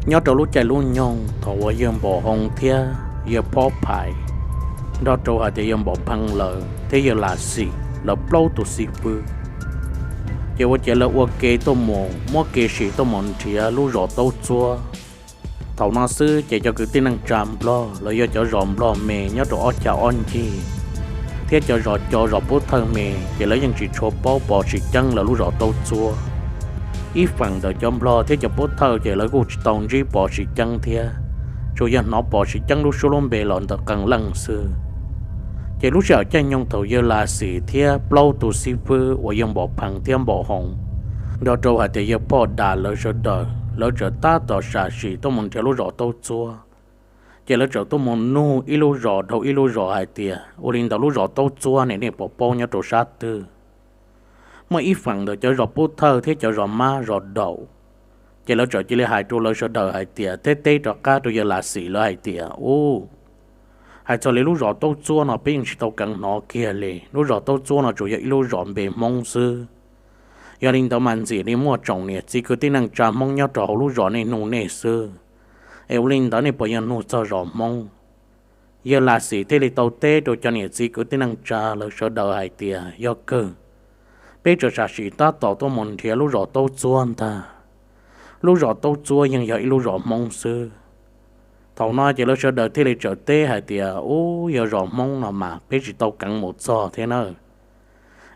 Nyob rau lub caij lub nyoog thaum uas yawg Npaum Hoo thiab yawg Phob Phais, nrog rau hais tias yawg Npaum Phee lawv thiab yawg Lam Xim lawv plaub tus xib fwb, ces ua ciav lawv ua ke tuaj mus muab kev sim tuaj mus nrhiav lub zos Taub Txuab. Thaum no xwb ces cov kwv tij neej tsa Nplog los yog cov zos Nplog me nyob rau ob cag ob ncig thiab cov zos co zos Pub Thawj me ces lawv yeej tsis tshua paub Pov Sim Ceeb lawv lub zos Taub Txuab. Ib feem ntawm cov Nplog thiab cov Pub Thawj ces lawv kuj tsis tau ntsib Pov Sim Ceeb thiab, tsuas yog hnov Pov Sim Ceeb lub suab lub npe los ntawm qee leej xwb. Ces lub sij hawm caij nyoog thaum yawg Lam Xim thiab plaub tus xib fwb uas yawg Npaum Phee thiab Npaum Hoo, nrog rau hais tias yawg Phob Das lawv sawv daws lawv txawm tab tom sam sim tuaj mus nrhiav lub zos Taub Txuab, ces lawv txawm tuaj mus nug ib lub zos dhau ib lub zos hais tias ua li ntawd lub zos Taub Txuab ne nej puas paub nyob rau sab twg? Muaj ib feem ntawm cov zos Pub Thawj thiab cov zos Mab zos Daum, ces lawv txawm cia li hais rau lawv sawv daws hais tias, teb teb rov qab rau yawg Lam Xim lawv hais tias, ub, hais txog li lub zos Taub Txuab no peb yeej tsis tau keev hnov kiag li. Lub zos Taub Txuab no tsuas yog ib lub zos npe Hmoob xwb. Yog li ntawd mas ntxim li muaj tsoom niam txiv kwv tij neej tsa Hmoob nyob rau hauv lub zos nej nug nej xwb, es ua li ntawd nej puas yog nug txog zos Hmoob? Yawg Lam Xim thiaj li tau teb rau cov niam txiv kwv tij neej tsa lawv sawv daws hais tias, yog kawg, peb txawm sam sim tab tom tuaj mus nrhiav lub zos Taub Txuab ntag. Lub zos Taub Txuab yeej yog ib lub zos Hmoob xwb. Thaum no ces lawv sawv daws thiaj li txawm teb hais tias, ub, yog zos Hmoob no mas peb tsis tau keev mus txog thiab na,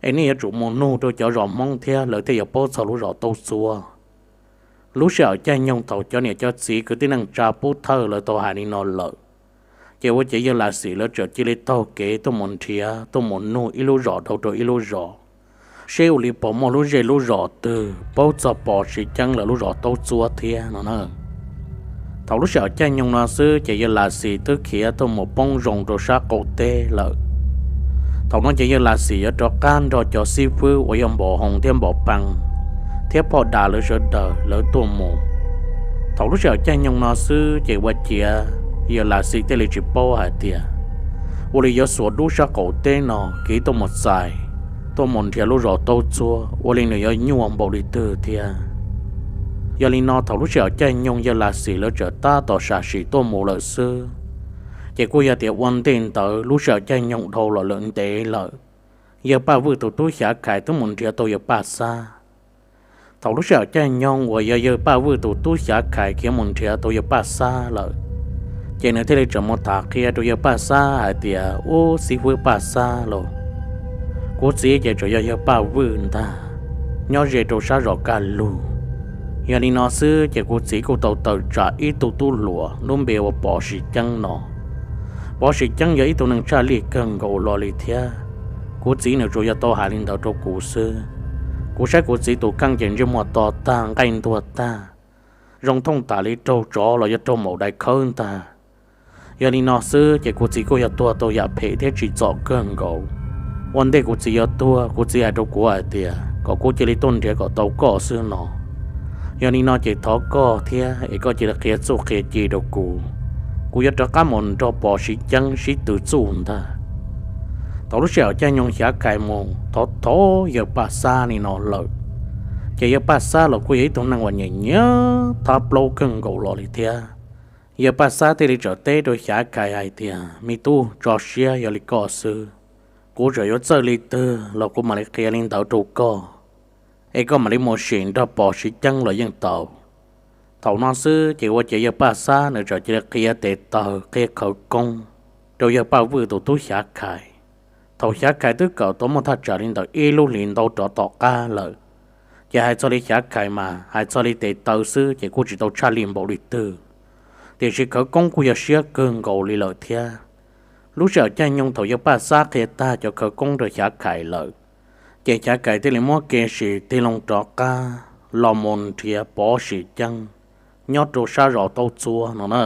es nej yuav tsum mus nug rau cov zos Hmoob thiab lawv thiaj yuav paub txog lub zos Taub Txuab. Lub sij hawm caij nyoog thaum cov niam cov txiv kwv tij neej tsa Pub Thawj lawv tau hais li no lawm, ces ua ciav yawg Lam Xim lawv txawm cia li taug kev tuaj mus nrhiav tuaj mus nug ib lub zos dhau rau ib lub zos, seb ua li puas muaj lub zej lub zos twg paub txog Pov Sim Ceeb lawv lub zos Taub Txuab thiab no na. Thaum lub sij hawm caij nyoog no xwb ces yawg Lam Xim twb khiav tuaj mus poob zoo rau sab qaum teb lawm. Thaum no ces yawg Lam Xim yuav rov qab nrog cov xib fwb uas yog Npaum Hoo thiab Npaum Phee thiab Phob Das lawv sawv daws lawv tuaj mus. Thaum lub sij hawm caij nyoog no xwb ces ua ciav yawg Lam Xim thiaj li tsis paub hais tias ua li yuav xuas dub sab qaum teb no kev tuaj mus txais, tuaj mus nrhiav lub zos Taub Txuab ua li nws yuav nyuaj npaum li twg thiab. Yog li no thaum lub sij hawm caij nyoog yawg Lam Xim lawv txawm tab tom sam sim tuaj mus lawm xwb, ces kuj yog tias ua ntej ntawd lub sij hawm caij nyoog dhau los lawm ntev lawm, yawg Paj Vwj tus tub Xyav Khais twb mus nrhiav tau yawg Paj Xab. Thaum lub sij hawm caij nyoog uas yog yawg Paj Vwj tus tub Xyav Khais khiav mus nrhiav tau yawg Paj Xab lawm, ces nws thiaj li txawm mus tham qhia rau yawg Paj Xab hais tias, ub, xib fwb Paj Xab lauj, kuv txiv ces tseem yog yawg Paj Vwj ntag, nyob ze rau sab zos Kaj Lug. Yog li no xwb ces kuv txiv kuj tau tawm tsam ib tug tub hluas lub npe ua Pov Sim Ceeb no. Pov Sim Ceeb yog ib tug neeg tshaj lij kawg nkaus los li thiab. Kuv txiv nws tsuas yog tau hais li ntawd rau kuv xwb. Kuv saib kuv txiv tus kheej ces ntsej muag to tag nqaij ntuag tag, zoo thooj tas li raug tsov los yog raug maum dais khawb ntag. Yog li no xwb ces kuv txiv kuj yog tuag tau yam phem thiab tsim txom kawg nkaus. Ua ntej kuv txiv yuav tuag kuv txiv hais rau kuv hais tias kom kuv cia li tuaj nrhiav kom tau koj xwb no. Yog li no ces thov koj thiab es koj cia li qhia txuj qhia ci rau kuv, kuv yuav rov qab mus nrog Pov Sim Ceeb sib tw txuj ntag. Thaum lub sij hawm caij nyoog Xyav Khais mus thov thov yawg Paj Xab li no lawm, ces yawg Paj Xab los kuj yog ib tug neeg uas nyiam nyiam thab plaub kawg nkaus los li thiab. Yawg Paj Xab thiaj li txawm teb rau Xyav Khais hais tias, me tub, tso siab, yog li koj xwb, kuv txawm yuav txawj li twg los kuv mam li qhia li ntawd rau koj, es koj mam li mus sim nrog Pov Sim Ceeb los yeej tau. Thaum no xwb ces ua ciav yawg Paj Xab nws txawm cia li qhia tes taw qhia khawv koob rau yawg Paj Vwj tus tub Xyav Khais. Thaum Xyav Khais twb kawm tau muaj thaj tsam li ntawm ib lub hlis ntau rov tom qab lawm, ces hais txog li Xyav Khais mas hais txog li tes taw xwb ces kuj tsis tau tshaj lij npaum li twg, tiam sis khawv koob kuj yog siab kawg nkaus li lawm thiab. Lub sij hawm caij nyoog thaum yawg Paj Xab qhia tag cov khawv koob rau Xyav Khais lawm, ces Xyav Khais thiaj li muab kev sim tig loo rov qab los mus nrhiav Pov Sim Ceeb nyob rau sab zos Taub Txuab no na.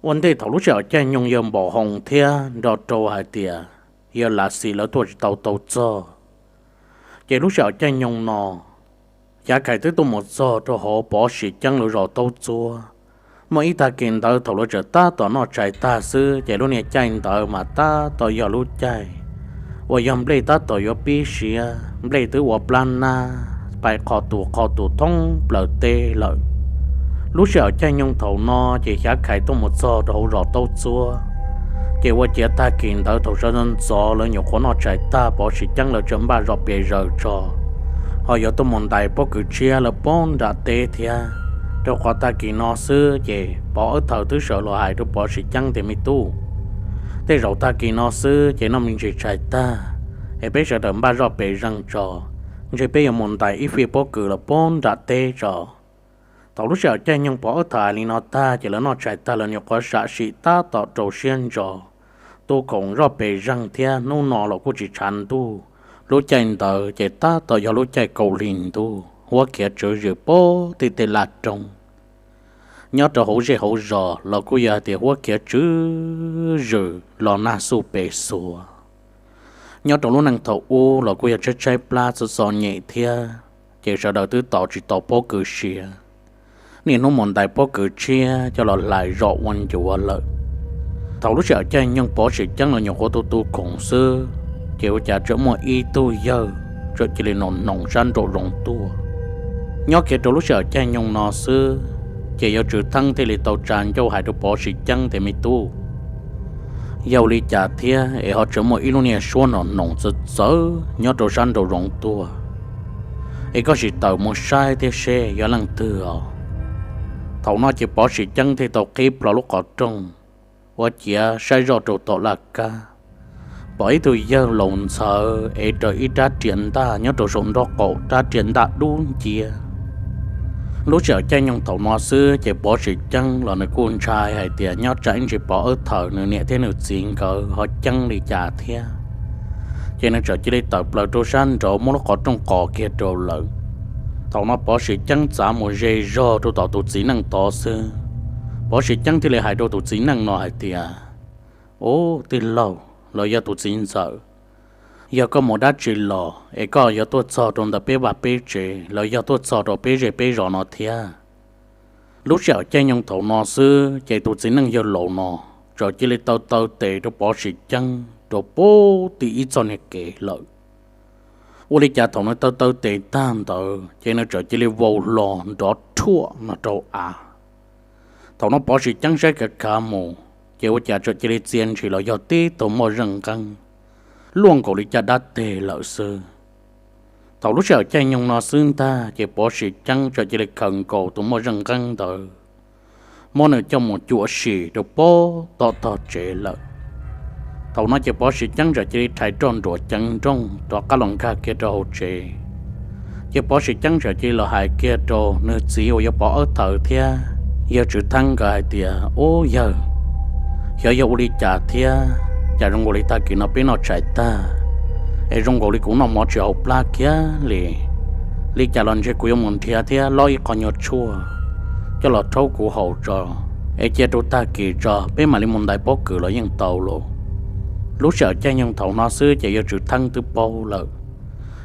Ua ntej thaum lub sij hawm caij nyoog yawg Npaum Hoo thiab nrog rau hais tias yawg Lav Xis lawv tuaj tsis tau tau txog, ces lub sij hawm caij nyoog no Xyav Khais twb tuaj mus txog rau hauv Pov Sim Ceeb lawv zos Taub Txuab. Muaj ib tag kis ntawd thaum lawv tseem tab tom noj tshais tag xwb ces lub niag caij ntawd mas tab tom yog lub caij uas yog nplej tab tom yuav pib siav, nplej twb ua plab nab pais qhov tus qhov tus thoob plaws teb lawm. Lub sij hawm caij nyoog thaum no ces Xyav Khais tuaj mus txog rau hauv zos Taub Txuab, ces ua ciav tag kis ntawd thaum sawv ntxov ntxov lawv nyuam qhuav noj tshais tag Pov Sim Ceeb lawv tseem npaj zoj pes zaws tso, ho yuav tuaj mus ntais pob kws tshiab lawv poob nram teb thiab. Rau qhov tag kis no xwb ces Pov Ab Thawm twb sawv los hais rau Pov Sim Ceeb tias, Me tub, tej zaum tag kis no xwb ces noj me ntsis tshais tag es peb sawv daws npaj zoj pes zeeg tso, ntshe peb yuav mus ntais ib fij pob kws los poob nram teb tso. Thaum lub sij hawm caij nyoog Pov Ab Thawm hais li no tag ces lawv noj tshais tag lawv nyuam qhuav sam sim tab tom rau siab ntso, tu khoom zoj pes zeeg thiab hnub no los kuj tsis tshav ntuj. Lub caij ntawd ces tab tom yog lub caij kaum hli ntuj, huab khiav tswv zwm pem tej tej laj roob. Nyob rau hauv zej hauv zos los kuj yog hais tias huab khiav tswv zwm los nag xuj pes xuav. Nyob rau lub neej thaum ub los kuj yog tshaib tshaib plab txom txom nyem thiab, ces sawv daws twb tos tsis tau pob kws siav, niaj hnub mus ntais pob kws tshiab coj los hlais zom ua ncuav lawm. Thaum lub sij hawm caij nyoog Pov Sim Ceeb los nyuam qhuav tu tu khoom xwb, ces ua cas tseem muaj ib tug yawg tseem cia li noo noos sab nraum zoov tuaj. Nyob kiag rau lub sij hawm caij nyoog no xwb, ces yawg Tswv Theeb thiaj li tau tsa ncauj hais rau Pov Sim Ceeb tias, Me tub, yog ua li cas thiab es ho tseem muaj ib lub niag suab noo noos txawv txawv nyob rau sab nraum zoov tuaj? Es koj sim tawm mus saib thiab seb yog leej twg os. Thaum no ces Pov Sim Ceeb thiaj tau qhib plho lub qhov rooj, ua ciav saib zoj rau tom laj kab, pom ib tug yawg laus ntxhawv es raws ib rab riam ntaj nyob rau saum nraub qaum, rab riam ntaj dub nciab. Lub sij hawm caij nyoog thaum no xwb ces Pov Sim Ceeb los nws kuj ntshai hais tias nyob tsam ib ntsis Pov Ab Thawm nws niam thiab nws txiv nkawd ho ceeb li cas thiab, ces nws txawm cia li tawm plaws rau sab nraud muab lub qhov rooj qos kiag rau lawm. Thaum no Pov Sim Ceeb txav mus ze zog rau tom tus txiv neej tod xwb, Pov Sim Ceeb thiaj li hais rau tus txiv neej no hais tias, Ub, tij laug los yog tus txiv ntxawm, yog koj mus dab tsi los es koj yuav tuaj txog rau ntawm peb vaj peb tsev los yog tuaj txog rau peb zej peb zos no thiab? Lub sij hawm caij nyoog thaum no xwb ces tus txiv neej yawg laus no txawm cia li taw taw tes rau Pov Sim Ceeb rau pem tim ib txoj niag kev lawm. Ua li cas thaum nws taw taw tes tag ntawd ces nws txawm cia li vau hlo nrov rhuaj no rau av. Thaum no Pov Sim Ceeb saib kav khav mus, ces ua cas txawm cia li txia ntshis los yog tib tug moj zeej nqeeb luaj nkaus li caj dab teg lawm xwb. Thaum lub sij hawm caij nyoog no xwb ntag ces Pov Sim Ceeb txawm cia li khaws nkaus tus moj zeej nqeeb ntawd, muab nws coj mus cuam sim rau pem tom tog tsev lawm. Thaum no ces Pov Sim Ceeb txawm cia li rhais roj nruas ceev nrooj rov qab los nkag kiag rau hauv tsev. Ces Pov Sim Ceeb txawm cia li los hais kiag rau nws txiv uas yog Pov Ab Thawm thiab yawg Tswv Theeb nkawd hais tias, Ub yawg, xyov yog ua li cas thiab, cas zoo nkaus li tag kis no peb noj tshais tag es zoo nkaus li kuv noj mov tsis haus plab kiag li. Li cas los ntshe kuv yuav mus nrhiav thiab lob ib qho nyuag tshuaj coj los rhaub kuv haus tso, es cia rau tag kis tso peb mam li mus ntais pob kws los yeej tau lauj. Lub sij hawm caij nyoog thaum no xwb ces yawg Tswv Theeb twb paub lawm.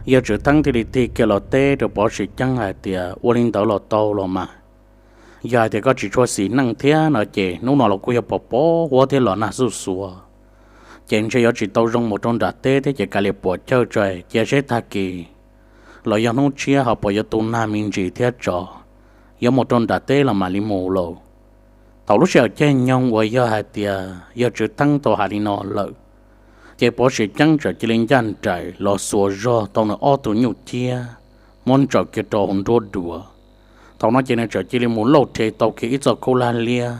Yawg Tswv Theeb thiaj li tig kiag los teb rau Pov Sim Ceeb hais tias, Ua li ntawd los tau los mas. Yog hais tias koj tsis tshua xis neej thiab no ces hnub no los kuj yog pos pos huab thiab los nag xuj xuav, ces ntshe yuav tsis tau zoo mus rau nram teb thiab ces kav liam puam chawj tso, cia seb tag kis los yog hnub tshiab ho puas yuav tu nag me ntsis thiab tso, yuav mus rau nram teb los mam li mus lauj. Thaum lub sij hawm caij nyoog uas yog hais tias yawg Tswv Theeb tau hais li no lawm, ces Pov Sim Ceeb txawm cia li ncaj nraim los xuas zog tau nws ob tug nyuj ciab, muab ntsaws kiag rau hauv nruab duav. Thaum no ces nws txawm cia li mus lauj rhe tau kiag ib txoj khaub lag liab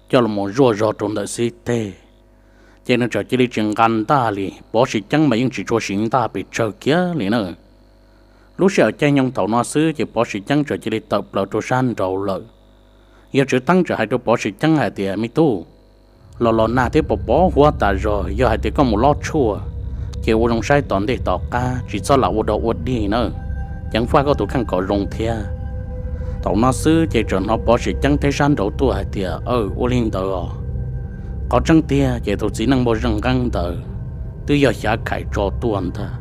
coj los mus zuaj zog rau ntawm xib teg. Ces nws txawm cia li tsis nqa ntaj li, Pov Sim Ceeb mas yeej tsis tshua siv ntaj pes tsawg kiag li na. Lub sij hawm caij nyoog thaum no xwb ces Pov Sim Ceeb txawm cia li tawm plaws rau sab nraud lawm. Yawg Tswv Theeb txawm hais rau Pov Sim Ceeb hais tias, Me tub, los los nag thiab pos pos huab tas zog, yog hais tias koj mus lob tshuaj ces ua zoo saib tom ntej tom qab, tsis txhob lam ua dog ua dig na, ceev faj koj tus kheej kom zoo thiab. Thaum no xwb ces txawm hnov Pov Sim Ceeb teb sab nraud tuaj hais tias, Aw, ua li ntawd os. Qhov tseeb tiag ces tus txiv neej moj zeej nqeeb ntawd twb yog Xyav Khais tso tuaj ntag.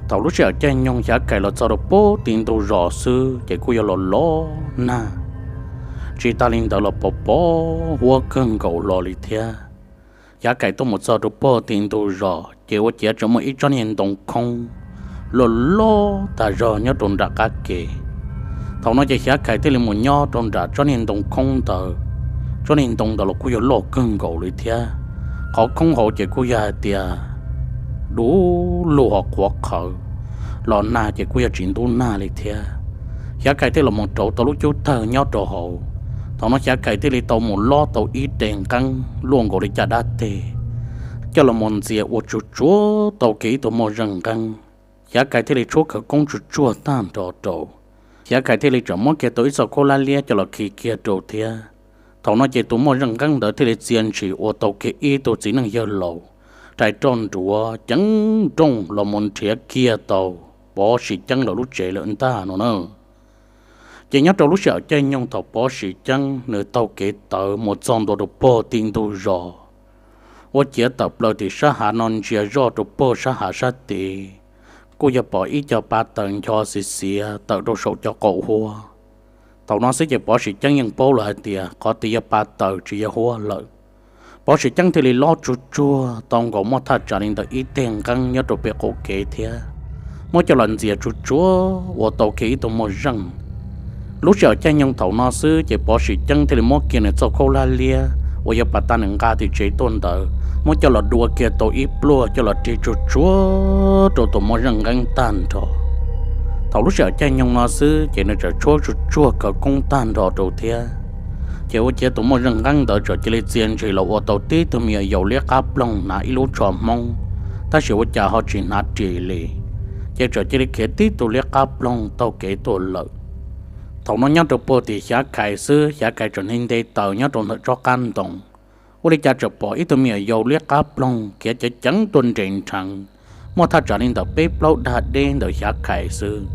Thaum lub sij hawm caij nyoog Xyav Khais los txog rau pem tim ntug zos xwb ces kuj yog los los nag, tsis tas li ntawd los pos pos huab kawg nkaus los li thiab. Xyav Khais tuaj mus txog rau pem tim ntug zos ces ua ciav tseem muaj ib tsob niag ntoo khoob loj loj tas zog nyob rau nram qab kev. Thaum no ces Xyav Khais thiaj li mus nyob rau nram tsob niag ntoo khoob ntawd. Tsob niag ntoo ntawd los kuj yog loj kawg nkaus li thiab. Qhov khoob hauv ces kuj yog hais tias dub lug ho qhuav qhawv, los nag ces kuj yog tsis ntub nag li thiab. Xyav Khais thiaj los mus rauv tau lub cub tawg nyob rau hauv. Thaum no Xyav Khais thiaj li tau mus lob tau ib teg nqeeb luaj nkaus li caj dab teg, coj los mus ntxias ua tsuag tsuag tau kiag ib tug moj zeej nqeeb. Xyav Khais thiaj li tshuab khawv koob tsuag tsuag tag nrho rau. Xyav Khais thiaj li tseem muab kiag tau ib txoj khaub hlab liab coj los khi kiag rau thiab. Thaum no ces tus moj zeej nqeeb ntawd thiaj li txia ntshis ua tau kiag ib tug txiv neej yawg laus rais roj nruav ceev nrooj los mus nrhiav kiag tau Pov Sim Ceeb lawv lub tsev lawm ntag no na. Ces nyob rau lub sij hawm caij nyoog thaum Pov Sim Ceeb nws taug kev tawv mus txog ntua rau pog tim ntug zos, ua ciav tawm plaws tim sab hav no ntsia zoj rau pog sab hav sab tid, kuj yog pom ib co pa taws ncho xiv xiav tawm rau saum cov qaum huab. Thaum no xwb ces Pov Sim Ceeb yeej paub lawm hais tias qhov tid yog pa taws tsis yog huab lawm. Pov Sim Ceeb thiaj li lob tsuag tsuag tau nkaus muaj thaj tsam li ntawm ib teg nqeeb nyob rau pem qaum kev thiab, muab coj los ntxias tsuag tsuag ua tau kiag ib tug moj zeej. Lub sij hawm caij nyoog thaum no xwb ces Pov Sim Ceeb thiaj li muab kiag nws txoj khaub hlab liab uas yog pas tas nws nqa tim tsev tuaj ntawd muab coj los dua kiag tau ib pluag coj los rig tsuag tsuag rau tus moj zeej nqeeb tag nrho. Thaum lub sij hawm caij nyoog no xwb ces nws txawm tshuab tsuag tsuag khawv koob tag nrho rau thiab. Ces ua ciav tus moj zeej nqeeb ntawd txawm cia li txia ntshis los ua tau tib tug me nyuam yaus liab qab ploog hnav ib lub tsho hmoob, tab sis ua cas ho tsis hnav ris li, ces txawm cia li khiav tib tug liab qab ploog taug kev tuaj lawm. Thaum no nyob rau puag tim Xyav Khais xwb, Xyav Khais tseem nti nte taws nyob rau ntawm tsob qab ntoo, ua li cas txawm pom ib tug me nyuam yaus liab qab ploog khiav ceev ceev tuaj nres nrheev, muaj thaj tsam li ntawm peb plaub dag deb ntawm Xyav Khais xwb.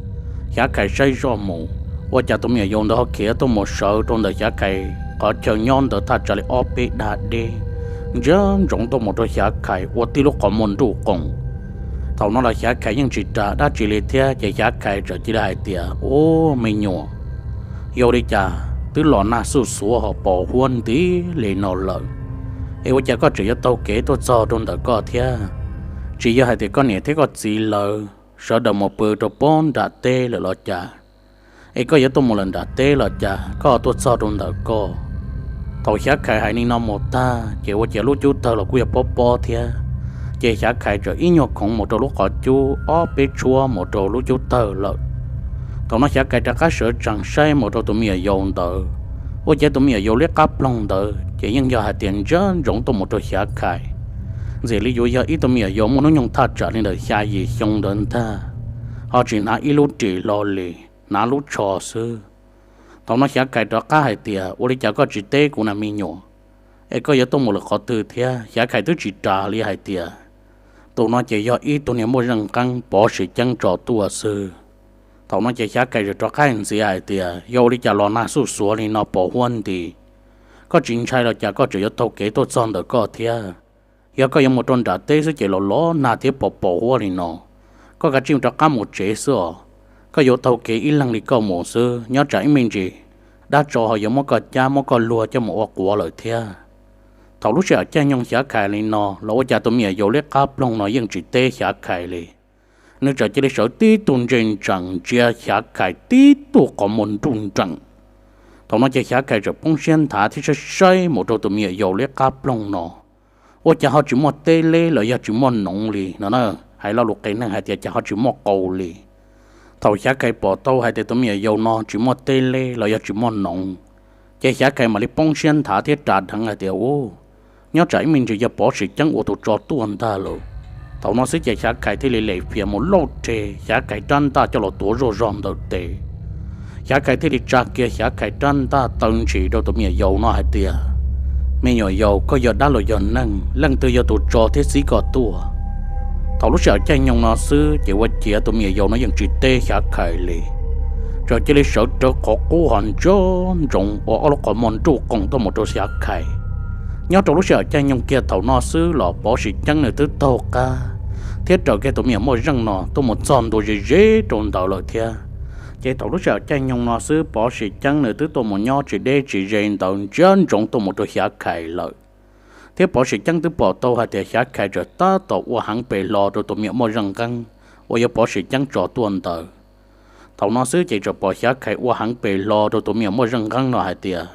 Xyav Khais saib zoj mus, ua cas tus me nyuam yaus ntawd ho khiav tuaj mus sawv rau ntawm Xyav Khais qhov chaw nyob ntawd thaj tsam li ob peb dag deb, ntsia ntsoov tuaj mus rau Xyav Khais ua tib lub qhov muag nruj qoos. Thaum no los Xyav Khais yeej tsis ras dab tsi li thiab ces Xyav Khais txawm cia li hais tias, Ub, me nyuam, yog li cas twb los nag xuj xuav ho pos huab nti li no lawm, es ua cas koj tseem yuav taug kev tuaj txog rau ntawm koj thiab? Tsis yog hais tias koj niam thiab koj txiv lawv sawv daws mus pw rau pob nram teb lawm los cas, es koj yuav tuaj mus lawm nram teb los cas koj tuaj txog rau ntawm koj? Thaum Xyav Khais hais li no mus tag ces ua ciav lub cub tawg los kuj yog pob pob thiab, ces Xyav Khais txawm ib nyuag khoov mus rau lub qhov cub ob peb tshuab mus rau lub cub tawg lawm. Thaum no Xyav Khais rov qab sawv tsees saib mus rau tus me nyuam yaus ntawd, ua ciav tus me nyuam yaus liab qab ploog ntawd ces yeej yog hais tias ntsia ntsoov tuaj mus rau Xyav Khais, ntxim li yuav yog ib tug me nyuam yaus muaj hnub nyoog thaj tsam li ntawm xya yim xyoo ntawd ntag, ho tsis hnav ib lub ris hlo li, hnav lub tsho xwb. Thaum no Xyav Khais rov qab hais tias, Ua li cas koj tsis teb kuv na me nyuam, es koj yuav tuaj mus lawm qhov twg thiab? Xyav Khais twb tsis ras li hais tias tus no ces yog ib tug niag muaj zeej nqeeb Pov Sim Ceeb tso tuaj xwb. Thaum no ces Xyav Khais txawm rov qab ntxias hais tias, Yog ua li cas los nag xuj xuav li no pos huab nti, koj tsis ntshai los cas koj tseem yuav taug kev tuaj txog ntawm koj thiab? Yog koj yuav mus rau nram teb xwb ces los los nag thiab pos pos huab li no, koj kav tsij rov qab mus tsev xwb os. Koj yuav taug kev ib leeg li koj mus xwb, nyob tsam ib me ntsis dab tsov ho yuav muab koj cab muab koj luag coj mus ua quav lawm thiab. Thaum lub sij hawm caij nyoog Xyav Khais li no los ua cas tus me nyuam yaus liab qab ploog no yeej tsis teb Xyav Khais li. Nws txawm cia li sawv tib tug ntsia ntsees ntsia Xyav Khais tib tug qhov muag nruj nreem. Thaum no ces Xyav Khais txawm poob siab nthav thiab saib saib mus rau tus me nyuam yaus liab qab ploog no, ua cas ho tsis muaj teb leb los yog tsis muaj noov li no na. Hais lo lus qias neeg hais tias cas ho tsis muaj qau li. Thaum Xyav Khais pom tau hais tias tus me nyuam yaus no tsis muaj teb leb los yog tsis muaj noov, ces Xyav Khais mam li poob siab nthav thiab ras dheev hais tias, Ub, nyob tsam ib me ntsis yog Pov Sim Ceeb ua tus tso tuaj ntag lauj. Thaum no xwb ces Xyav Khais thiaj li lem fias mus lauj rhe Xyav Khais rab ntaj coj los tuav zoj zog ntawm tes. Xyav Khais thiaj li tsa kiag Xyav Khais rab ntaj taw ntshis rau tus me nyuam yaus no hais tias, Me nyuam yaus, koj yog dab los yog neeg, leej twg yog tus tso thiab txib koj tuaj? Thaum lub sij hawm caij nyoog no xwb ces ua ciav tus me nyuam yaus no yeej tsis teb Xyav Khais li, txawm cia li sawv rawv qhov qub ho ntsia ntsoov ua ob lub qhov muag nruj qoos tuaj mus rau Xyav Khais. Nyob rau lub sij hawm caij nyoog kiag thaum no xwb los Pov Sim Ceeb nws twb taug qab thiab raws kiag tus me nyuam muaj zeej no tuaj mus txog ntua ze ze rau ntawd lawm thiab. Ces thaum lub sij hawm caij nyoog no xwb Pov Sim Ceeb nws twb tuaj mus nyob tsis deb tsis ze ntawd ntsia ntsoov tuaj mus rau Xyav Khais lawm. Thiab Pov Sim Ceeb twb pom tau hais tias Xyav Khais txawm tab tom ua heev pes hlo rau tus me nyuam muaj zeej nqeeb uas yog Pov Sim Ceeb tso tuaj ntawd. Thaum no xwb ces txawm pom Xyav Khais ua heev pes hlo rau tus me nyuam muaj zaj nqeeb no hais tias,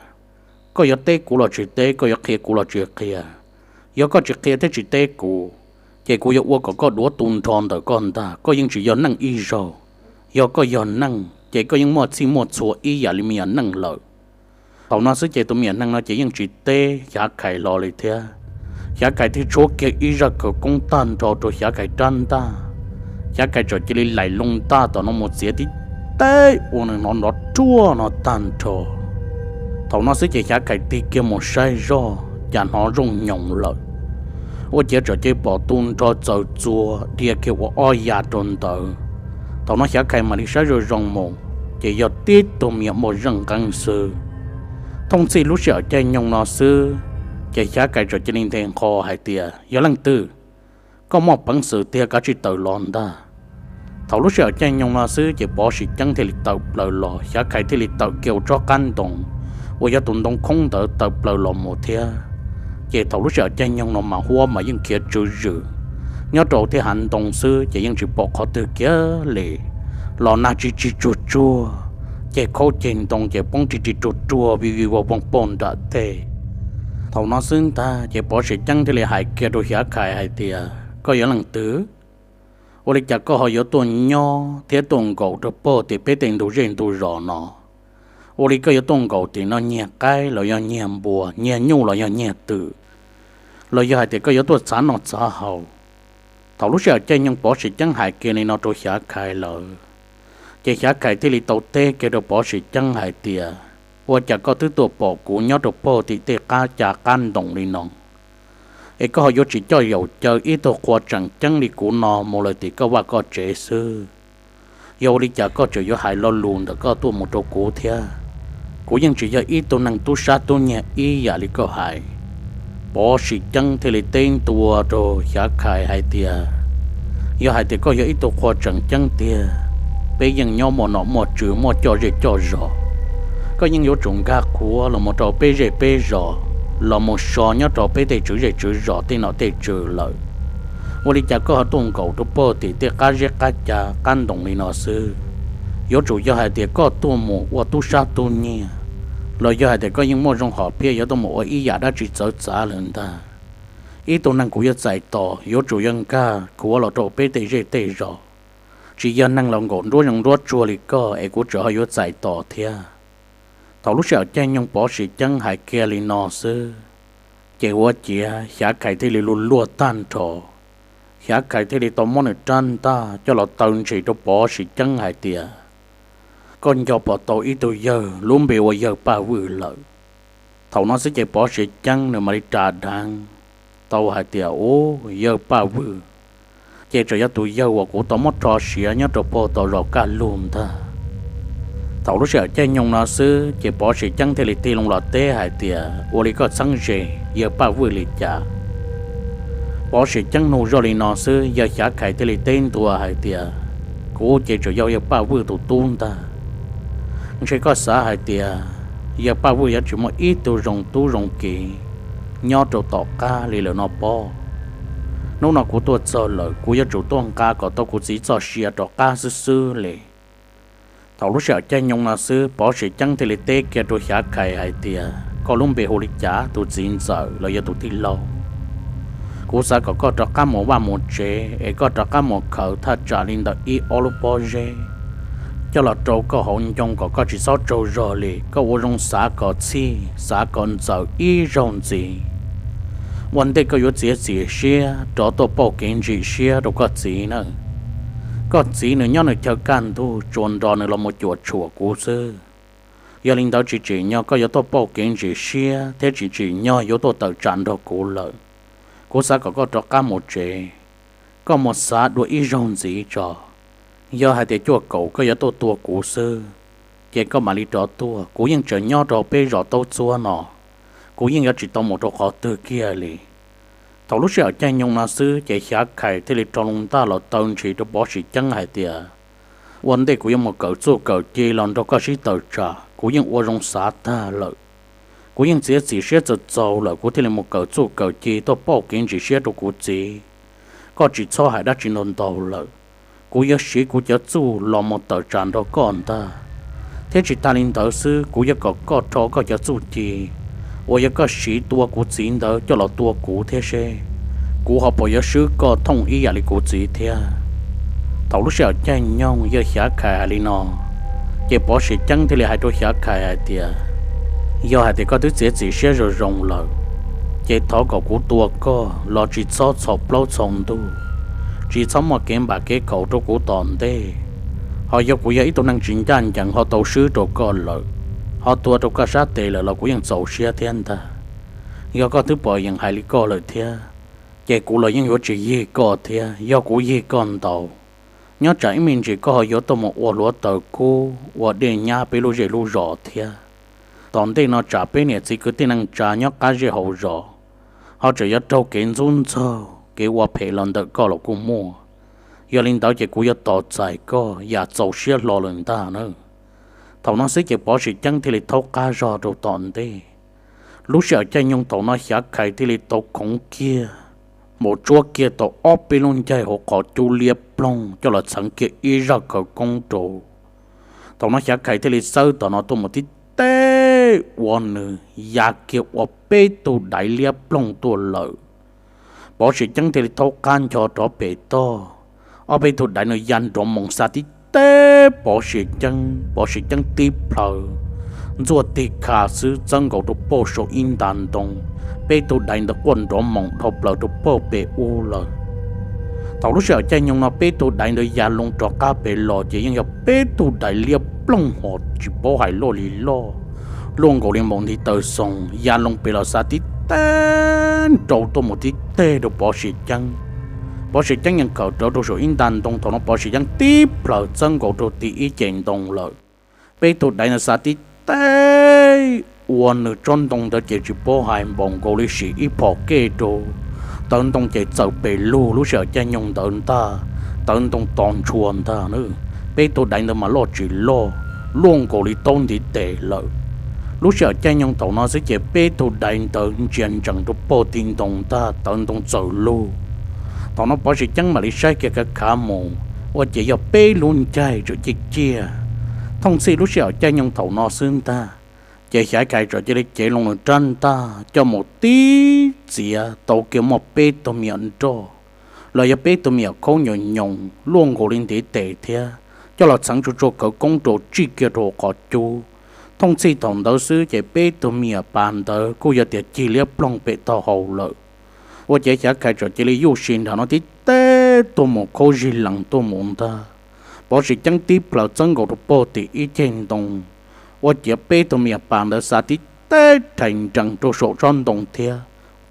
koj yuav teb kuv los tsis teb, koj yuav qhia kuv los tsis qhia. Yog koj tsis qhia thiab tsis teb kuv, ces kuv yuav ua kom koj duav tu nrho ntawm koj ntag, koj yeej tsis yog neeg ib zaug. Yog koj yog neeg ces koj yeej muaj txhij muaj txhua ib yam li me nyuam neeg lawm. Thaum no xwb ces tus me nyuam neeg no ces yeej tsis teb Xyav Khais hlo li thiab. Xyav Khais thiaj tshuab kiag ib zaj khawv koob tag nrho rau Xyav Khais rab ntaj. Xyav Khais txawm cia li laim loo ntaj tom no mus txiav tib teg ua nws hnov nrov ruaj no tag nrho. Thaum no xwb ces Xyav Khais tig kiag mus saib zoj cas hnov zooj nyoos lawm. Ua ciav txawm cia li pom tu nrho txaws txuas dhia kiag ua ob ya rau ntawd. Thaum no Xyav Khais mam li saib zoo zoo mus, ces yog tib tug me nyuam muaj zaj nqeeb xwb. Thooj txhij lub sij hawm caij nyoog no xwb, ces Xyav Khais txawm cia li nthe nqho hais tias, yog leej twg, koj muaj peev xwm tiag kav tsij tawm los ntag. Thaum lub sij hawm caij nyoog no xwb ces Pov Sim Ceeb thiaj li tawm plaws los, Xyav Khais thiaj li tawm kiag ua tsob qab ntoo uas yog tus ntoo khoob ntawd tawm plaws los mus thiab. Ces thaum lub sij hawm caij nyoog no mas huab mas yeej khiav tswv zwm, nyob rau thiaj hav ntoo xwb ces yeej tsis pom qhov twg kiag li. Los nag tsis tsis tsuag tsuag, ces khaub ceg ntoo ces poob ris ris ruag ruag vij vij voog voog pog nram tej. Thaum no xwb ntag ces Pov Sim Ceeb thiaj li hais kiag rau Xyav Khais hais tias, koj yog leej twg? Ua li cas koj ho yuav tuaj nyob thiab tuaj nkaum rau pog tim peb tej ntug zej ntug zos no? Ua li koj yuav tuaj nkaum tim no nyiag qaib los yog nyiag npua, nyiag nyuj los yog nyiag twm, los yog hais tias koj yuav tuaj txhav noj txhav haus? Thaum lub sij hawm caij nyoog Pov Sim Ceeb hais kiag li no rau Xyav Khais lawm, ces Xyav Khais thiaj li tau teb kiag rau Pov Sim Ceeb hais tias, ua cas koj twb tuaj pom kuv nyob rau pog tim tej qab ca qab ntoo li no, es koj ho yuav tsis coj yaum caw ib tug qhua tseem ceeb li kuv no mus lawm tim koj vaj koj tsev xwb? Yog ua li cas koj tseem yuav hais lo lus ntawm koj tuaj mus rau kuv thiab? Kuv yeej tsis yog ib tug neeg tub sab tub nyiag ib yam li koj hais. Pov Sim Ceeb thiaj li teb ntua rau Xyav Khais hais tias, yog hais tias koj yog ib tug qhua tseem ceeb tiag, peb yeej nyob muaj nom muaj tswv muaj coj zej coj zos, koj yeej yuav tsum nkag qhuav los mus rau peb zej peb zos, los mus so nyob rau peb tej tswv zej tswv zos tej nom tej tswv lawm. Ua li cas koj ho tuaj nkaum rau pog tim tej qab zeb qab ca qab ntoo li no xwb? Yuav tsum yog hais tias koj tuaj mus ua tub sab tub nyiag, los yog hais tias koj yeej muaj zoo hom phiaj yuav tuaj mus ua ib yam dab tsi txawv txav lawm ntag. Ib tug neeg kuv yuav txais tos yuav tsum yog nkag khuav los rau peb tej zej tej zos, tsis yog neeg los nkaum nruab zoo nruab tsuag li koj es kuv tseem ho yuav txais tos thiab. Thaum lub sij hawm caij nyoog Pov Sim Ceeb hais kiag li no xwb, ces ua ciav Xyav Khais thiaj li luag luag tag nrho. Xyav Khais thiaj li tau muab nws rab ntaj coj los taw ntshis rau Pov Sim Ceeb hais tias, koj nco pom tau ib tug yawg lub npe ua yawg Paj Vwj lawm? Thaum no xwb ces Pov Sim Ceeb nws mam li ras dheev tau hais tias, u, yawg Paj Vwj, ces tseem yog tus yawg uas kuv tau muab rho siav nyob rau pog tom zos Kaj Lug ntag. Thaum lub sij hawm caij nyoog no xwb ces Pov Sim Ceeb thiaj li tig loo los teb hais tias, ua li koj txheeb ze yawg Paj Vwj li cas? Pov Sim Ceeb nug zoj li no xwb, yawg Xyav Khais thiaj li teb ntua hais tias, kuv ces tseem yog yawg Paj Vwj tus tub ntag. Ntshe koj xav hais tias yawg Paj Vwj yuav tsis muaj ib tug zoo tub zoo kiv nyob rau tom qab li lawm no pob. Hnub no kuv tuaj txog lawm kuv yuav tsum tuaj nqa kom tau kuv txiv txoj sia rov qab xwb xwb li. Thaum lub sij hawm caij nyoog no xwb Pov Sim Ceeb thiaj li teb kiag rau Xyav Khais hais tias, koj lub npe hu li cas tus txiv ntxawm los yog tus tij laug? Kuv xav kom koj rov qab mus vaj mus tsev es koj rov qab mus khaws thaj tsam li ntawm ib ob lub pob zeb coj los rau koj hauv ncoo kom koj tsis txhob tsaug zog li. Koj ua zoo xav kom txhij xav kom ntxaws ib zaug ntxiv, ua ntej koj yuav txiav txim siab rov tuaj pauj kev ntsim siab rau koj txiv na. Koj txiv nws nyob nws chaw kaj ntug tsuas nrog nws los mus cuam tshuam kuv xwb. Yog li ntawd tsis tsim nyog koj yuav tuaj pauj kev ntsim siab thiab tsis tsim nyog yuav tuaj tawm tsam nrog kuv lawm. Kuv xav kom koj rov qab mus tsev, koj mus xav dua ib zaug ntxiv tso. Yog hais tias cuaj kaum koj yuav tuaj tua kuv xwb, ces koj mam li rov tuaj, kuv yeej tseem nyob rau peb zos Taub Txuab no, kuv yeej yuav tsis tau mus rau qhov twg kiag li. Thaum lub sij hawm caij nyoog no xwb ces Xyav Khais thiaj li rho loo ntaj los taw ntshis rau Pov Sim Ceeb hais tias, ua ntej kuv yuav mus kawm txuj kawm ci los nrog koj sib tawm tsam kuv yeej ua zoo xav tag lawm. Kuv yeej txiav txim siab txaus txaus lawm kuv thiaj li mus kawm txuj kawm ci tuaj pauj kev ntsim siab rau kuv txiv. Koj tsis txhob hais dab tsi ntau ntau lawm. kuv yuav siv kuv cov txuj los mus tawm tsam nrog koj ntag. Thiab tsis tas li ntawd xwb, kuv yuav kom koj rho koj cov txuj ci uas yog koj siv tua kuv txiv ntawd coj los tua kuv thiab seb kuv ho puas yuav swb koj thooj ib yam li kuv txiv thiab. Thaum lub sij hawm caij nyoog yog Xyav Khais hais li no, ces Pov Siav Ceeb thiaj li hais rau Xyav Khais hais tias, yog hais tias koj twb txiav txim siab zoo zoo lawm, ces thov kom kuv tua koj los tsis txhob txhaum plaub txhaum ntug, tsis txhob muaj kev npam kev khaum rau kuv tom ntej. Ho yog kuv yog ib tug neeg tsis ncaj ncees ho tau swb rau koj lawm, ho tua rau koj sab tes lawm los kuv yeej txaus siab thiab ntag. Yog koj twb pom yeem hais li koj lawm thiab, ces kuv los yeej yuav tsis yig koj thiab. Yog kuv yig koj ntau, nyob tsam ib me ntsis koj ho yuav tuaj mus ua hluav taws kub ua dej nyab peb lub zej lub zos thiab. Tom ntej no tsam peb niam txiv kwv tij neej tsa nyob qab zej hauv zos ho tseem yuav raug kev ntxub ntxaug kev ua phem los ntawm koj los kuj muaj. Yog li ntawd ces kuv yuav tos txais koj yam txaus siab hlo lawm ntag na. Thaum no xwb ces Pov Siav Ceeb thiaj li thaub qab zog rau tom ntej. Lub sij hawm caij nyoog thaum no Xyav Khais thiaj li tau khoov kiag mus tsuab kiag tau ob peb lub ncaig hauv qhov cub liab ploog coj los txheev kiag ib zaj khawv koob rau. Thaum no Xyav Khais thiaj li txawb tom no tuaj mus tib teg ua nws ya kiag ua peb tug daiv liab ploog tuaj lawm. Pov Siav Ceeb thiaj li thaub qab ncho rov pem toj. Ob peb tug daiv no ya nrov moos xa tib teg Pov Siav Ceeb, Pov Siav Ceeb tib plhaws ntxuaj tig kha xwb txawb nkaus rau pauj saum ib nta ntoo. Peb tug daiv ntawd quaj nrov moos dhau plaws rau pauj pem ub lawm. Thaum lub sij hawm caij nyoog no peb tug daiv ntawd ya loo rov qab pem los ces yeej yog peb tug daiv liab ploog ho tsis paub hais loj li loj, luaj nkaus li npaum ntiv taw xoo ya loo pem los xa tib teg nrau tuaj mus tib teg rau Pov Siav Ceeb. Pov Siav Ceeb yeej khawm rawv rau saum ib nta ntoo, thaum no Pov Siav Ceeb tib plhaws txawb nkaus rau tim ib ceg ntoo lawm. Peb tug daiv ntawd xa tib teg ua nws tsob ntoo ntawd ces tsis paub hais npaum nkaus li sim ib phom kej rau tawv ntoo ces txawm pes lug lub sij hawm caij nyoog ntawd ntag, tawv ntoo to ntshua ntag na. Peb tug daiv ntawd mas loj tsis loj, luaj nkaus li taub ntiv tes lawm. Lub sij hawm caij nyoog thaum no xwb ces peb tug daiv ntawd ntsia ntsees rau pauj tim ntoo ntag, tawv ntoo txawm lug. Thaum no Pov Siav Ceeb mam li saib kiag khav khav mus ua ciav yog peb lub ncaig tseem ciaj ciaj. Thooj txhij lub sij hawm caij nyoog thaum no xwb ntag, ces Xyav Khais txawm cia li cev loo nws rab ntaj coj mus tib txiav tau kiag muaj peb tug me nyuam nroj los yog peb tug me nyuam khaub nyoos nyoos luaj nkaus li ntiv tes thiab, coj los txheev tsuag tsuag khawv koob rau tsij kiag rau hauv qhov cub. Thooj txhij thaum ntawd xwb ces peb tug me nyuam pas ntawd kuj yog tias cig liab ploog pem taub hau lawm. Ua ciav Xyav Khais txawm cia li yuj sis nram no tib teg tuaj mus khaub zig lees tuaj mus ntag. Pov Siav Ceeb tib plhaws txawb nkaus rau pauj tim ib ceg ntoo, ua ciav peb tug me nyuam pas ntawd xa tib teg rhais nrees rau saum tsob ntoo thiab,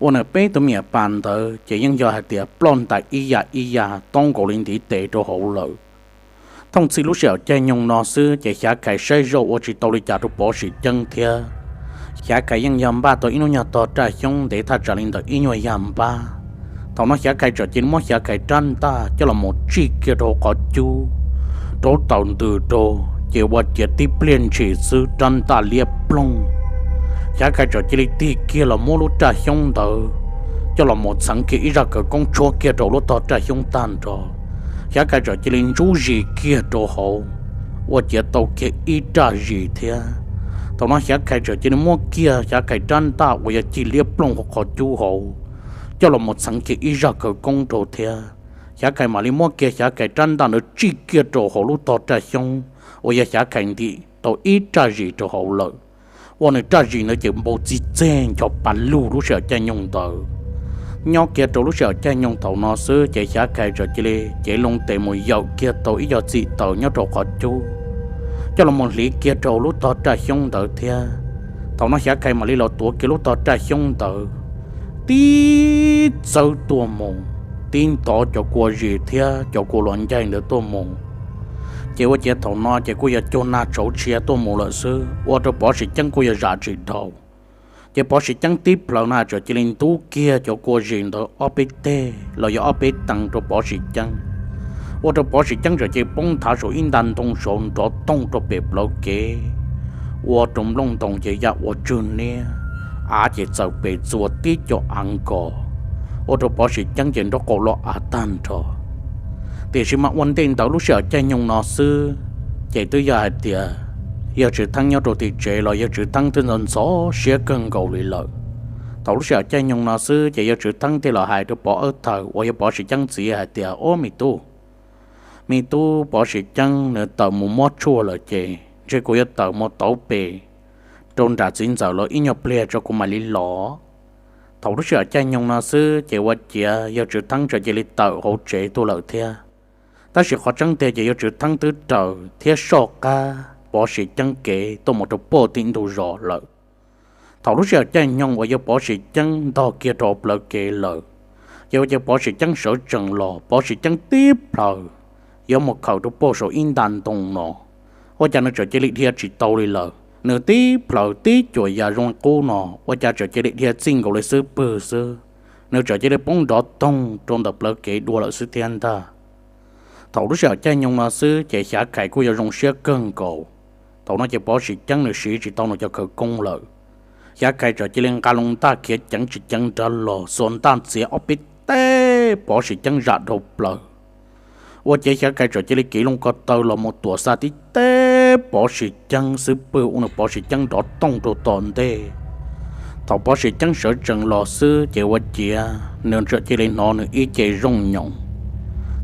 ua nws peb tug me nyuam pas ntawd ces yeej yog hais tias ploj ntais ib yam ib yam taub nkaus li ntiv tes rau hauv lawm. Thooj txhij lub sij hawm caij nyoog no xwb ces Xyav Khais saib zoj ua tsis tau li cas rau Pov Siav Ceeb thiab. Xyav Khais yeej yog npaj tau ib hnub nyoog tog raj xyoob ntev thaj tsam li ntawm ib nyuag yag npab. Thaum no Xyav Khais txawm cia li muab Xyav Khais rab ntaj coj los mus tsij kiag rau hauv qhov cub, rauv taws ntws rau, ces ua ciav tib pliag ntshis xwb rab ntaj liab ploog. Xyav Khais txawm cia li tig kiag los muab lub raj xyoob ntawd coj los mus txheev kiag ib zaj khawv koob tshuab kiag rau lub tog raj xyoob tag nrho. Xyav Khais txawm cia li ntsub zis kiag rau hauv, ua ciav tau kiag ib raj zis thiab. Thaum no Xyav Khais txawm cia li muab kiag Xyav Khais rab ntaj uas yog cig liab ploog hauv qhov cub hauv coj los mus txheev kiag ib zaj khawv koob rau thiab. Xyav Khais mam li muab kiag Xyav Khais rab ntaj ntawd tsij kiag rau hauv lub tog raj xyoob uas yog Xyav Khais ntim tau ib raj zis rau hauv lawm. Ua nws raj zis ntawd ces npau txij txeg ncho pas lug lub sij hawm caij nyoog ntawd. Nyob kiag rau lub sij hawm caij nyoog thaum no xwb ces Xyav Khais txawm cia li cev loo tes mus yawm kiag tau ib co txim taws nyob rau qhov cub coj los mus hliv kiag rau lub tog raj xyoob ntawd thiab. Thaum no Xyav Khais mam li los tuav kiag lub tog raj xyoob ntawd tib txawb tuaj mus, tib ntov cov kua zis thiab cov kua hluas ncaig ntawd tuaj mus. Ces ua ciav thaum no ces kuj yog cuag nag tshauv tshia tuaj mus lawm xwb, ua rau Pov Siav Ceeb kuj yog zam tsis dhau. Ces Pov Siav Ceeb tib plhaws na txawm cia li ntub kiag cov kua zis ntawd ob peb teg los yog ob peb teev rau Pov Siav Ceeb, ua rau Pov Siav Ceeb txawm cia li poob nthav saum ib nta ntoo saud nrov toog rau pem plawv kev, ua rau nplooj ntoos ces ya ua tswg niab, av ces txawm pes txuas tib co av nkos, ua rau Pov Siav Ceeb ces nraub qaum loj av tag nrho. Tiam sis mas ua ntej ntawd lub sij hawm caij nyoog no xwb, ces twb yog hais tias yawg Tswv Theeb nyob rau tim tsev los yawg Tswv Theeb twb ntxhov ntxhov siab kawg nkaus li lawm. Thaum lub sij hawm caij nyoog no xwb ces yawg Tswv Theeb thiaj los hais rau Pov Ab Thawm uas yog Pov Sis Ceeb txiv hais tias, Ob, me tub, me tub Pov Sis Ceeb nws tawm mus muab tshuaj lawm ces ntshe kuv yuav tawm mus tauv pes rau nram txiv ntxawm lawv ib nyuag pliag tso kuv mam li los. Thaum lub sij hawm caij nyoog no xwb ces ua ciav yawg Tswv Theeb txawm cia li tawm hauv tsev tuaj lawm thiab. Tab sis qhov tseeb tiag ces yawg Tswv Theeb twb raws thiab soj qab Pov Sis Ceeb kev tuaj mus rau puag tim ntug zos lawm. Thaum lub sij hawm caij nyoog uas yawg Pov Sis Ceeb ntog kiag rau plawv kev lawm, ces ua ciav Pov Sis Ceeb sawv tsees los, Pov Sis Ceeb tib plhaws yuav mus khawm rau puag saum ib nta ntoo no, ua cas nws txawm cia li dhia tsis tau li lawm. Nws tib plhaws tib cuam yam zoo qub no, ua cas txawm cia li dhia txij nkaus li xub pwg xwb, nws txawm cia li poob nrov toog rau ntawm plawv kev dua lawm xwb thiab ntag. Thaum lub sij hawm caij nyoog no xwb ces Xyav Khais kuj yog zoo siab kawg nkaus. Thaum no ces Pov Sis Ceeb nws siv tsis tau nws cov khawv koob lawm. Xyav Khais txawm cia li nqa loo ntaj khiav ceev tsis ceev nrad los xuas ntaj txiav ob peb teg Pov Sis Ceeb zam dhau plaws. Ua ciav Xyav Khais txawm cia li kiv loo ko taw los mus tuam xa tib teg Pov Sis Ceeb xub pwg ua nws Pov Sis Ceeb nrov toog rau tom ntej. Thaum Pov Sis Ceeb sawv tsees los xwb ces ua ciav nws txawm cia li hnov nws ib ce zooj nyoos.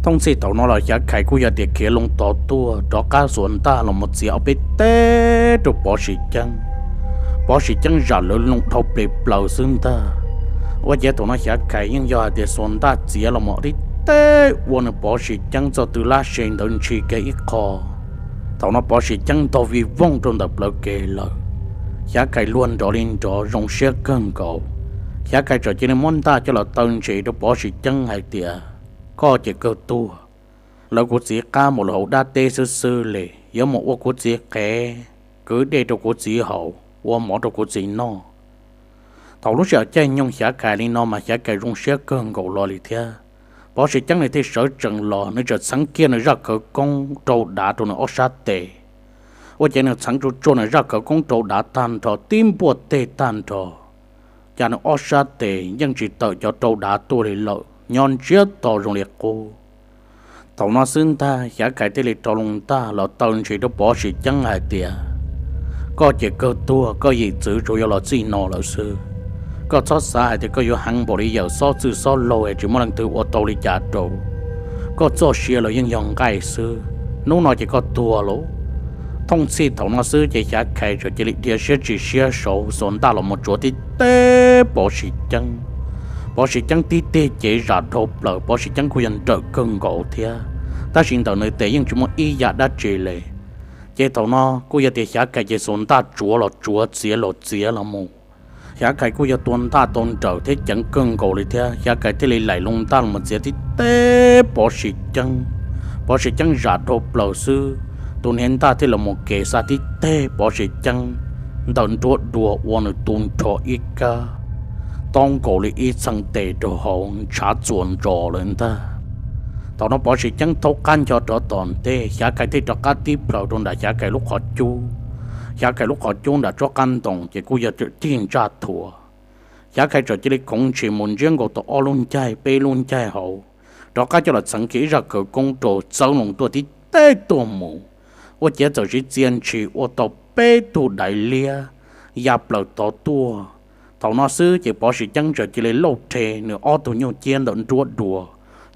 Thooj txhij thaum no los Xyav Khais kuj yog tias khiav loo tod tuaj rov qab xuas ntaj los mus txiav ob peb teg rau Pov Sis Ceeb. Pov Sis Ceeb zam lawv loo dhau ples plaws xwb ntag. Ua ciav thaum no Xyav Khais yeej yog hais tias xuas ntaj txiav los mus tib teg ua nws Pov Sis Ceeb txoj tw lab se ntawd ntshis kiag ib qho. Thaum no Pov Sis Ceeb ntog vij vooj rau ntawm plawv kev lawm. Xyav Khais luag nrov li nrov zoo siab kawg nkaus. Xyav Khais txawm cia li muab ntaj coj los taw ntses rau Pov Sis Ceeb hais tias, Koj ces kawg tuag. Lawv kuv txiv qab mus lawm hauv dab teb xwb xwb li, yuav mus ua kuv txiv qhev, kwv dej rau kuv txiv haus, ua mov rau kuv txiv noj. Thaum lub sij hawm caij nyoog Xyav Khais li no mas Xyav Khais zoo siab kawg nkaus los li thiab. Pov Sis Ceeb nws thiaj sawv tsees los, nws txawm txheev kiag nws zaj khawv koob rau dav rau nws ob sab tes. Ua ciav nws txheev tsuj tsuag nws zaj khawv koob rau dav tag nrho tib npuaj teg tag nrho, cas nws ob sab tes yeej tsis tawm cov rau dav tuaj li lawm, nyob ntsiag to zoo li qub. Thaum no xwb ntag Xyav Khais thiaj li rho loo ntaj los taw ntses rau Pov Sis Ceeb hais tias, Koj ces kawg tuag, koj yim txwv tsuas yog los txij no lawm xwb. Koj txhob xav hais tias koj yuav heev npaum li yawm xob txwj xob laug es tsis muaj leej twg ua tau li cas rau. Koj txoj sia los yeej yog nqaij xwb, hnub no ces koj tuag lauj. Thooj txhij thaum no xwb ces Xyav Khais txawm cia li dhia siab tsis siab saud xuas ntaj los mus tsuav tib teg Pov Sis Ceeb. Pov Sis Ceeb tib teg cev zam dhau plaws, Pov Sis Ceeb kuj yog nrawm kawg nkaus thiab, tab sis ntawm nws tes yeej tsis muaj ib yam dab tsi li. Ces thaum no kuj yog tias Xyav Khais ces xuas ntaj tsuav los tsuav, txiav los txiav los mus. Xyav Khais kuj yog tua ntaj tau nrawm thiab ceev kawg nkaus li thiab, Xyav Khais thiaj li laim loo ntaj los txiav tib teg Pov Sis Ceeb. Pov Sis Ceeb zam dhau plaws xwb, tus niag ntaj thiaj los mus kev xa tib teg Pov Sis Ceeb ntawm nruab dua ua nws tu nrho ib kab, tob nkaus li ib txheej tes rau hauv ntshav txuas ntsos lawm ntag. Thaum no Pov Sis Ceeb thaub qab ncho rov tom ntej, Xyav Khais thiaj rov qab tib plhaws rau nram Xyav Khais lub qhov cub. Xyav Khais lub qhov cub nram tsob qab ntoo ces kuj yog cig ntsaj thuav. Xyav Khais txawm cia li khoov ntshis mus ntsiab nkaus tau ob lub ncaig peb lub ncaig hauv, rov qab coj los txheev kiag ib zaj khawv koob rau txawb loo tuaj tib teg tuaj mus. Ua ciav txawm siv txia ntshis ua tau peb tug daiv liab ya plaws tod tuaj. Thaum no xwb ces Pov Sis Ceeb txawm cia li lauj rhe nws ob tug nyuj ciab ntawm nruab dua,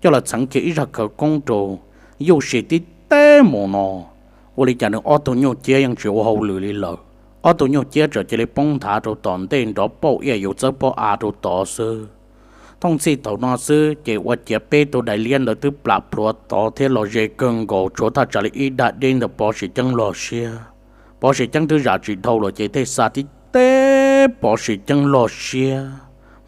coj los txheev kiag ib zaj khawv koob rau yuj sis tib teg mus no, ua li cas nws ob tug nyuj ciab yeej tsis ua hauj lwm li lawm. Ob tug nyuj ciab txawm cia li poob nthav rau tom ntej nrov pauj ib yam yus txawb pob av rau tod xwb. Thooj txhij thaum no xwb ces ua ciav peb tug daiv liab ntawd twb plam plhuav tod thiab los ze kawg nkaus, tshuav thaj tsam li ib dag deb ntawm Pov Sis Ceeb log siab. Pov Sis Ceeb twb zam tsis dhau los ces thiaj xa tib teg Pov Sis Ceeb log siab,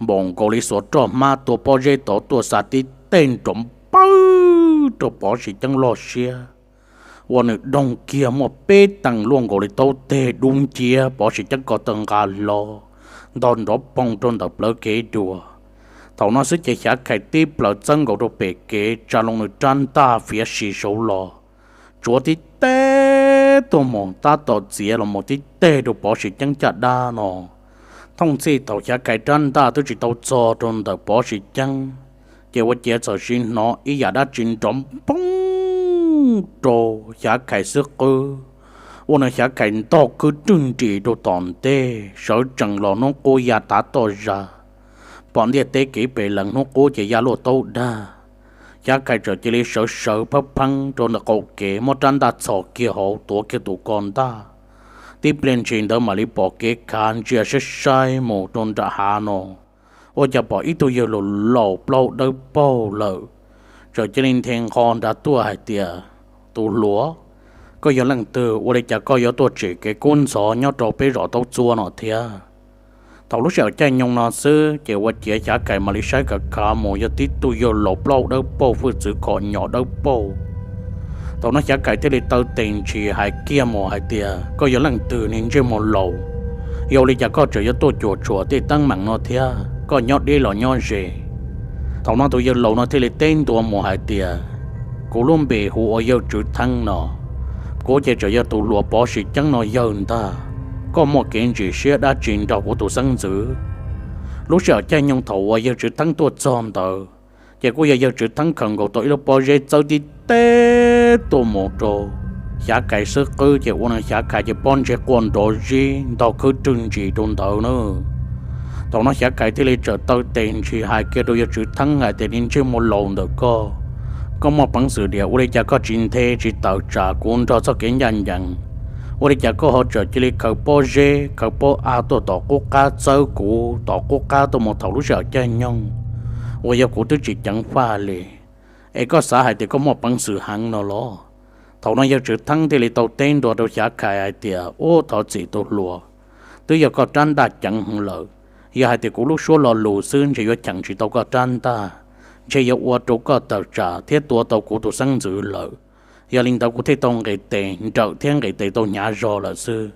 npaum nkaus li xuas roj hmab tua pob zeb tod tuaj xa tib teg nrov npawg rau Pov Sis Ceeb log siab, ua nws doog kiag muaj peb teeg luaj nkaus li taub teg dub nciab, Pov Sis Ceeb ko taw nqa hlo ntog nrov poog rau ntawm plawv kev dua. Thaum no xwb ces Xyav Khais tib plhaws txawb nkaus rau pem kev tsa loo nws rab ntaj fiav si saud los, tsuav tib teg tuaj mus tab tom txiav los mus tib teg rau Pov Sis Ceeb caj dab no. Thooj txhij thaum Xyav Khais rab ntaj twb tsis tau txog rau ntawm Pov Sis Ceeb, ces ua ciav txawm siv hnov ib yam dab tsi nrov npawg rau Xyav Khais xwb qwb, ua rau Xyav Khais ntog khwb rwg nris rau tom ntej sawv tsees los hnub qub ya tav toj zag, pom ntiaj teb kev pem lees hnub qub ces ya luaj taub dag. Xyav Khais txawm cia li sawv sawv pheeb pheeb rau ntawm qaum kev muab rab ntaj txhos kiag hauv tuav kiag tus ko ntaj, tib pliag ntshis ntawd mam li pom kev khav ntsia saib saib mus rau nram hav no, ua cas pom ib tug yawg laus laus plaub dawb paug lawm, txawm cia li nthe nqho nrad tuaj hais tias, Tus hluas, koj yog leej twg ua li cas koj yuav tuaj tsem kev kub ntxhov nyob rau peb zos Taub Txuab no thiab? Thaum lub sij hawm caij nyoog no xwb ces ua ciav Xyav Khais mam li saib khav khav mus yog tib tug yawg laus plaub dawb paug hwj txwv khom nyom dawb paug. Thaum no Xyav Khais thiaj li taw tes ntshis hais kiag mus hais tias, Koj yog leej twg niag ntsej muag laus? Yog ua li cas koj tseem yuav tuaj cuam tshuam tej teeb meem no thiab? Koj nyob deb los nyob ze? Thaum no tus yawg laus no thiaj li teb ntua mus hais tias, Kuv lub npe hu ua Yawg Tswv Theeb no. Kuv ces tseem yog tus hluas Pov Sim Ceeb no yawg ntag. Koj muaj kev ntsis siab dab tsi nrog kuv tus xeeb ntxwv? Lub sij hawm caij nyoog thaum uas Yawg Tswv Theeb tuaj txog ntawd, ces kuj yog Yawg Tswv Theeb khaws nkaus tau ib lub pob zeb txawb tib teb tuaj mus rau Xyav Khais xwb qwb ces ua rau Xyav Khais ces pob ntseg quaj nrov zib ntog khwb rwg ntsis rau ntawd na. Thaum no Xyav Khais thiaj li txawm taw tes ntshis hais kiag rau Yawg Tswv Theeb hais tias, Niag ntsej muag laus ntawm koj, koj muaj peev xwm diam ua li cas koj tsis nthe tsis tawm tsam kuv nrog txoj kev ncaj ncees? Ua li cas koj ho txawm cia li khaws pob zeb khaws pob av tuaj tom qub qab txawb kuv tom qub qab tuaj mus thaum lub sij hawm caij nyoog uas yog kuv twb tsis ceev faj li? Es koj xav hais tias koj muaj peev xwm heev no los? Thaum no Yawg Tswv Theeb thiaj li tau teb ntua rau Xyav Khais hais tias, Ub, thov txim tus hluas, twb yog koj rab ntaj ceev heev lawm. Yog hais tias kuv lub suab lo lus xwb ntshe yuav cheem tsis tau koj rab ntaj, ntshe yuav ua rau koj tawm tsam thiab tua tau kuv tus xeeb ntxwv lawm. Yog li ntawd kuv thiaj tau nqis tes nrawm thiab nqis tes tau hnyav zog lawm xwb.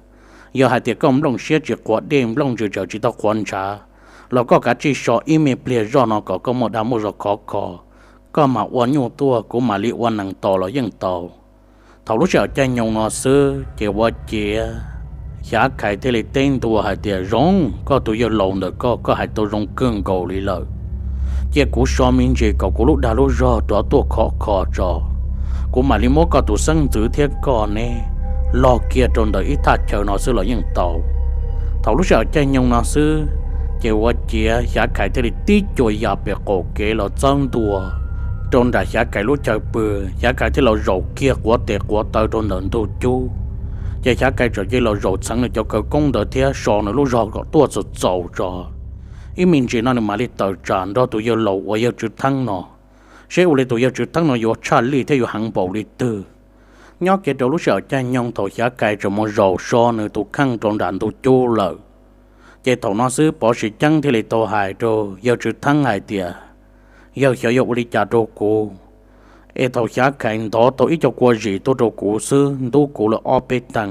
Yog hais tias koj nplooj siab tsis qhuav dej nplooj ntsws tsaws tsis tau qhuav ntshav, los koj kav tsij so ib me pliag zoj no kom koj muaj dag muaj zog khov kho, koj mam ua nyuj tuaj kuv mam li ua nees tos los yeej tau. Thaum lub sij hawm caij nyoog no xwb ces ua ciav Xyav Khais thiaj li teb ntua hais tias, Zoo, koj tus yawg laus ntawm koj, koj hais tau zoo kawg nkaus li lawm. Cia kuv so me ntsis kom kuv lub dag lub zog rov tuaj khov kho tso, kuv mam li muab koj tus xeeb ntxwv thiab koj neb log kiag rau ntawm ib thaj chaw no xwb los yeej tau. Thaum lub sij hawm caij nyoog no xwb, ces ua ciav Xyav Khais thiaj li tib cuag ya pem qaum kev los txawb ntua rau nram Xyav Khais lub chaw pw. Xyav Khais thiaj los zaum kiag quav tes quav taw rau ntawm ntug cub, ces Xyav Khais txawm cia li los zaum txheev nws cov khawv koob ntawd thiab so nws lub zog kom tuaj txaus txaus tso. Ib me ntsis no nws mam li tawm tsam nrog tus yawg laus uas Yawg Tswv Theeb no, seb ua li tus Yawg Tswv Theeb no yuav tshaj lij thiab yuav heev npaum li twg. Nyob kiag rau lub sij hawm caij nyoog thaum Xyav Khais tseem mus zaum so nws tus kheej rau nram ntug cub lawm, ces thaum no xwb Pov Sim Ceeb thiaj li tau hais rau Yawg Tswv Theeb hais tias, Yawg xyov yog ua li cas rau kuv, es thaum Xyav Khais ntov tau ib co kua zis tuaj rau kuv xwb ntub kuv lawm ob peb teeg,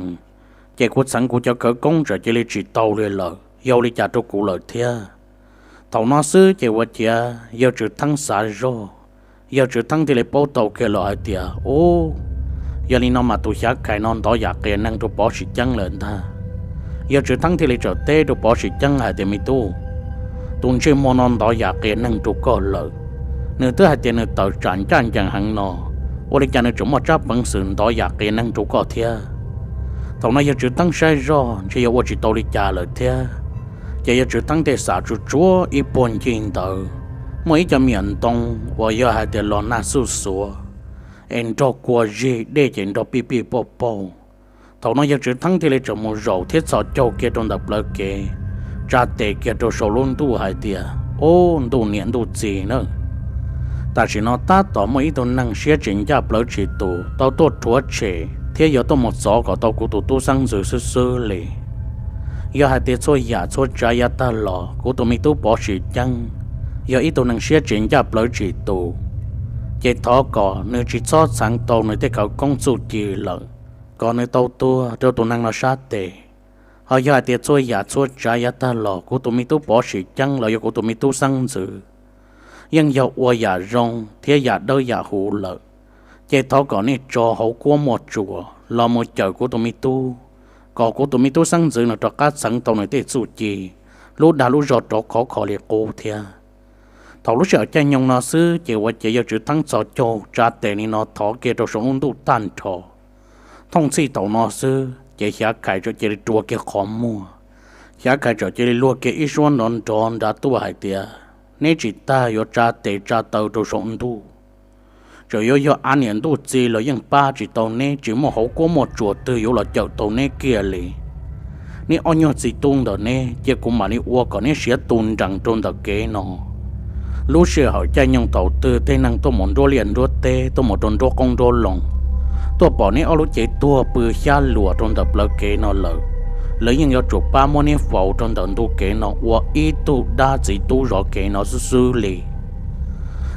ces kuv txheev kuv cov khawv koob txawm cia li tsis tau li lawm, yog ua li cas rau kuv lawm thiab? Thaum no xwb ces ua ciav Yawg Tswv Theeb xav zoj, Yawg Tswv Theeb thiaj li paub tau kiag lawm hais tias, Ub, yog li no mas tus Xyav Khais no ntov yam qias neeg rau Pov Sim Ceeb lawm ntag. Yawg Tswv Theeb thiaj li txawm teb rau Pov Sim Ceeb hais tias, Me tub, tus ntsej muag no ntov yam qias neeg rau koj lawm. Nws twb hais tias nws tawm tsam ncaj ncees heev no, ua li cas nws tseem muaj tsab peev xwm ntov yam qias neeg rau koj thiab? Thaum no Yawg Tswv Theeb saib zoj ntshe yog ua tsis tau li cas lawm thiab, ces Yawg Tswv Theeb thiaj xam tsuas tsuav ib puag ncig ntawd, muaj ib co me nyuam ntoo uas yog hais tias los nag xuj xuav es nrog kua zig, dej ces nrog pij pij pauj pauj. Thaum no Yawg Tswv Theeb thiaj li tseem mus zaum thiab txhos caug kiag rau ntawm plawv kev, tsa tes kiag rau saum lub ntuj hais tias, Ub, ntuj niam ntuj txiv na, tam sim no tab tom muaj ib tug neeg siab tsis ncaj plawv tsis tus tau tuaj rhuav tshem thiab yuav tuaj mus txov kom tau kuv tus tub xeeb ntxwv xwb xwb li. Yog hais tias txhua yam txhua tsav yav tag los kuv tus me tub Pov Sim Ceeb yog ib tug neeg siab tsis ncaj plawv tsis tus, ces thov kom nws tsis txhob txheev tau nws tej khawv koob txuj ci lawm, kom nws tau tuag rau tus neeg no sab tes. Ho yog hais tias txhua yam txhua tsav yav tag los kuv tus me tub Pov Sim Ceeb los yog kuv tus me tub xeeb ntxwv yeej yog ua yam zoo thiab yam dawb yam huv lawm, ces thov kom nej tso hauv kuab muaj tsuas los mus cawm kuv tus me tub, kom kuv tus me tub xeeb ntxwv nws rov qab txheev tau nws tej txuj ci, lub dag lub zog rov khov kho li qub thiab. Thaum lub sij hawm caij nyoog no xwb ces ua ciav yawg Tswv Theeb txhos caug tsa tes li no thov kiag rau saum lub ntuj tag nrho. Thooj txhij thaum no xwb ces Xyav Khais txawm cia li rua kiag qhov muag. Xyav Khais txawm cia li luag kiag ib suab nrov nrov nrad tuaj hais tias, Neb tsis tas yuav tsa tes tsa taw rau saum ntuj, txawm yuav yog av niam ntuj txiv los yeej pab tsis tau neb, tsis muaj hauv kuab muaj tsuas twg yuav los cawm tau neb kiag li. Neb ob nyuag txiv tub ntawm neb, cia kuv mam li ua kom neb siav tu nrees rau ntawm kev no. Lub sij hawm caij nyoog thaum twg tej neeg tuaj mus nruab liaj nruab teb, tuaj mus rau nruab qoob nruab loo, tuaj pom neb ob lub cev tuag pw xyab luas rau ntawm plawv kev no lawm, lawv yeej yuav tsum pab muab neb faus rau ntawm ntu kev no ua ib tug dab txiv tub zov kev no xwb xwb li.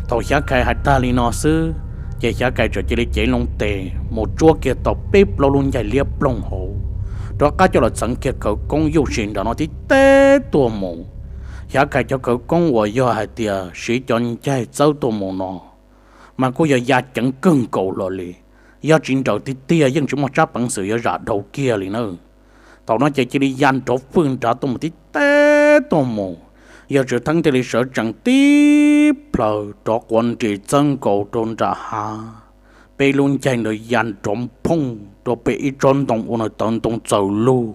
Thaum Xyav Khais hais tag li no xwb, ces Xyav Khais txawm cia li cev loo tes mus tsuab kiag tau peb plaub lub ncaig liab ploog hauv, rov qab coj los txheev kiag khawv koob yuj sim nram no tib teb tuaj mus. Xyav Khais cov khawv koob uas yog hais tias siv cov ncaig txawb tuaj mus no mas kuj yog ya ceev kawg nkaus los li. Yog tsis nrawm tiag tiag yeej tsis muaj tsab peev xwm yuav zam dhau kiag li na. Thaum no ces cia li ya nrov fwj nrad tuaj mus tib teb tuaj mus. Yawg Tswv Theeb thiaj li sawv tsees tib plhaws rov quav nris txawb nkaus rau nram hav. Peb lub ncaig ntawd ya nrov phooj rau pem ib tsob ntoo ua nws tawv ntoo txaws lug,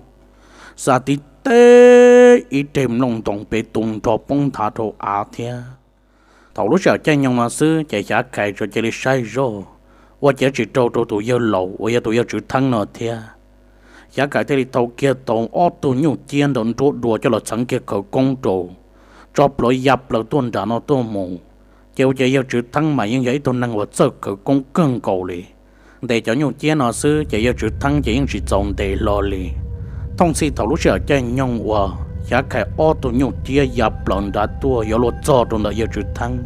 xa tib teb ib reg nplooj ntoos pem tu nrho poob nthav rau av thiab. Thaum lub sij hawm caij nyoog no xwb ces Xyav Khais txawm cia li saib zoj, ua ciav tsis raug rau tus yawg laus uas yog tus yawg Tswv Theeb no thiab. Xyav Khais thiaj li thau kiag tau ob tug nyuj ciab ntawm nruab dua coj los txheev kiag khawv koob rau, tso plhuav ya plaws tuaj nram no tuaj mus. Ces ua ciav yawg Tswv Theeb mas yeej yog ib tug neeg uas txawj khawv koob kawg nkaus li. Ntes cov nyuj ciab no xwb ces yawg Tswv Theeb ces yeej tsis txaus ntes hlo li. Thooj txhij thaum lub sij hawm caij nyoog uas Xyav Khais ob tug nyuj ciab ya plaws nrad tuaj yuav luag txog rau ntawm yawg Tswv Theeb,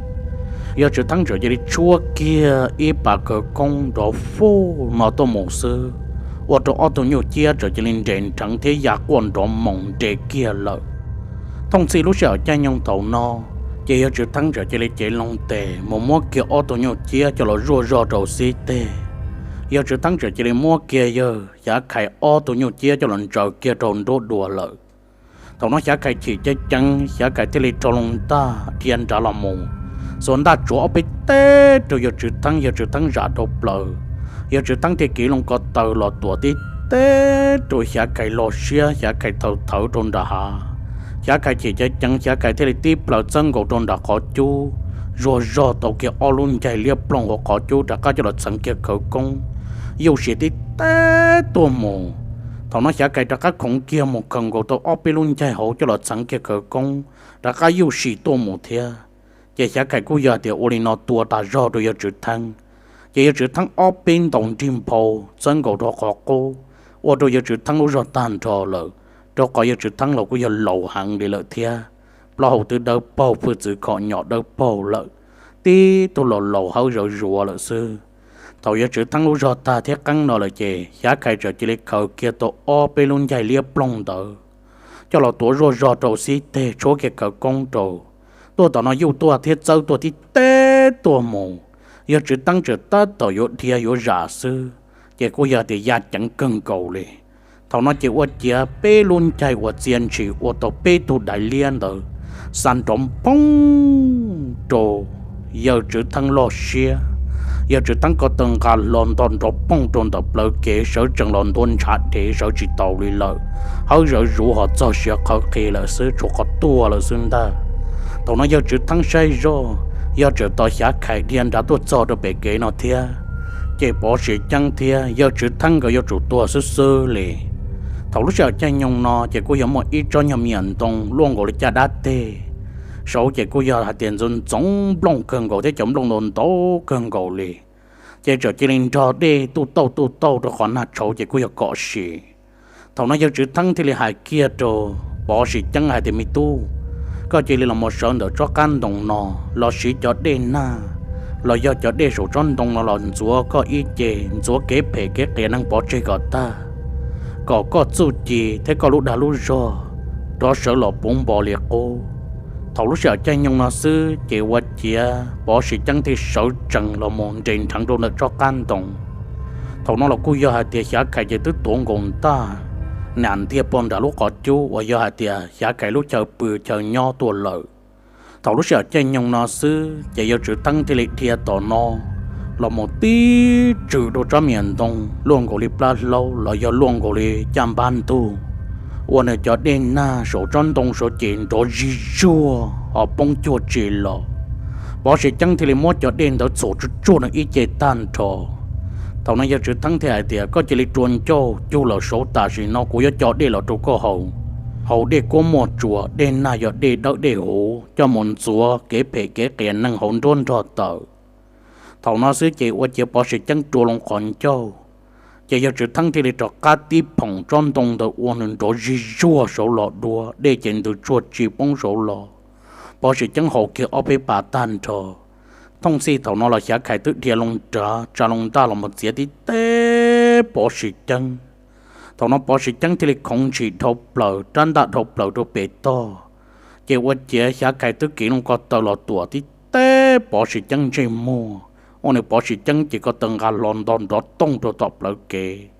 yawg Tswv Theeb txawm cia li tshuab kiag ib pas khawv koob nrov fwj no tuaj mus xwb, ua rau ob tug nyuj ciab txawm cia li nres nrheev thiab ya quaj nrov moos nres kiag lawm. Thooj txhij lub sij hawm caij nyoog thaum no, ces yawg Tswv Theeb txawm cia li cev loo tes mus muab kiag ob tug nyuj ciab coj los zuaj zog rau xib teg. Yawg Tswv Theeb txawm cia li muab kiag yawg Xyav Khais ob tug nyuj ciab coj los ntsaws kiag rau nruab dua lawm. Thaum no Xyav Khais chim ceev ceev, Xyav Khais thiaj li rho loo ntaj dhia nrad los mus, xuas ntaj tsuav ob peb teg rau yawg Tswv Theeb, yawg Tswv Theeb zam dhau plaws. Yawg Tswv Theeb thiaj kiv loo ko taw los tuam tib teg rau Xyav Khais lub siab, Xyav Khais thaws thawv rau nram hav. Xyav Khais chim ceev ceev, Xyav Khais thiaj li tib plaws txawb nkaus rau nram qhov cub, zuaj zog tau kiag ob lub ncaig liab ploog hauv qhov cub rov qab coj los txheev kiag khawv koob, yuj sim tib teg tuaj mus. Thaum no Xyav Khais rov qab khoov kiag mus khaws nkaus tau ob peb lub ncaig hauv coj los txheev kiag khawv koob rov qab yuj sim tuaj mus thiab. Ces Xyav Khais kuj yog tias ua li no tua tas zog rau yawg Tswv Theeb. Ces yawg Tswv Theeb ob peb ntaus nrig nphau txawb nkaus rau qhov qub, ua rau yawg Tswv Theeb lub zog tag nrho lawm, rau qhov yawg Tswv Theeb los kuj yog laus heev li lawm thiab. Plaub hau twb dawb paug, hwj txwv khom nyom dawb paug lawm, tib tug los laus hawb zawv zuav lawm xwb. Thaum yawg Tswv Theeb lub zog tag thiab qeeb no lawm ces Xyav Khais txawm cia li khaws kiag tau ob peb lub ncaig liab ploog ntawd coj los tuav zuaj zog rau xib teg tshuab kiag khawv koob rau. Tuaj tom no yuj tuaj thiab txawb tuaj tib teg tuaj mus, yawg Tswv Theeb txawm tab tom yuav dhia yuav zam xwb, ces kuj yog tias ya ceev kawg nkaus li. Thaum no ces ua ciav peb lub ncaig uas txia ntshis ua tau peb tug daiv liab ntawd xa nrov phooj rau yawg Tswv Theeb lub siab. Yawg Tswv Theeb ko taw nqa hlo nto nrov phooj rau ntawm plawv kev, sawv tsees los ntua ntshav dev sawv tsis taus li lawm, hawb zawv zuav ho txog siav qhawv qhi lawm xwb, tshuav qhov tuag lawm xwb ntag. Thaum no yawg Tswv Theeb saib zoj, yog tseem tos Xyav Khais dhia nrad tuaj txog rau pem kev no thiab, ces Pov Siv Ceeb thiab yawg Tswv Theeb nkawd yuav tsum tuag xwb xwb li. Thaum lub sij hawm caij nyoog no ces kuj yog muaj ib tsob nyuag me nyuam ntoo luaj nkaus li caj dab teg, saud ces kuj yog hais tias ntxoov ntxoov nplooj kawg nkaus thiab cov nplooj ntau ntau kawg nkaus li. Ces txawm cia li nrog dej tuj tauj tuj tauj rau qhov nag tshauv ces kuj yog kom sim. Thaum no yawg Tswv Theeb thiaj li hais kiag rau Pov Siv Ceeb hais tias, Me tub, koj cia li los mus sawv ntawm tsob qab ntoo no los siv cov dej nag los yog cov dej saum tsob ntoo no los ntxuav koj ib ce, ntxuav kev phem kev qias neeg pov tseg kom tag, kom koj txuj ci thiab koj lub dag lub zog rov sawv los puv npo li qub. Thaum lub sij hawm caij nyoog no xwb ces ua ciav Pov Siv Ceeb thiaj sawv tsees los mus nres nrheev rau ntawm tsob qab ntoo. Thaum no los kuj yog hais tias Xyav Khais ces twb tuav nkaus ntaj, nam ntiag pog nram lub qhov cub uas yog hais tias Xyav Khais lub chaw pw chaw nyob tuaj lawm. Thaum lub sij hawm caij nyoog no xwb ces yawg Tswv Theeb thiaj li dhia tom no los mus tib tswm rau tsob me nyuam ntoo luaj nkaus li plab hlaub los yog luaj nkaus li caj npab ntug, ua nws cov dej nag saum tsob ntoo saud ces nrov zig zuag ho poob cuag tsis los. Pov Siv Ceeb thiaj li muab cov dej ntawd txhuam tsuj tsuag nws ib ce tag nrho. Thaum no yawg Tswv Theeb thiaj hais tias, Koj cia li rua ncauj cug lawm saud, tam sim no kuv yuav co dej los rau koj haus. Haus dej kuab muaj tsuas, dej nag yog dej dawb dej huv, coj mus ntxuav kev phem kev qias neeg hauv nruab nrog tawm. Thaum no xwb ces ua ciav Pov Siv Ceeb rua loo qhov ncauj, ces yawg Tswv Theeb thiaj li rov qab tib phoom tsob ntoo ntawd ua nws nrov zig zuag saud los dua, dej ces ntws tsuag tsis poob saud los. Pov Siv Ceeb haus kiag ob peb pas tag nrho. Thooj txhij thaum no los Xyav Khais twb dhia loo nrad tsa loo ntaj los mus txiav tib teb Pov Siv Ceeb. Thaum no Pov Siv Ceeb thiaj li khoov ntshis dhau plaws, rab ntaj dhau plaws rau pem toj, ces ua ciav Xyav Khais twb kiv loo ko taw los tuam tib teb Pov Siv Ceeb ntsej muag, ua nws Pov Siv Ceeb ces ko taw nqa hlo nto nrov tooj rau tom plawv kev.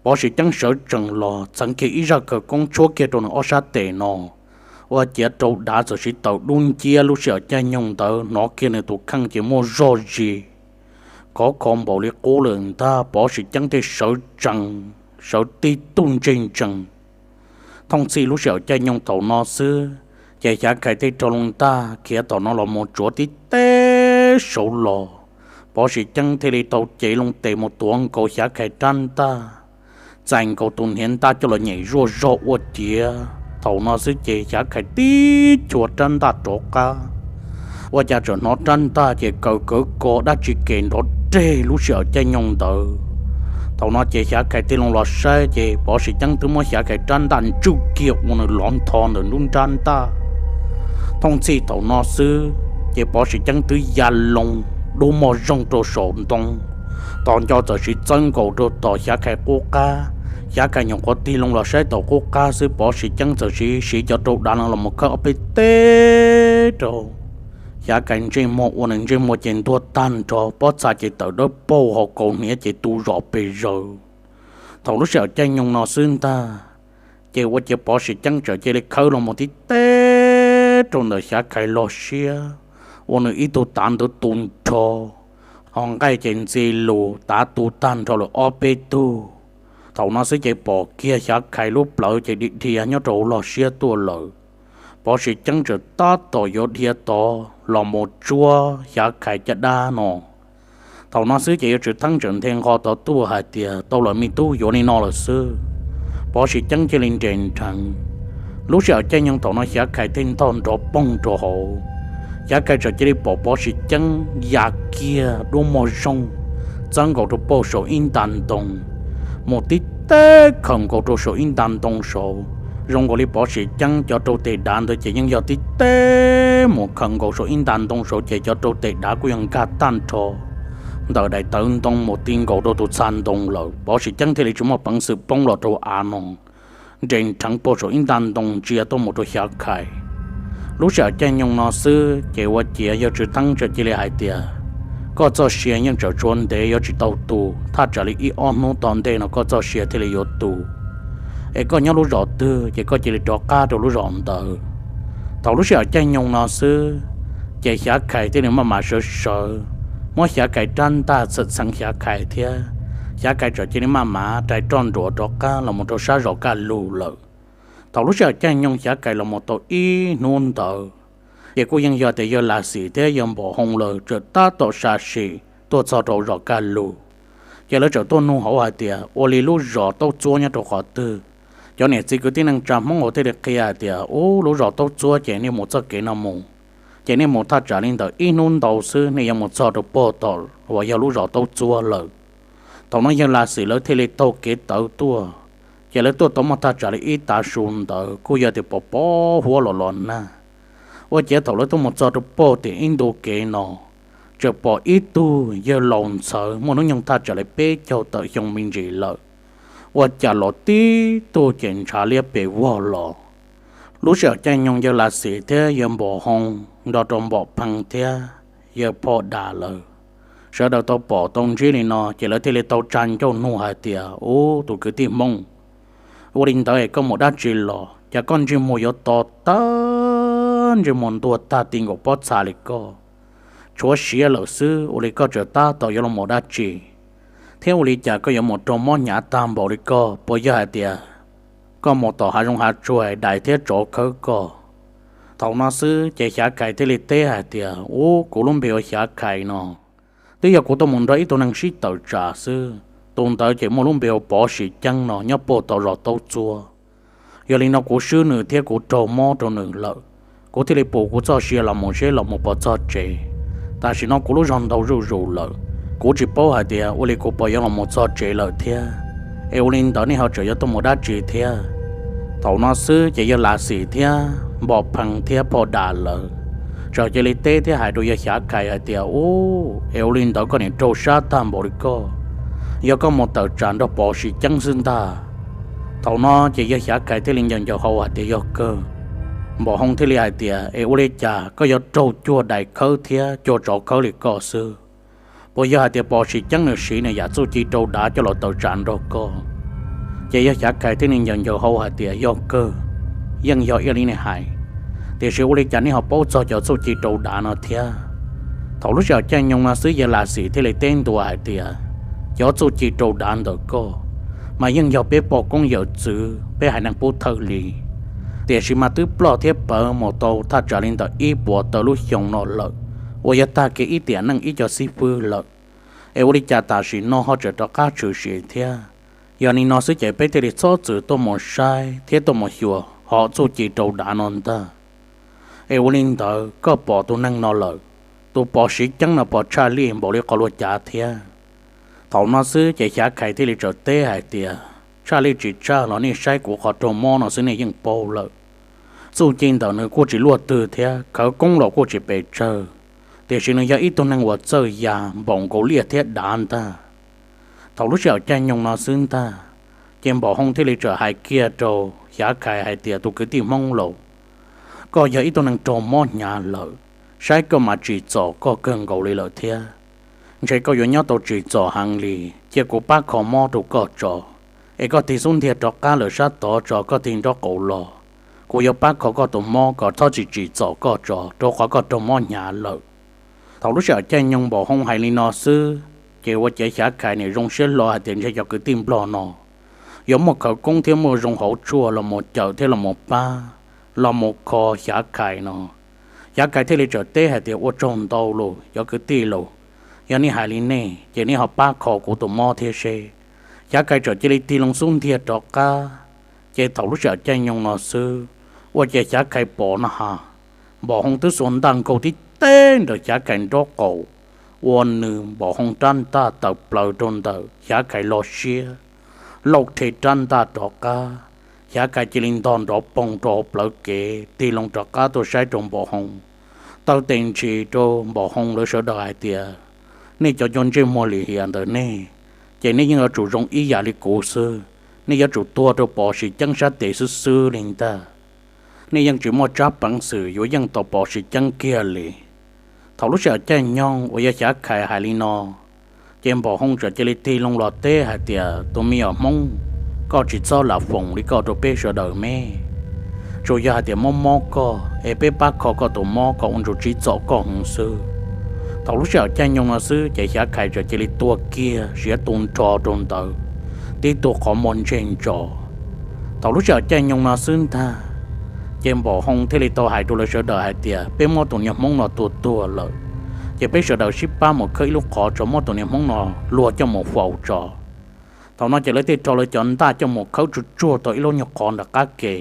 Pov Siv Ceeb sawv tsees los txheev kiag ib zaj kawg koob tshuab kiag rau nws ob sab tes no, ua ciav rau dav txawm siv tawm dub nciab. Lub sij hawm caij nyoog ntawd hnov kiag nws tus kheej ces muaj zog zis khov kho npaum li qub lawm ntag. Pov Siv Ceeb thiaj sawv tsees, sawv tib tug ntseg ntsees. Thooj txhij lub sij hawm caij nyoog thaum no xwb, ces Xyav Khais thiaj rau loo ntaj khiav tom no los mus tsuav tib teb saud los. Pov Siv Ceeb thiaj li tau cev loo tes mus tuav nkaus Xyav Khais rab ntaj, txais nkaus tus hniav ntaj coj los nyem zuaj zog ua ciav thaum no xwb ces Xyav Khais tib chua rab ntaj rov qab. Ua cas tseem hnov rab ntaj ces kaw kawv ko dab tsi kem nrov reg lub sij hawm caij nyoog ntawd. Thaum no ces Xyav Khais tig loo los saib ces Pov Siv Ceeb twb muab Xyav Khais rab ntaj ntswj kiag ua nws lov ntho ntawm nruab nrab ntaj. Thooj txhij thaum no xwb ces Pov Siv Ceeb twb ya loo dub moj zoog rau saum ntoo, tos nco txawm siv txawb nkaus rau tom Xyav Khais qub qab. Xyav Khais nyuam qhuav tig loo los saib tom qub qab xwb Pov Siv Ceeb txawm siv siv cov rau dav no los mus khawb ob peb teb rau Xyav Khais ntsej muag ua nws ntsej muag ces ntuag tag nrho, pob txha ces tawm dawb paug, hauv kaus hniav ces tu zom pes zaws. Thaum lub sij hawm caij nyoog no xwb ntag, ces ua ciav Pov Siv Ceeb txawm cia li khawb los mus tib teb rau ntawm Xyav Khais lub siab, ua nws ib tug tav ntawd tu nrho, ho nqaij ces ntxi lus tav tu tag nrho lawm ob peb tug. Thaum no xwb ces pom kiag Xyav Khais lub plawv ces dhia dhia nyob rau hauv lub siab tuaj lawm. Pov Siv Ceeb txawm tab tom yuav dhia tod los mus tsuab Xyav Khais caj dab no. Thaum no xwb ces yawg Tswv Theeb txawm nthe nqo tod tuaj hais tias, Tau lawm me tub, yuav li no lawm xwb. Pov Siv Ceeb cia li nres nrheev. Lub sij hawm caij nyoog thaum no Xyav Khais thiaj ntog nrov poog rau hauv. Xyav Khais txawm cia li pom Pov Siv Ceeb ya kiag dub moj zoog txawb nkaus rau pauj saum ib nta ntoo, mus tib teb khaws nkaus rau saum ib nta ntoo saud. Zoo nkaus li Pov Siv Ceeb cov rau tes dav ntawd ces yeej yog tib teb mus khaws nkaus saum ib nta ntoo saud ces cov rau tes dav kuj yog nkag tag nrho ntawm daim tawv ntoo mus ti nkaus rau tus txha ntoo lawm. Pov Siv Ceeb thiaj li tsis muaj peev xwm poob los rau av no, nres nrheev pauj saum ib nta ntoo ntsia tuaj mus rau Xyav Khais. Lub sij hawm caij nyoog no xwb ces ua ciav yawg Tswv Theeb txawm cia li hais tias, Koj txoj sia yeej tseem tshuav ntev, yuav tsis tau tu, thaj tsam li ib ob hnub tom ntej no koj txoj sia thiaj li yuav tu. Es koj nyob lub zos twg ces koj cia li rov qab rau lub zos ntawd. Thaum lub sij hawm caij nyoog no xwb, ces Xyav Khais thiaj li maj mam sawv sawv, muab Xyav Khais rab ntaj txhawm txheev Xyav Khais thiab. Xyav Khais txawm cia li maj mam rais roj nruas rov qab los mus rau sab zos Kaj Lug lawm. Thaum lub sij hawm caij nyoog Xyav Khais los mus tau ib hnub ntawd, ces kuj yeej yog tias yawg Lam Xim thiab yawg Npom Hoo lawv txawm tab tom sam sim tuaj txog rau zos Kaj Lug. Ces lawv txawm tuaj nug hauv hais tias, Ua li lub zos Taub Txuab nyob rau qhov twg? Cov niam txiv kwv tij neej tsa Hmoob hauv thiaj li qhia hais tias, Ub, lub zos Taub Txuab ces nej mus txoj kev no mus, ces nej mus thaj tsam li ntawm ib hnub ntau xwb nej yuav mus txog rau pog tom uas yog lub zos Taub Txuab lawm. Thaum no yawg Lam Xim lawv thiaj li taug kev tawv tuaj, ces lawv tuaj tau muaj thaj tsam li ib tav su ntawd kuj yog tias pos pos huab los los nag. Ua ciav thaum lawv tuaj mus txog rau pog tim ib ntu kev no, txawm pom ib tug yawg laus ntxhawv muaj hnub nyoog thaj tsam li peb caug tawm xyoo me ntsis lawm, ua cas los tib tug ces ntshav liab pes vog los. Lub sij hawm caij nyoog yawg Lam Xim thiab yawg Npom Hoo nrog rau Npom Phee thiab yawg Phoj Dam lawv, sawv daws tau pom tau ntsib li no ces lawv thiaj li tau tsa ncauj nug hais tias, Ub, tus kwv tij Hmoob, ua li ntawd es koj mus dab tsi los cas koj ntsej muag yuav to tag ntsej muag ntuag tag ti nkaus pob txha li koj, tshuav siav lawm xwb, ua li koj tseem tab tom yuav los mus dab tsi, thiab ua li cas koj yuav mus raug mob hnyav tag npaum li koj? Puas yog hais tias koj mus tom hav zoov hav tsuag dais thiab tsov khawb koj? Thaum no xwb ces Xyav Khais thiaj li teb hais tias, Ub, kuv lub npe ua Xyav Khais no, twb yog kuv tuaj mus nrog ib tug neeg sib tawm tsam xwb. Tus ntawd ces muaj lub npe ua Pov Sim Ceeb no, nyob puag tom zos Taub Txuab. Yog li no kuv swb nws thiab kuv raug mob rau nws lawm, kuv thiaj li pus kuv txoj sia los mus seb los mus puas txog tsev. Tam sim no kuv lub zog ntau zuj zus lawm, kuv tsis paub hais tias ua li kuv puas yuav los mus txog tsev lawm thiab. Es ua li ntawd nej ho tseem yuav tuaj mus dab tsi thiab? Thaum no xwb ces yawg Lav Xim thiab Npom Phee thiab Phom Dam lawv txawm cia li teb thiab hais rau yawg Xyav Khais hais tias, Ub, es ua li ntawd koj niam raug sab tag npaum li koj, yog koj mus tawm tsam nrog Pov Sim Ceeb xwb ntag. Thaum no ces yawg Xyav Khais thiaj li ncaws ncaws hau hais tias, Yog kawg. Npom Hoo thiaj li hais tias, Es ua li cas koj yuav raug cuag dais khawb thiab cuag tsov khawb li koj xwb? Puas yog hais tias Pov Sim Ceeb nws siv nws yam txuj ci rau dav coj los tawm tsam nrog koj? Ces yawg Xyav Khais thiaj li ncaws ncaws hau hais tias, Yog kawg, yeej yog ib yam li nej hais, tiam sis ua li cas nej ho paub txog cov txuj ci rau dav no thiab? Thaum lub sij hawm caij nyoog no xwb yawg Lav Xim thiaj li teb ntua hais tias, Cov txuj ci rau dav ntawm koj mas yeej yog peb poj koob yawm txwv, peb haiv neeg Pub Thawj Lis, tiam sis mas twb ploj thiab pawv mus tau thaj tsam li ntawm ib puas tawm lub xyoo no lawm, uas yog tag kev ib tiam neej ib co xib fwb lawm. Es ua li cas tam sim no ho tseem rov qab tshwm sim thiab? Yog li no xwb ces peb thiaj li txhob txwm tuaj mus saib thiab tuaj mus xyuas hom txuj ci rau dav no ntag. Es ua li ntawd koj pom tus neeg no lawm, tus Pov Sim Ceeb no puas tshaj lij npaum li qhov luag cav thiab? Thaum no xwb ces Xyav Khais thiaj li txawm teb hais tias, Tshaj lij tsis tshaj los nej saib kuv qhov raug mob no xwb nej yeej paub lawm. Txuj ci ntawm nws kuj tsis luaj twg thiab khawv koob los kuj tsis pes tsawg, tiam sis nws yog ib tug neeg uas txawj ya npaum nkaus liaj thiab dav ntag. Thaum lub sij hawm caij nyoog no xwb ntag, ces Npom Hoo thiaj li txawm hais kiag rau Xyav Khais hais tias, Tus kwv tij Hmoob laus, koj yog ib tug neeg raug mob hnyav lawm, saib koj mas tsim txom koj kawg nkaus li lawm thiab. Ntshe koj yuav nyob tau tsim txom heev li, cia kuv pab kho mob rau koj tso, es koj tig xub ntiag rov qab lawm sab tod tso, koj tig nraub qaum los, kuv yuav pab kho koj tus mob kom txhob tsis tsim txom koj tso, rau qhov koj raug mob hnyav lawm. Thaum lub sij hawm caij nyoog Npom Hoo hais li no xwb, ces ua ciav Xyav Khais niam zoo siab hlo hais tias ntshe cov kwv tij Nplog no yuav muaj khawv koob thiab muaj zoo hauv tshuaj los mus cawm thiab los mus pab, los mus kho Xyav Khais no. Xyav Khais thiaj li txawm teb hais tias, Ua tsaug ntau lauj cov kwv tij lauj, yog nej hais li nej ces nej ho pab kho kuv tus mob thiab seb. Xyav Khais txawm cia li tig loo xub ntiag rov qab. Ces thaum lub sij hawm caij nyoog no xwb, ua ciav Xyav Khais pom no ha, Npom Hoo twb xuas ntaj nkaug tib teg nraws Xyav Khais nraub qaum, ua nws Npom Hoo rab ntaj tawm plaws rau ntawm Xyav Khais lo siab, lauj rhe rab ntaj rov qab. Xyav Khais cia li ntog nrov poog rau hauv plawv kev tig loo rov qab tuaj saib rau Npom Hoo, taw tes ntsis rau Npom Hoo lawv sawv daws hais tias, Nej cov cov ntsej muag lim hiam ntawm nej, ces nej yeej yuav tsum zoo ib yam li kuv xwb, nej yuav tsum tuag rau Pov Sim Ceeb sab tes xwb xwb li ntag. Nej yeej tsis muaj tsab peev xwm yuav yeej tau Pov Sim Ceeb kiag li. Thaum lub sij hawm caij nyoog uas yog Xyav Khais hais li no, ces Npom Hoo txawm cia li tig loo los teb hais tias, Tus me nyuam Hmoob, koj tsis txhob lam foom li koj rau peb sawv daws me. Tsuas yog hais tias mob mob koj es peb pab kho koj tus mob kom ua ntsuj tsim txom koj heev xwb. Thaum lub sij hawm caij nyoog no xwb ces Xyav Khais txawm cia li tuag kiag siav tu nrho rau ntawd, tib tug qhov muag ntseg ntso. Thaum lub sij hawm caij nyoog no xwb ntag, ces Npom Hoo thiaj li tau hais rau lawv sawv daws hais tias, Peb muab tus niag Hmoob no tua tuag lawm, ces peb sawv daws sib pab mus khawb ib lub qhov tso, muab tus niag Hmoob no luag coj mus faus tso. Thaum no ces lawv thiaj rho lawv cov ntaj coj mus khawb tsuag tsuag tau ib lub nyuag qhov nram qab ke,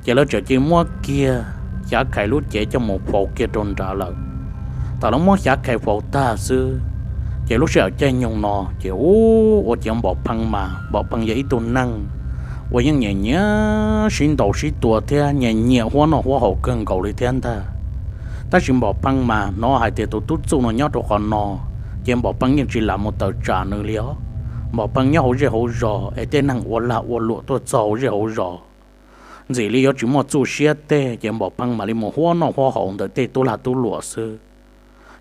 ces lawv txawm cia li muab kiag Xyav Khais lub cev coj mus faus kiag rau nrad lawm. Thaum lawv muab Xyav Khais faus tag xwb, ces lub sij hawm caij nyoog no ces ub, ua ciav Npom Phee mas, Npom Phee yog ib tug neeg uas yeej nyiam nyiam sib ntaus sib tua thiab nyiam nyiam huab noj huab haus kawg nkaus li thiab ntag. Tab sis Npom Phee mas hnov hais tias tus tub txuj no nyob rau qhov no, ces Npom Phee yeej tsis lam mus tawm tsam nws li os. Npom Phee nyob hauv zej hauv zos es tej neeg ua lag ua luam tuaj txog hauv zej hauv zos, ntxim li yuav tsis muaj txuj siab tej, ces Npom Phee mam li mus huab noj huab haus ntawm tej tub lag tub luam xwb.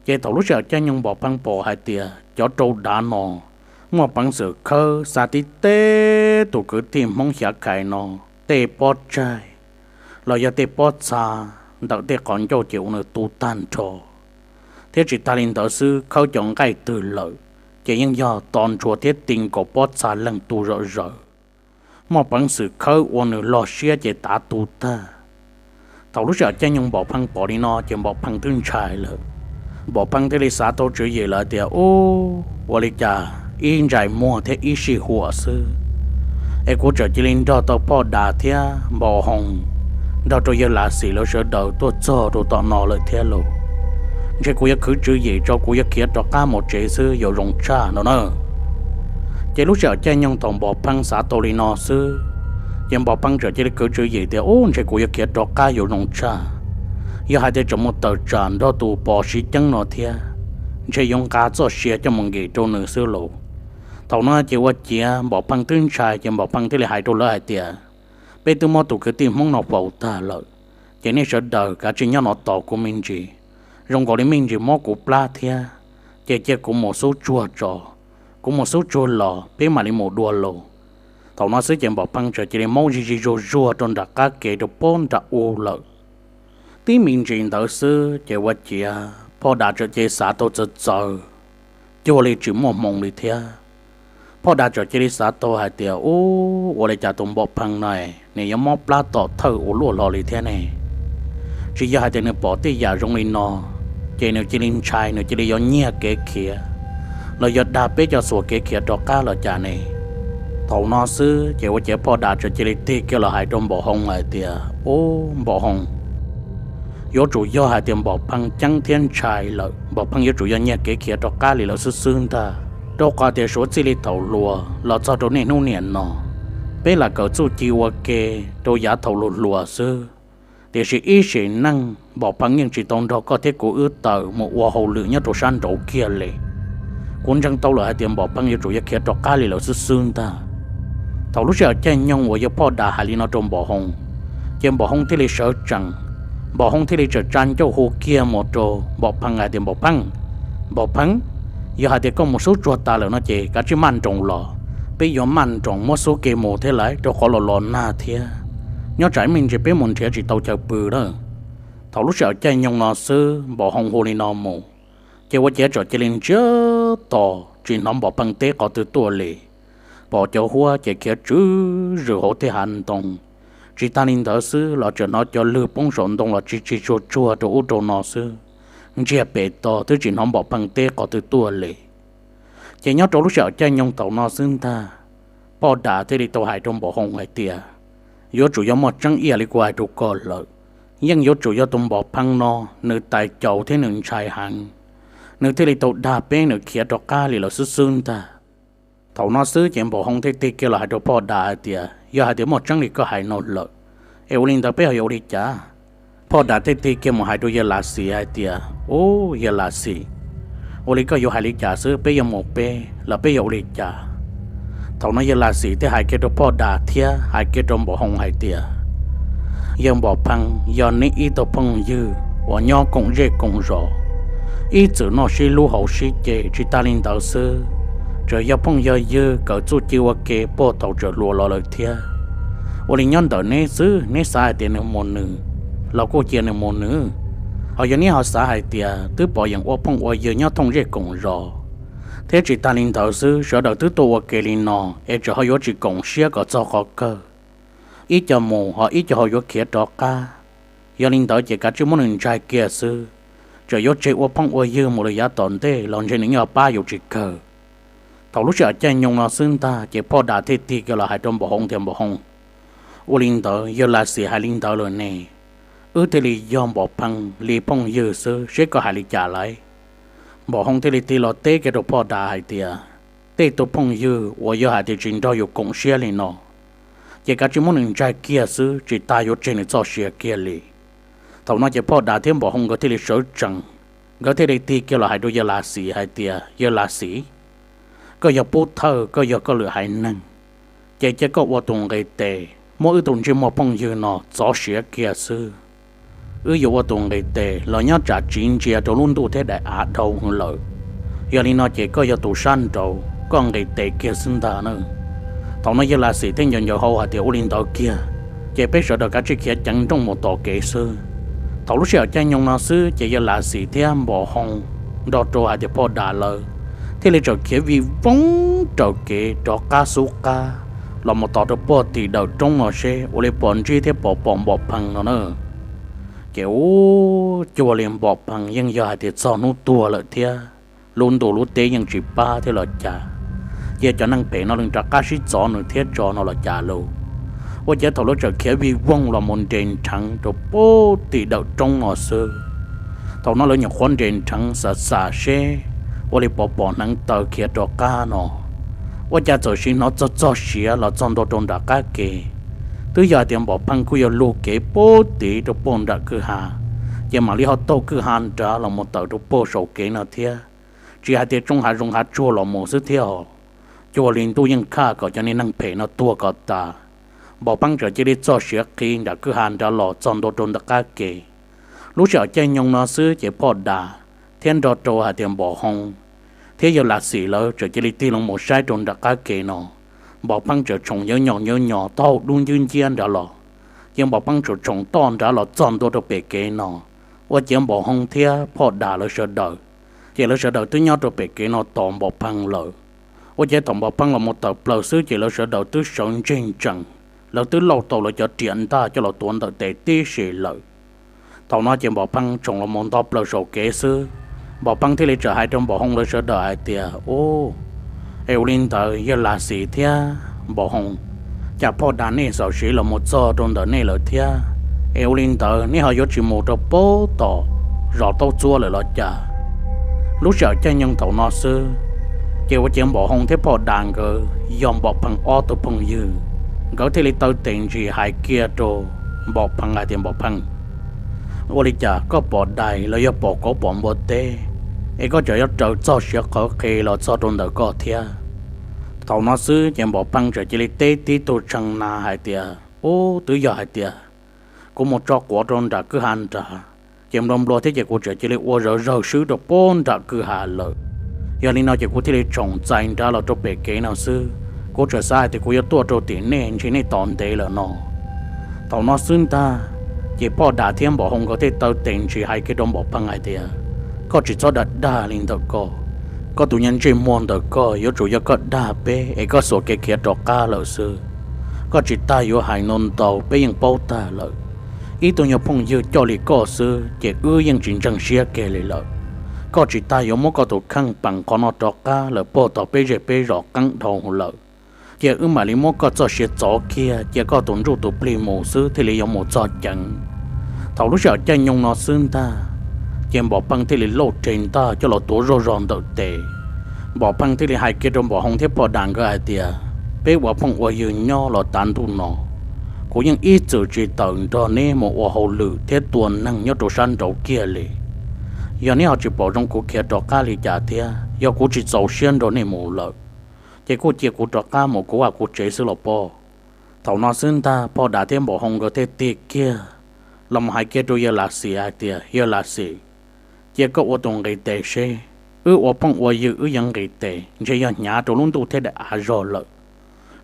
Ces thaum lub sij hawm caij nyoog Npom Phee pom hais tias cov rau dav no muaj peev xwm khawb xa tib teb tus kwv tij Hmoob Xyav Khais no tej pob tsaig los yog tej pob txha ntawm tej qhov ncauj ces ua nws tu tag nrho. Thiab tsis tas li ntawd xwb, khawb cov nqaij twg lawm ces yeej yog to ntshua thiab ti nkaus pob txha leej tu zom zaws. Muaj peev xwm khawb ua nws loj siab ces tav tu tag. Thaum lub sij hawm caij nyoog Npaum Pheej pom li no ces Npaum Pheej twb ntshai lawm. Npaum Pheej thiaj li xav tau tswv yim lawm tias, Ub, ua li cas ib ntsais muag thiab ib sij huam xwb es kuv tseem cia li nrog tau Phoj Dav thiab Npaum Hoo nrog rau yawg Lav Xis lawv sawv daws tuaj txog rau tom no lawm thiab lauj? Ntshe kuv yuav khwv tswv yim tso, kuv yuav khiav rov qab mus tsev xwb yuav zoo tshaj no na. Ces lub sij hawm caij nyoog thaum Npaum Pheej xav tau li no xwb, ces Npaum Pheej tseem cia li khwv tswv yim tias, Ub, ntshe kuv yuav khiav rov qab yuav zoo tshaj. Yog hais tias tseem mus tawm tsam nrog tus pos siv ceeb no thiab, ntshe yuav nqa txoj sia coj mus nkim rau nws xwb lauj. Thaum no ces ua ciav Npaum Pheej twb ntshai ces Npaum Pheej thiaj li hais rau lawv hais tias, Peb twb muab tus kwv tij Hmoob no faus tag lawm, ces nej sawv daws kav tsij nyob no tos kuv me ntsis. Zoo nkaus li me ntsis mob kuv plab thiab, ces cia kuv mus xub tsuag tso. Kuv mus xub tsuag los peb mam li mus dua lauj. Thaum no xwb ces Npaum Pheej tseem cia li maub zig zig zuag zuag rau nram qab kev rau pob nram u lawm. Tib me ntsis ntawd xwb ces ua ciav Phoj Dav tseem cia li xav tau txawv txawv, cuag li tsis muaj hmoo li thiab. Phoj Dav tseem cia li xav tau hais tias, Ub, ua li cas tus Npaum Pheej no nws yuav mob plab tom thawj ua luaj hlo li thiab ne? Tsis yog hais tias nws pom tej yam zoo li no ces nws cia li ntshai, nws cia li yuav nyiag kev khiav los yog dag peb cov xuas kev khiav rov qab los cas ne? Thaum no xwb ces ua ciav Phoj Dav tseem cia li tig kiag los hais rau Npaum Hoo hais tias, Ub, Npaum Hoo, yuav tsum yog hais tias Npaum Pheej ceeb thiab ntshai lawm, Npaum Pheej yuav tsum yog nyiag kev khiav rov qab li lawm xwb xwb ntag. Rau qhov tias suav txij li thaum hluas los txog rau niaj hnub niam no, peb lam kawm txuj ci ua ke rau yav thaum hluas hluas xwb. Tiam sis ib sim neej Npaum Pheej yeej tsis tau nrog koj thiab kuv wb tawm mus ua hauj lwm nyob rau sab nraud kiag li. Kuv ntseeg tau lawm hais tias Npaum Pheej yuav tsum yog khiav rov qab li lawm xwb xwb ntag. Thaum lub sij hawm caij nyoog uas yog Phoj Dav hais li no rau Npaum Hoo, ces Npaum Hoo thiaj li sawv tsees. Npaum Hoo thiaj li tsa ncauj hu kiag mus rau Npaum Pheej hais tias, Npaum Pheej, Npaum Pheej, yog hais tias koj mus xub tsuag tas lawm no ces kav tsij maj nroos los, peb yuav maj nroos muab xub ke mus thiab lawm, rau qhov los los nag thiab, nyob tsam ib me ntsis peb mus nrhiav tsis tau chaw pw lawm. Thaum lub sij hawm caij nyoog no xwb Npaum Hoo hu li no mus, ces ua ciav tseem cia li ntsiag to, tsis hnov Npaum Pheej teb qhov twg tuaj li. Pom cov huab ces khiav tswv zws hauv tej hav ntoo. Tsis tas li ntawd xwb los tseem hnov cov lwg poob saum ntoo los tsis tsis tsuag tsuag rau ub rau no xwb. Ntsiag pem to twb tsis hnov Npaum Pheej teb qhov twg tuaj li. Ces nyob rau lub sij hawm caij nyoog thaum no xwb ntag, Phoj Dav thiaj li tau hais rau Npaum Hoo hais tias, Yuav tsum yog muaj tseeb ib yam li kuv hais rau koj lawm. Yeej yuav tsum yog tus Npaum Pheej no nws tais caus thiab nws ntshai heev, nws thiaj li tau dag peb nws khiav rov qab li lawm xwb xwb ntag. Thaum no xwb ces Npaum Hoo thiaj tig kiag los hais rau Phoj Dav hais tias, Yog hais tias muaj tseeb li koj hais no lawm, es ua li ntawd peb ho yuav ua li cas? Phoj Dav thiaj tig kiag mus hais rau yawg Lav Xis hais tias, Ub, yawg Lav Xis, ua li koj yuav hais li cas xwb, peb yuav mus peb los peb yuav ua li cas? Thaum no yawg Lav Xis thiaj hais kiag rau Phoj Dav thiab hais kiag rau Npaum Hoo hais tias, Yawg Npaum Pheej, yog neb ib tug phooj ywg uas nyob koom zej koom zos, ib txwm noj sib hlub haus sib ce, tsis tas li ntawd xwb, tseem yog phooj yog ywg kawm txuj ci ua ke puag thaum tseem hluas los lawm thiab. Ua li nyob ntawm neb xwb, neb xav hais tias nws mus nws los kuj cia nws mus nws, ho yog neb ho xav hais tias twb pom yeem ua phooj ua ywg nyob thooj zej koom zos, thiab tsis tas li ntawd xwb, sawv daws twb tuaj ua ke li no es tseem ho yuav tsis koom siab kom txog qhov kawg, ib co mus ho ib co ho yuav khiav rov qab. Yog li ntawd ces kav tsij muab nws ntsaig kiag xwb, tseem yuav tseg ua phooj ua ywg mus lawm yav tom ntej los ntshe nws yeej pab yus tsis kawg. Thaum lub sij hawm caij nyoog no xwb ntag ces Phoj Dav thiaj tig kiag los hais rau Npaum Hoo tias, Npaum Hoo, ua li ntawd yawg Lav Xis hais li ntawd lawm ne, wb thiaj li yog Npaum Pheej li phooj ywg xwb, seb koj hais li cas lawm? Npaum Hoo thiaj li tig los teb kiag rau Phoj Dav hais tias, Tej tug phooj ywg uas yog hais tias tsis nrog yus koom siab li no, ces kav tsij muab nws ntsaig kiag xwb, tsis tas yuav tseg nws txoj sia kiag li. Thaum no ces Phoj Dav thiab Npaum Hoo nkawd thiaj li sawv tsees, nkawd thiaj li tig kiag los hais rau yawg Lav Xis hais tias, Yawg Lav Xis, koj yog pub thawj, koj yog koj lwm haiv neeg, ces cia koj ua tus nqis tes muab wb tus ntsej muag phooj ywg no txov siav kiag xwb. Wb yuav ua tus nqis tes los nyob tsam tsiv ntsia rau lub ntuj thiab daim av dhau hwv lawm. Yog li no ces koj yog tus sab nraud, koj nqis tes kiag xwb ntag na. Thaum no yawg Lav Xis thiaj ncaws ncaws hau hais tias, Ua li ntawd kiag, ces peb sawv daws kav tsij khiav ceev nrooj mus tom kev xwb. Thaum lub sij hawm caij nyoog no xwb ces yawg Lav Xim thiab Npaum Hoo nrog rau hais tias Phoj Das lawv thiaj li txawm khiav vij voog raws kev rov qab xub qab los mus tos rau puag tim dawm roob no seb ua li puas ntsib thiab puas pom Npaum Phee no na. Ces ub, cuag li Npaum Phee yeej yog hais tias txog hnub tuag lawm thiab, lub ntuj lub teb yeej tsis pab thiab los cas, cia cov neeg phem no lees rov qab sib txov nws thiab tso no los cas lauj. Ua cas thaum lawv txawm khiav vij voog los mus nres nrheev rau puag tim dawm roob no xwb, thaum no lawv nyuam qhuav nres nrheev xav xav seb ua li puas pom hneev taw khiav rov qab no, ua cas txawm sim hnov txog txog siav los txog ntua rau nram qab ke. Twb yog hais tias Npaum Phee kuj yog lug kev puag tid rau puag nram kwj ha, ces mam li ho taug kwj ha nrad los mus tawm rau puag saum kev no thiab. Tsis hais tias tsoo hav zoov hav tsuag los mus xwb thiab os, cuag li ntuj yeej khaj kom cov niag neeg phem no tuag kom tas, Npaum Phee txawm cia li txog siav qhi nram kwj ha nrad los txog ntua rau nram qab ke. Lub sij hawm caij nyoog no xwb ces Phoj Das thiab nrog rau hais tias Npaum Hoo thiab yawg Lav Xim lawv txawm cia li tig loo mus saib rau nram qab ke no. Npaum Phee txawm tshoom nyawv nyos nyawv nyos taub hau dub nciab nciab nrad los, ces Npaum Phee txawm tshoom toj nrad los txog ntua rau pem kev no. Ua ciav Npaum Hoo thiab Phoj Das lawv sawv daws, ces lawv sawv daws twb nyob rau pem kev no tos Npaum Phee lawm. Ua ciav thaum Npaum Phee los mus tawm plaws xwb ces lawv sawv daws twb sawv ntseg ntsees, lawv twb lauj tau lawv cov riam ntaj coj los tuav ntawm tes tib si lawm. Thaum no ces Npaum Phee tshoom los mus nto plaws saum kev xwb, Npaum Phee thiaj li txawm hais rau Npaum Hoo lawv sawv daws hais tias, Ub, es ua li ntawd yawg Lav Xim thiab Npaum Hoo, cas Phoj Das nej xaus siv los mus txog rau ntawm nej lawm thiab? Es ua li ntawd nej ho yuav tsis mus rau puag tom zos Taub Txuab lawm los cas? Lub sij hawm caij nyoog thaum no xwb, ces ua ciav Npaum Hoo thiab Phoj Das nkawd yog Npaum Phee ob tug phooj ywg, nkawd thiaj li taw tes ntsis hais kiag rau Npaum Phee hais tias, Npaum Phee, ua li cas koj pom dais los yog pom kauv pom npua teb, es koj tseem yuav raws txog siav qhawv qhi los txog rau ntawm koj thiab? Thaum no xwb ces Npaum Phee txawm cia li teb tib tug tshee na hais tias, Ub, twb yog hais tias kuv mus tso quav rau nram kwj ha nrad, ces nplua nplua thiab ces kuv txawm cia li ua zawv zawg swb rau puag nram kwj ha lawm. Yog li no ces kuv thiaj li tshoom txais nrad los rau pem kev no xwb. Kuv txawm xav hais tias kuv yuav tuaj rau tim nej ntshe nej tos ntev lawm no. Thaum no xwb ntag, ces Phoj Das thiab Npaum Hoo nkawd thiaj taw tes ntsis hais kiag rau Npaum Phee hais tias, Koj tsis txhob dag dag li ntawm koj. Koj tus nyuag ntsej muag ntawm koj yuav tsum yog koj dag peb es koj xuas kev khiav rov qab lawm xwb. Koj tsis tas yuav hais ntau ntau, peb yeej paub tag lawm. Ib tug nyuag phooj ywg coj li koj xwb ces wb yeej tsis ntseeg siab kiag li lawm. Koj tsis tas yuav muab koj tus kheej peem qhov no rov qab lawm puag tom peb zej peb zos qeeb dhau lawm. Cia wb mam li muab koj txoj sia txov kiag, cia koj tus ntsuj tus plig mus xwb thiaj li yuav mus txog ceev. Thaum lub sij hawm caij nyoog no xwb ntag, ces Npaum Phee thiaj li lauj rhe ntaj coj los tuav zoj zog ntawm tes. Npaum Phee thiaj li hais kiag rau Npaum Hoo thiab Phoj Das nkawd hais tias, Peb ua phooj ua ywg nyob los tav ntuj no, kuv yeej ib txwm tsis tawm nrog neb mus ua hauj lwm thiab tua neeg nyob rau sab nraud kiag li. Yog neb ho tsis pom zoo kuv khiav rov qab li cas thiab, yog kuv tsis txaus siab nrog nej mus lawm, ces kuj cia kuv rov qab mus kuv vaj kuv tsev xwb los pob. Thaum no xwb ntag Phoj Das thiab Npaum Hoo nkawd thiaj tig kiag los mus hais kiag rau yawg Lav Xim hais tias, Yawg Lav Xim, cia koj ua tus nqis tes seb, wb ua phooj ua ywg wb yuav nqis tes ntshe yog hnyav rau lub ntuj thiab daim av zog lawm.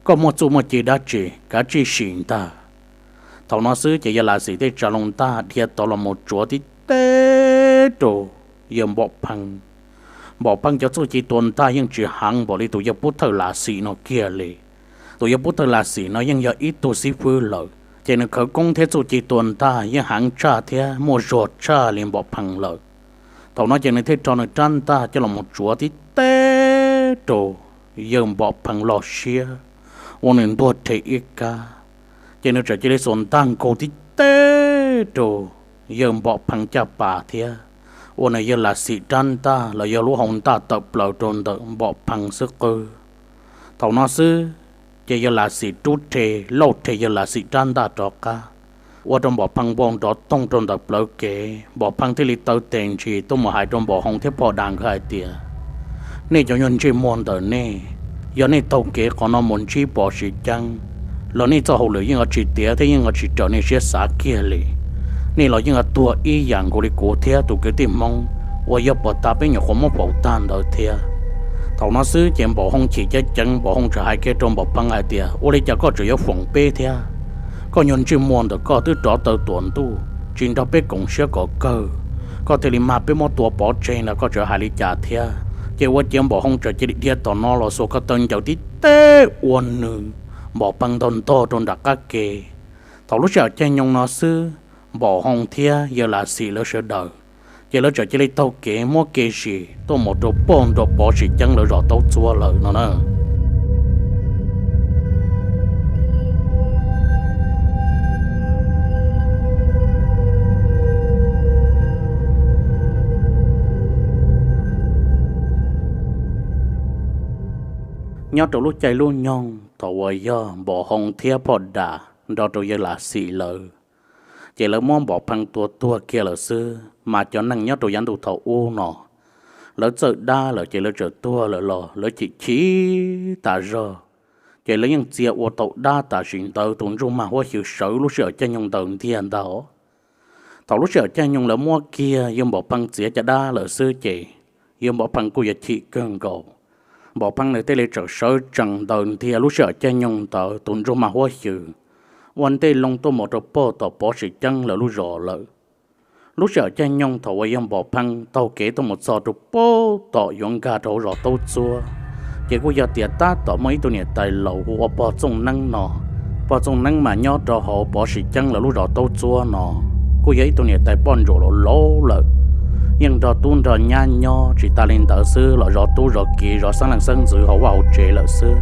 Koj muaj txuj muaj ci dab tsi kav tsij sim ntag. Thaum no xwb ces yawg Lav Xim thiaj tsa loo ntaj dhia tod los mus tsuav tib teg rau yawg Npaum Phee. Npaum Phee cov txuj ci tua ntaj yeej tsis heev npaum li tus yawg Pub Thawj Lav Xim no kiag li. Tus yawg Pub Thawj Lav Xim no yeej yog ib tug xib fwb lawm, ces nws khawv koob thiab txuj ci tua ntaj yeej heev tshaj thiab muaj zog tshaj li Npaum Phee lawm. Thaum no ces nws thiaj rho nws rab ntaj coj los mus tsuav tib teg rau yawg Npaum Phee lub siab, ua nws ntuag rhe ib kab. Ces nws txawm cia li xuas ntaj nkaug tib teg rau yawg Npaum Phee caj pas thiab ua nws yawg Lav Xim rab ntaj los yog lub hau ntaj tawm plaws rau ntawm Npaum Phee xwb qwb. Thaum no xwb, ces yawg Lav Xim rub rhe, lauj rhe yawg Lav Xim rab ntaj rov qab, ua rau Npaum Phee vau nrov toog rau ntawm plawv kev. Npaum Phee thiaj li taw tes ntsis tuaj mus hais rau Npaum Hoo thiab Phoj Das nkawd hais tias, Nej cov nyuag ntsej muag ntawm nej, yog nej taug kev qhov no mus ntsib Pov Siv Ceeb los nej txoj hauj lwm yeej yuav tsis tiav thiab yeej yuav tsis raws nej siab xav kiag li. Nej los yeej yuav tuag ib yam nkaus li kuv thiab tus kwv tij Hmoob uas yog puag ta peb nyuam qhuav muab faus tag ntawd thiab. Thaum no xwb ces Npaum Hoo chim ceev ceev, Npaum Hoo txawm hais kiag rau Npaum Phee hais tias, Ua li cas koj tseem yuav foom peb thiab? Koj nyuag ntsej muag ntawm koj twb rov taw tuam ntuj, tsis nrog peb koom siab kom kawg, koj thiaj li mag peb muab tua pov tseg ntag, koj tseem hais li cas thiab? Ces ua ciav Npaum Hoo txawm cia li dhia tom no los xuas ko taw ncaws tib teb ua nws Npaum Phee ntog ntog rau nram qab ke. Thaum lub sij hawm caij nyoog no xwb, Npaum Hoo thiab yawg Lam Xim lawv sawv daws, ces lawv txawm cia li taug kev muab kev zis tuaj mus rau pog nrog Pov Sim Ceeb lawv zos Taub Txuab lawm no na. Nyob rau lub caij lub nyoog thaum uas yog Npaum Hoo thiab Phoj Dam nrog rau yawg Lam Xim lawv, ces lawv muab Npaum Phee tua tuag kiag lawm xwb, mas cov neeg nyob rau yav ntuj thaum ub no, lawv txawj dab lawm ces lawv txawm tuag lawm los lawv chim chim tas zog, ces lawv yeej txia ua tau dab tam sim ntawd tus ntsuj mag huab xyw sawv lub sij hawm caij nyoog ntawd ntiag ntag. Thaum lub sij hawm caij nyoog lawv muab kiag yawg Npaum Phee txiav caj dab lawm xwb ces yawg Npaum Phee kuj yuav chim kawg nkaus. Npaum Phee nws thiaj li txawm sawv tsees ntawd ntiag lub sij hawm caij nyoog ntawd tus ntsuj mag huab xyw ua ntej loo tuaj mus rau pog tom Pov Sim Ceeb lawv lub zos lawm. Lub sij hawm caij nyoog thaum uas yawg Npaum Phee taug kev tuaj mus txog rau pog tom yuav nkag rau hauv zos Taub Txuab, ces kuj yog tias tab tom muaj ib tug niam tais laus hu ua pog Txooj Neeb no. Pog Txooj Neeb mas nyob rau hauv Pov Sim Ceeb lawv lub zos Taub Txuab no, kuj yog ib tug niam tais poj ntsuam laus laus lawm, yeej nrog tub nrog nyab nyob tsis tas li ntawd xwb los zov tub zov kiv zov xeeb leej xeeb ntxwv hauv vaj hauv tsev lawm xwb.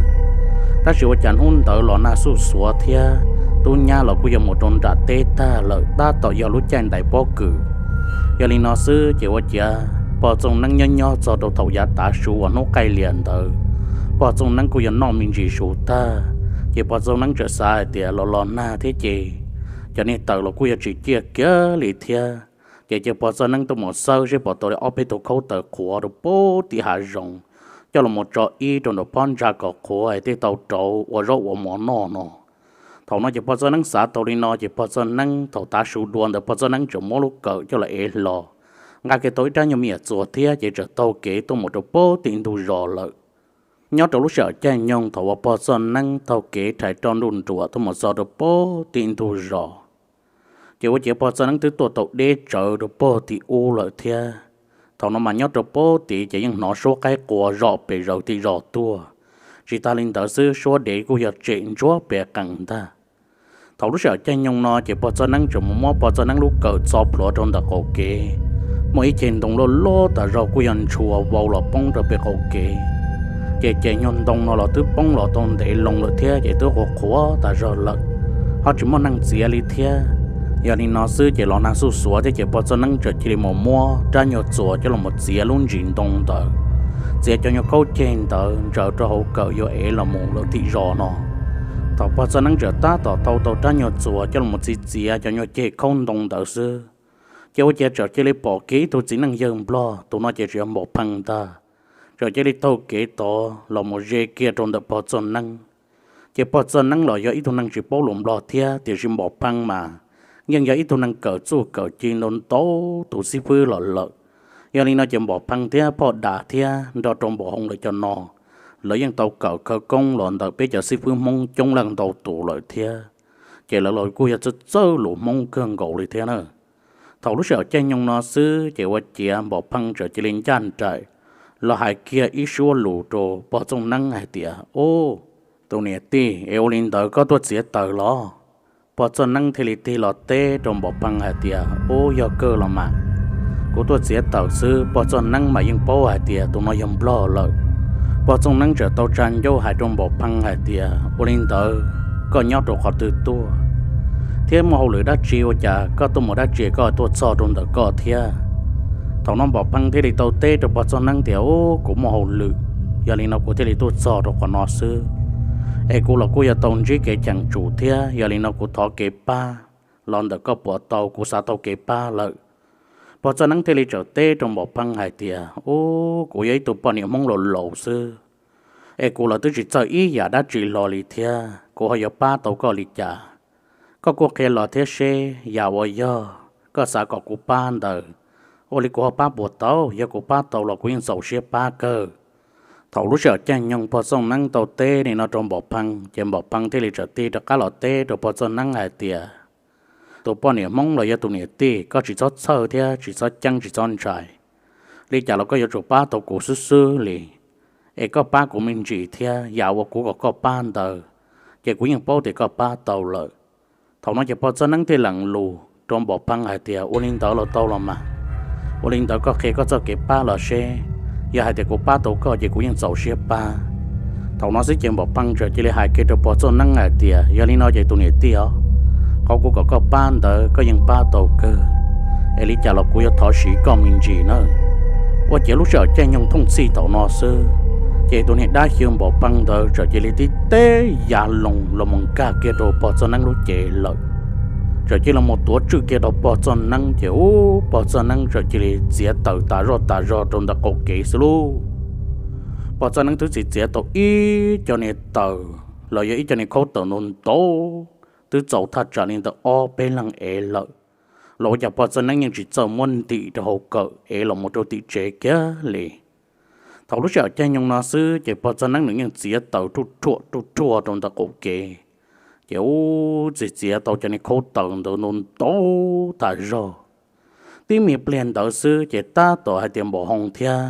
Tab sis ua cas hnub ntawd los nag xuj xuav thiab tub nyab los kuj yog mus rau nram teb tag lawm, tab tom yog lub caij ntais pob kws. Yog li no xwb ces ua ciav pog Txooj Neeb nyob nyob txog rau thaum yav tav su uas hnub qaij lias ntawd, pog Txooj Neeb kuj yog noj me ntsis su tag, ces pog Txooj Neeb txawm xav hais tias los los nag thiab ces cov niag taws los kuj yog tsis ciaj kiag li thiab. Ces cia pog Txooj Neeb tuaj mus xawb seb puas tau li ob peb tug khaub taws qhuav rau pem tim hav zoov, coj los mus tso ib rau nram phab ntsa kom qhuav es thiaj tau rauv ua zaub ua mov noj no. Thaum no ces pog Txooj Neeb xav tau li no ces pog Txooj Neeb thaum tav su dua ntawd pog Txooj Neeb txawm muab lub kawm coj los ev hlo, nqa kiag tau ib rab nyuag me nyuam txuas thiab ces txawm taug kev tuaj mus rau pem tim ntug zos lawm. Nyob rau lub sij hawm caij nyoog thaum uas pog Txooj Neeb taug kev rhais roj nruj nruam tuaj mus txog rau pem tim ntug zos, ces ua ciav pog Txooj Neeb twb tuaj tau deb tsawv rau pem tim ub lawm thiab. Thaum no mas nyob rau pem tid ces yeej hnov suab qaib qua zom pes zaws tim zos tuaj, tsis tas li ntawd xwb suab dev kuj yog tsem ntsuab pes qees ntag. Thaum lub sij hawm caij nyoog no ces pog Txooj Neeb txawm mus muab pog Txooj Neeb lub kawm txo plhuav rau ntawm qaum kev, muaj ib ceg ntoo loj loj tas zog kuj yog ntshua vau los poob rau pem qaum kev. Ces ceg nyuag ntoo no los twb poob los tau ntev loo lawm thiab ces twb qhuav qhuav tas zog lawm, ho tsis muaj neeg txiav li thiab. Yog li no xwb ces los nag xuj xuav thiab ces pog Txooj Neeb txawm cia li mus muab rab nyuag txuas coj los mus txiav lub ntsis ntoo ntawd, txiav cov nyuag khaub ceg ntawd ntsaws rau hauv kawm yuav ev los mus lawm tim zos no. Thaum pog Txooj Neeb txawm tab tom thau tau rab nyuag txuas coj los mus txiav txiav cov nyuag ceg khaub ntoo ntawd xwb, ces ua ciav txawm cia li pom kiag ib tug txiv neej yawg nplog, tus no ces tsis yog Npaum Phee ntag, txawm cia li taug kev tod los mus ze kiag rau ntawm pog Txooj Neeb. Ces pog Txooj Neeb los yog ib tug neeg tsis paub lus nplog thiab, tiam sis Npaum Phee mas yeej yog ib tug neeg kawm txuj kawm ci ntau ntau tus xib fwb los lawm. Yog li no ces Npaum Phee thiab Phoj Dam thiab nrog rau Npaum Hoo lawv cov no, lawv yeej tau kawm khawv koob los ntawm peb cov xib fwb Hmoob coob leej ntau tus lawm thiab, ces lawv los kuj yog txawj txawj lus Hmoob kawg nkaus li thiab na. Thaum lub sij hawm caij nyoog no xwb ces ua ciav Npaum Phee txawm cia li ncaj nraim los hais kiag ib suab lus rau pog Txooj Neeb hais tias, Ub, tus niam tij, es ua li ntawd koj tuaj txiav taws los? Pog Txooj Neeb thiaj li tig los teb rau Npaum Phee hais tias, Ub, yog kawg los mas, kuv tuaj txiav taws xwb. Pog Txooj Neeb mas yeej paub hais tias tus no yog nplog lawm. Pog Txooj Neeb txawm tau tsa ncauj hais rau Npaum Phee hais tias, Ua li ntawd koj nyob rau qhov twg tuaj, thiab muaj hauj lwm dab tsi ua cas koj tuaj mus dab tsi koj tuaj txog rau ntawm koj thiab? Thaum no Npaum Phee thiaj li tau teb rau pog Txooj Neeb tias, Ub, kuv muaj hauj lwm, yog li no kuv thiaj li tuaj txog rau qhov no xwb. Es kuv los kuj yog tau ntsib kev cheem tsum thiab, yog li no kuv thov kev pab los ntawm koj puas tau, kuv xav tau kev pab lawm. Pog Txooj Neeb thiaj li txawm teb rau Npaum Phee hais tias, Ub, kuv yog ib tug poj niam Hmoob laus laus xwb, es kuv los twb tsis txawj ib yam dab tsi hlo li thiab, kuv ho yuav pab tau koj li cas? Koj kuj qhia los thiab seb yam uas yog koj xav kom kuv pab ntawd, ua li kuv ho pab puas tau? Yog kuv pab tau los kuv yeej txaus siab pab kawg. Thaum lub sij hawm caij nyoog pog Txooj Neeb tau teb li no rau Npaum Phee ces Npaum Phee thiaj li txawm tig rov qab los teb rau pog Txooj Neeb hais tias, Tus poj niam Hmoob los yog tus niam tij, koj tsis txhob txhawj thiab tsis txhob ceeb tsis txhob ntshai. Li cas los koj yuav tsum pab tau kuv xwb xwb li. Es koj pab kuv me ntsis thiab yam uas kuv kom koj pab ntawd, ces kuv yeej paub tias koj pab tau lawm. Thaum no ces pog Txoj Neeb thiaj lees lus rau Npaum Pheej hais tias, Ua li ntawd los tau los mas. Ua li ntawd koj qhia koj txoj kev pab los seb, yog hais tias kuv pab tau koj ces kuv yeej txaus siab pab. Thaum no xwb ces Npaum Pheej txawm cia li hais kiag rau pog Txoj Neeb hais tias, Yog li no ces tus niam tij os, qhov kuv kom koj pab ntawd koj yeej pab tau kawg, es li cas los kuv yuav thov siv koj me ntsis nawb. Ua ciav lub sij hawm caij nyoog thooj txhij thaum no xwb, ces tus niag dab xyw Npaum Pheej ntawd txawm cia li tib teb ya loo los mus nkag kiag rau pog Txoj Neeb lub cev lawm. Txawm cia li los mus tuav tswj kiag rau pog Txoj Neeb, ces ub, pog Txoj Neeb txawm cia li txiav taws tas zog tas zog rau ntawm qaum kev xwb lauj. Pog Txoj Neeb twb txiav txiav tau ib co niag taws los yog ib co niag khaub taws ntau ntau, twb txaus thaj tsam li ntawm ob peb leeg ev lawm, los ua cas pog Txoj Neeb yeej tsis txawj muab ntim rau hauv kawm ev los mus rau tim tsev kiag li. Thaum lub sij hawm caij nyoog no xwb ces pog Txoj Neeb nws yeej txiav taws ruaj ruaj ruaj ruaj rau ntawm qaum kev, ces ub, txiav txiav tau cov niag khaub taws ntawd ntau ntau tas zog. Tib me pliag ntawd xwb ces tab tom hais tias Npaum Hoo thiab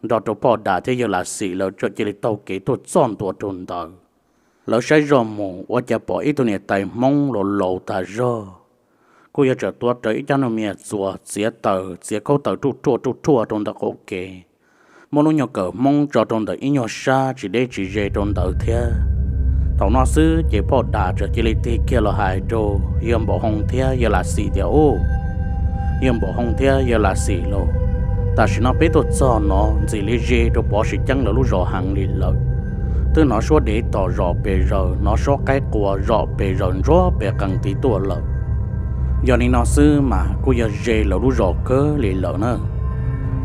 nrog rau Phoj Dam thiab Yawg Lam Xim lawv txawm cia li taug kev tuaj txog ntua rau ntawd. Lawv saib zoj mus ua cas pom ib tug niam tais Hmoob laus laus tas zog, kuj yog txawm tuav rawv ib cab nug me nyuam txuas txiav taws txiav khaub taws ruaj ruaj ruaj ruaj rau ntawm qaum kev, muab lub nyuag kawm Hmoob tso rau ntawm ib nyuag sab tsis deb tsis ze rau ntawd thiab. Thaum no xwb ces Phoj Dam txawm cia li tig kiag los hais rau yawg Npaum Hoo thiab yawg Lam Xim tias, Ub, yawg Npaum Hoo thiab yawg Lam Xim lauj, tam sim no peb tuaj txog no ntxim li ze rau Pov Sim Ceeb lawv lub zos heev li lawm. Twb hnov suab dev tom zom pes zaws, hnov suab qaib qua zom pes zaws ntsuab pes qees tid tuaj lawm. Yog li no xwb mas kuj yog ze lawv lub zos kawg li lawm na.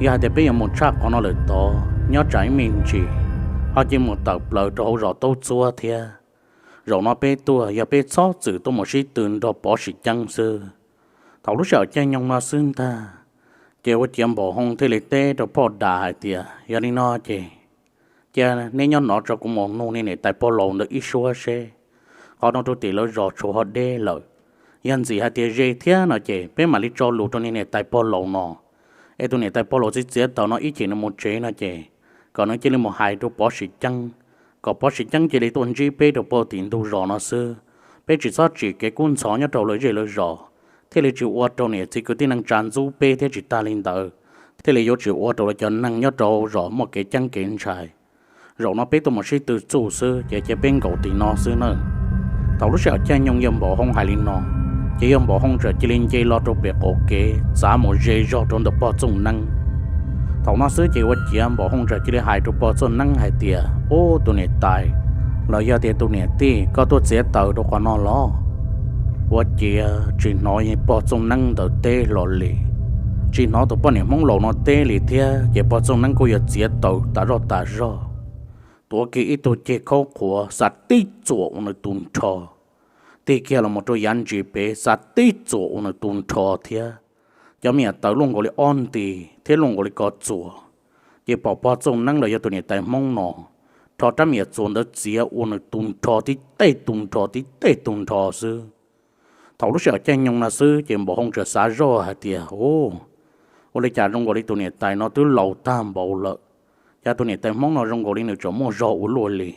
Yog hais tias peb yuav mus tshaj qhov no lawm tod nyob tsam ib me ntsis ho cia mus tawm plaws rau hauv zos Taub Txuab thiab. Zaum no peb tuaj yog peb txhob txwm tuaj mus sib tw nrog Pov Sim Ceeb xwb. Thaum lub sij hawm caij nyoog no xwb ntag, ces ua ciav Npaum Hoo thiaj li teb rau Phoj Dam hais tias, Yog li no ces cia neb nyob no tso kuv mus nug niag niam tais pog laus ntawd ib suab seb qhov no rau tim lawv zos tshuav ho deb lawm. Yog ntxim hais tias ze thiab no ces peb mam li tso lus rau niag niam tais pog laus no, es tus niam tais pog laus txiav txiav taws no ib chim nws mus tsev no ces kom nws cia li mus hais rau Pov Sim Ceeb, kom Pov Sim Ceeb cia li tuaj ntsib peb rau puag tim ntug zos no xwb. Peb tsis txhob tsim kev kub ntxhov nyob rau lawv zej lawv zos, thiaj li tsis ua rau niam txiv kwv tij neej tsa ntxub peb thiab tsis tag li ntawd, thiaj li yuav tsis ua rau lawv cov neeg nyob rau zos muaj kev ceeb kev ntshai. Zaum no peb tuaj mus sib tw txuj xwb ces cia peb nkaum tim no xwb nawb. Thaum lub sij hawm caij nyoog yawg Npaum Hoo hais li no, ces yawg Npaum Hoo txawm cia li nce los rau pem qaum kev txav mus ze zog rau ntawm pog Txooj Neeb. Thaum no xwb ces ua ciav Npaum Hoo txawm cia li hais rau pog Txooj Neeb hais tias, Ub, tus niam tais, los yog tias tus niam tij, koj tuaj txiav taws rau qhov no los? Ua ciav tsis hnov pog Txooj Neeb ntawd teb hlo li, tsis hnov tus poj niam Hmoob laus no teb li thiab ces pog Txooj Neeb kuj yog txiav taws tas zog tas zog, tuav kiag ib tug ceg khaub qhuav xa tib txuas ua nws tu nrho, tig kiag los mus rau yav ntsis pem xa tib txuas ua nws tu nrho thiab. Cov me nyuam taws luaj nkaus li ob nti thiab luaj nkaus li ko txuas, ces pom pog Txooj Neeb los yog tus niam tais Hmoob no rho rab me nyuam txuas ntawd txiav ua nws tu nrho tib tej tu nrho tib tej tu nrho xwb. Thaum lub sij hawm caij nyoog no xwb ces Npaum Hoo txawm xav zoj hais tias, Ub, ua li cas zoo nkaus li tus niam tais no twb laus tag npaum lawm, cas tus niam tais Hmoob no zoo nkaus li nws tseem muaj zog ua luaj li.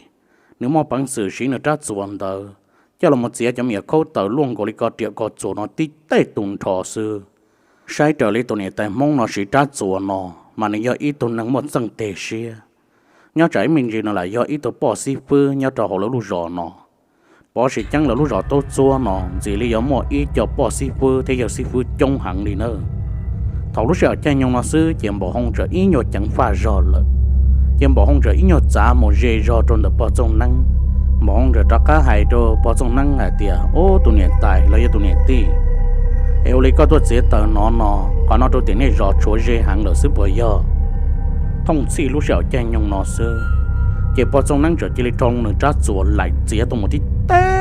Nws muaj peev xwm siv nws rab txuas ntawd coj los mus txiav cov me nyuam khaub taws luaj nkaus li ko riam ko txuas no tib tej tu nrho xwb. Saib raws li tus niam tais Hmoob no siv rab txuas no, mas nws yog ib tug neeg muaj txeej teg siab, nyob tsam ib me ntsis nws lam yog ib tug poj xib fwb nyob rau hauv lawv lub zos no. Pov Sim Ceeb lawv lub zos Taub Txuab no ntxim li yuav muaj ib co poj xib fwb thiab yawg xib fwb coob heev li nawb. Thaum lub sij hawm caij nyoog no xwb ces Npaum Hoo txawm ib nyuag ceev faj zog lawm, ces Npaum Hoo txawm ib nyuag txav mus ze zog rau ntawm pog Txooj Neeb. Npaum Hoo txawm rov qab hais rau pog Txooj Neeb hais tias, Ub, tus niam tais los yog tus niam tij, es ua li koj tuaj txiav taws no no, qhov no rau tim nej zos tshuav ze heev lawm xwb puas yog? Thooj txhij lub sij hawm caij nyoog no xwb, ces pog Txooj Neeb txawm cia li rho nws rab txuas laim txiav tuaj mus tib teg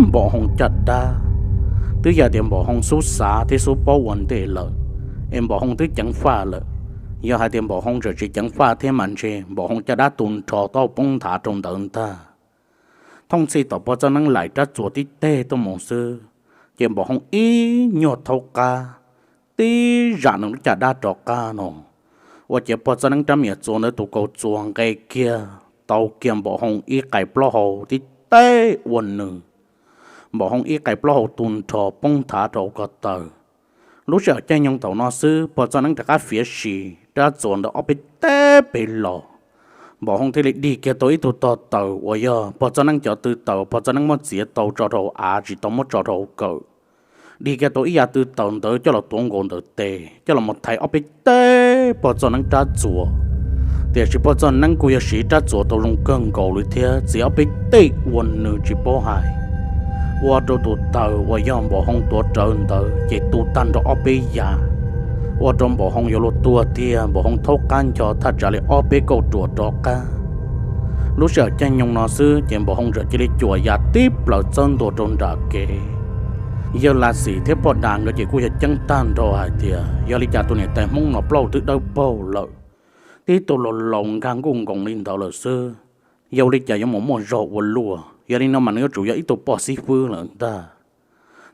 Npaum Hoo caj dab. Twb yog tias Npaum Hoo xub xav thiab xub paub ua ntej lawm, es Npaum Hoo twb ceev faj lawm. Yog hais tias Npaum Hoo txawm tsis ceev faj thiab mas ntshe Npaum Hoo caj dab tu nrho tau poob nthav rau ntawd ntag. Thooj txhij tom pog Txooj Neeb laim rab txuas tib teg tuaj mus xwb, Ces Npaum Hoo ib nyuag thaub qab, tib zam nws lub caj dab rov qab no, ua ciav pog Txoj Neeb rab mias txuas ntawd tus kaus txuas nqes kiag tau kiag Npaum Hoo ib qais plaub hau tib teb ua nws. Npaum Hoo ib qais plaub hau tu nrho poob nthav rau hauv ko taw. Lub sij hawm caij nyoog thaum no xwb pog Txoj Neeb rov qab fiav sim rab txuas ntawd ob peb teb pes los, Npaum Hoo thiaj li dig kiag tau ib tug tog taws uas yog pog Txoj Neeb cov tw taws pog Txoj Neeb muab txiav tau tso rau hauv av tsis tau muab tso rau hauv kawm. Dig kiag tau ib yav tw taws ntawd coj los tuav nkaus ntawm tes coj los mus thaiv ob peb teb pog Txoj Neeb rab txuas. Tiam sis pog Txoj Neeb kuj yog siv rab txuas tau zoo kawg nkaus li thiab txiav ob peb teb ua nws tsis paub hais, ua rau tus taws uas yog Npaum Hoo tuav rawv ntawd ces tu tag nrho ob peb yav, ua rau Npaum Hoo yuav luag tuag tiag. Npaum Hoo thaub qab ncho thaj tsam li ob peb kauj ruam rov qab. Lub sij hawm caij nyoog no xwb ces Npaum Hoo txawm cia li cuam ya tib plaws txawb ntua rau nram kev. Yawg Lav Xim thiab Poj Das nkawd ces kuj yog ceeb tag nrho hais tias yog li cas tus niam tais Hmoob no plaub twb dawb paug lawm, tib tug laus laus nkag nkuj nkoos li ntawd lawm xwb, yog li cas yuav mus muaj zog ua luaj. Yog li no mas nws yuav tsum yog ib tug poj xib fwb lawm ntag.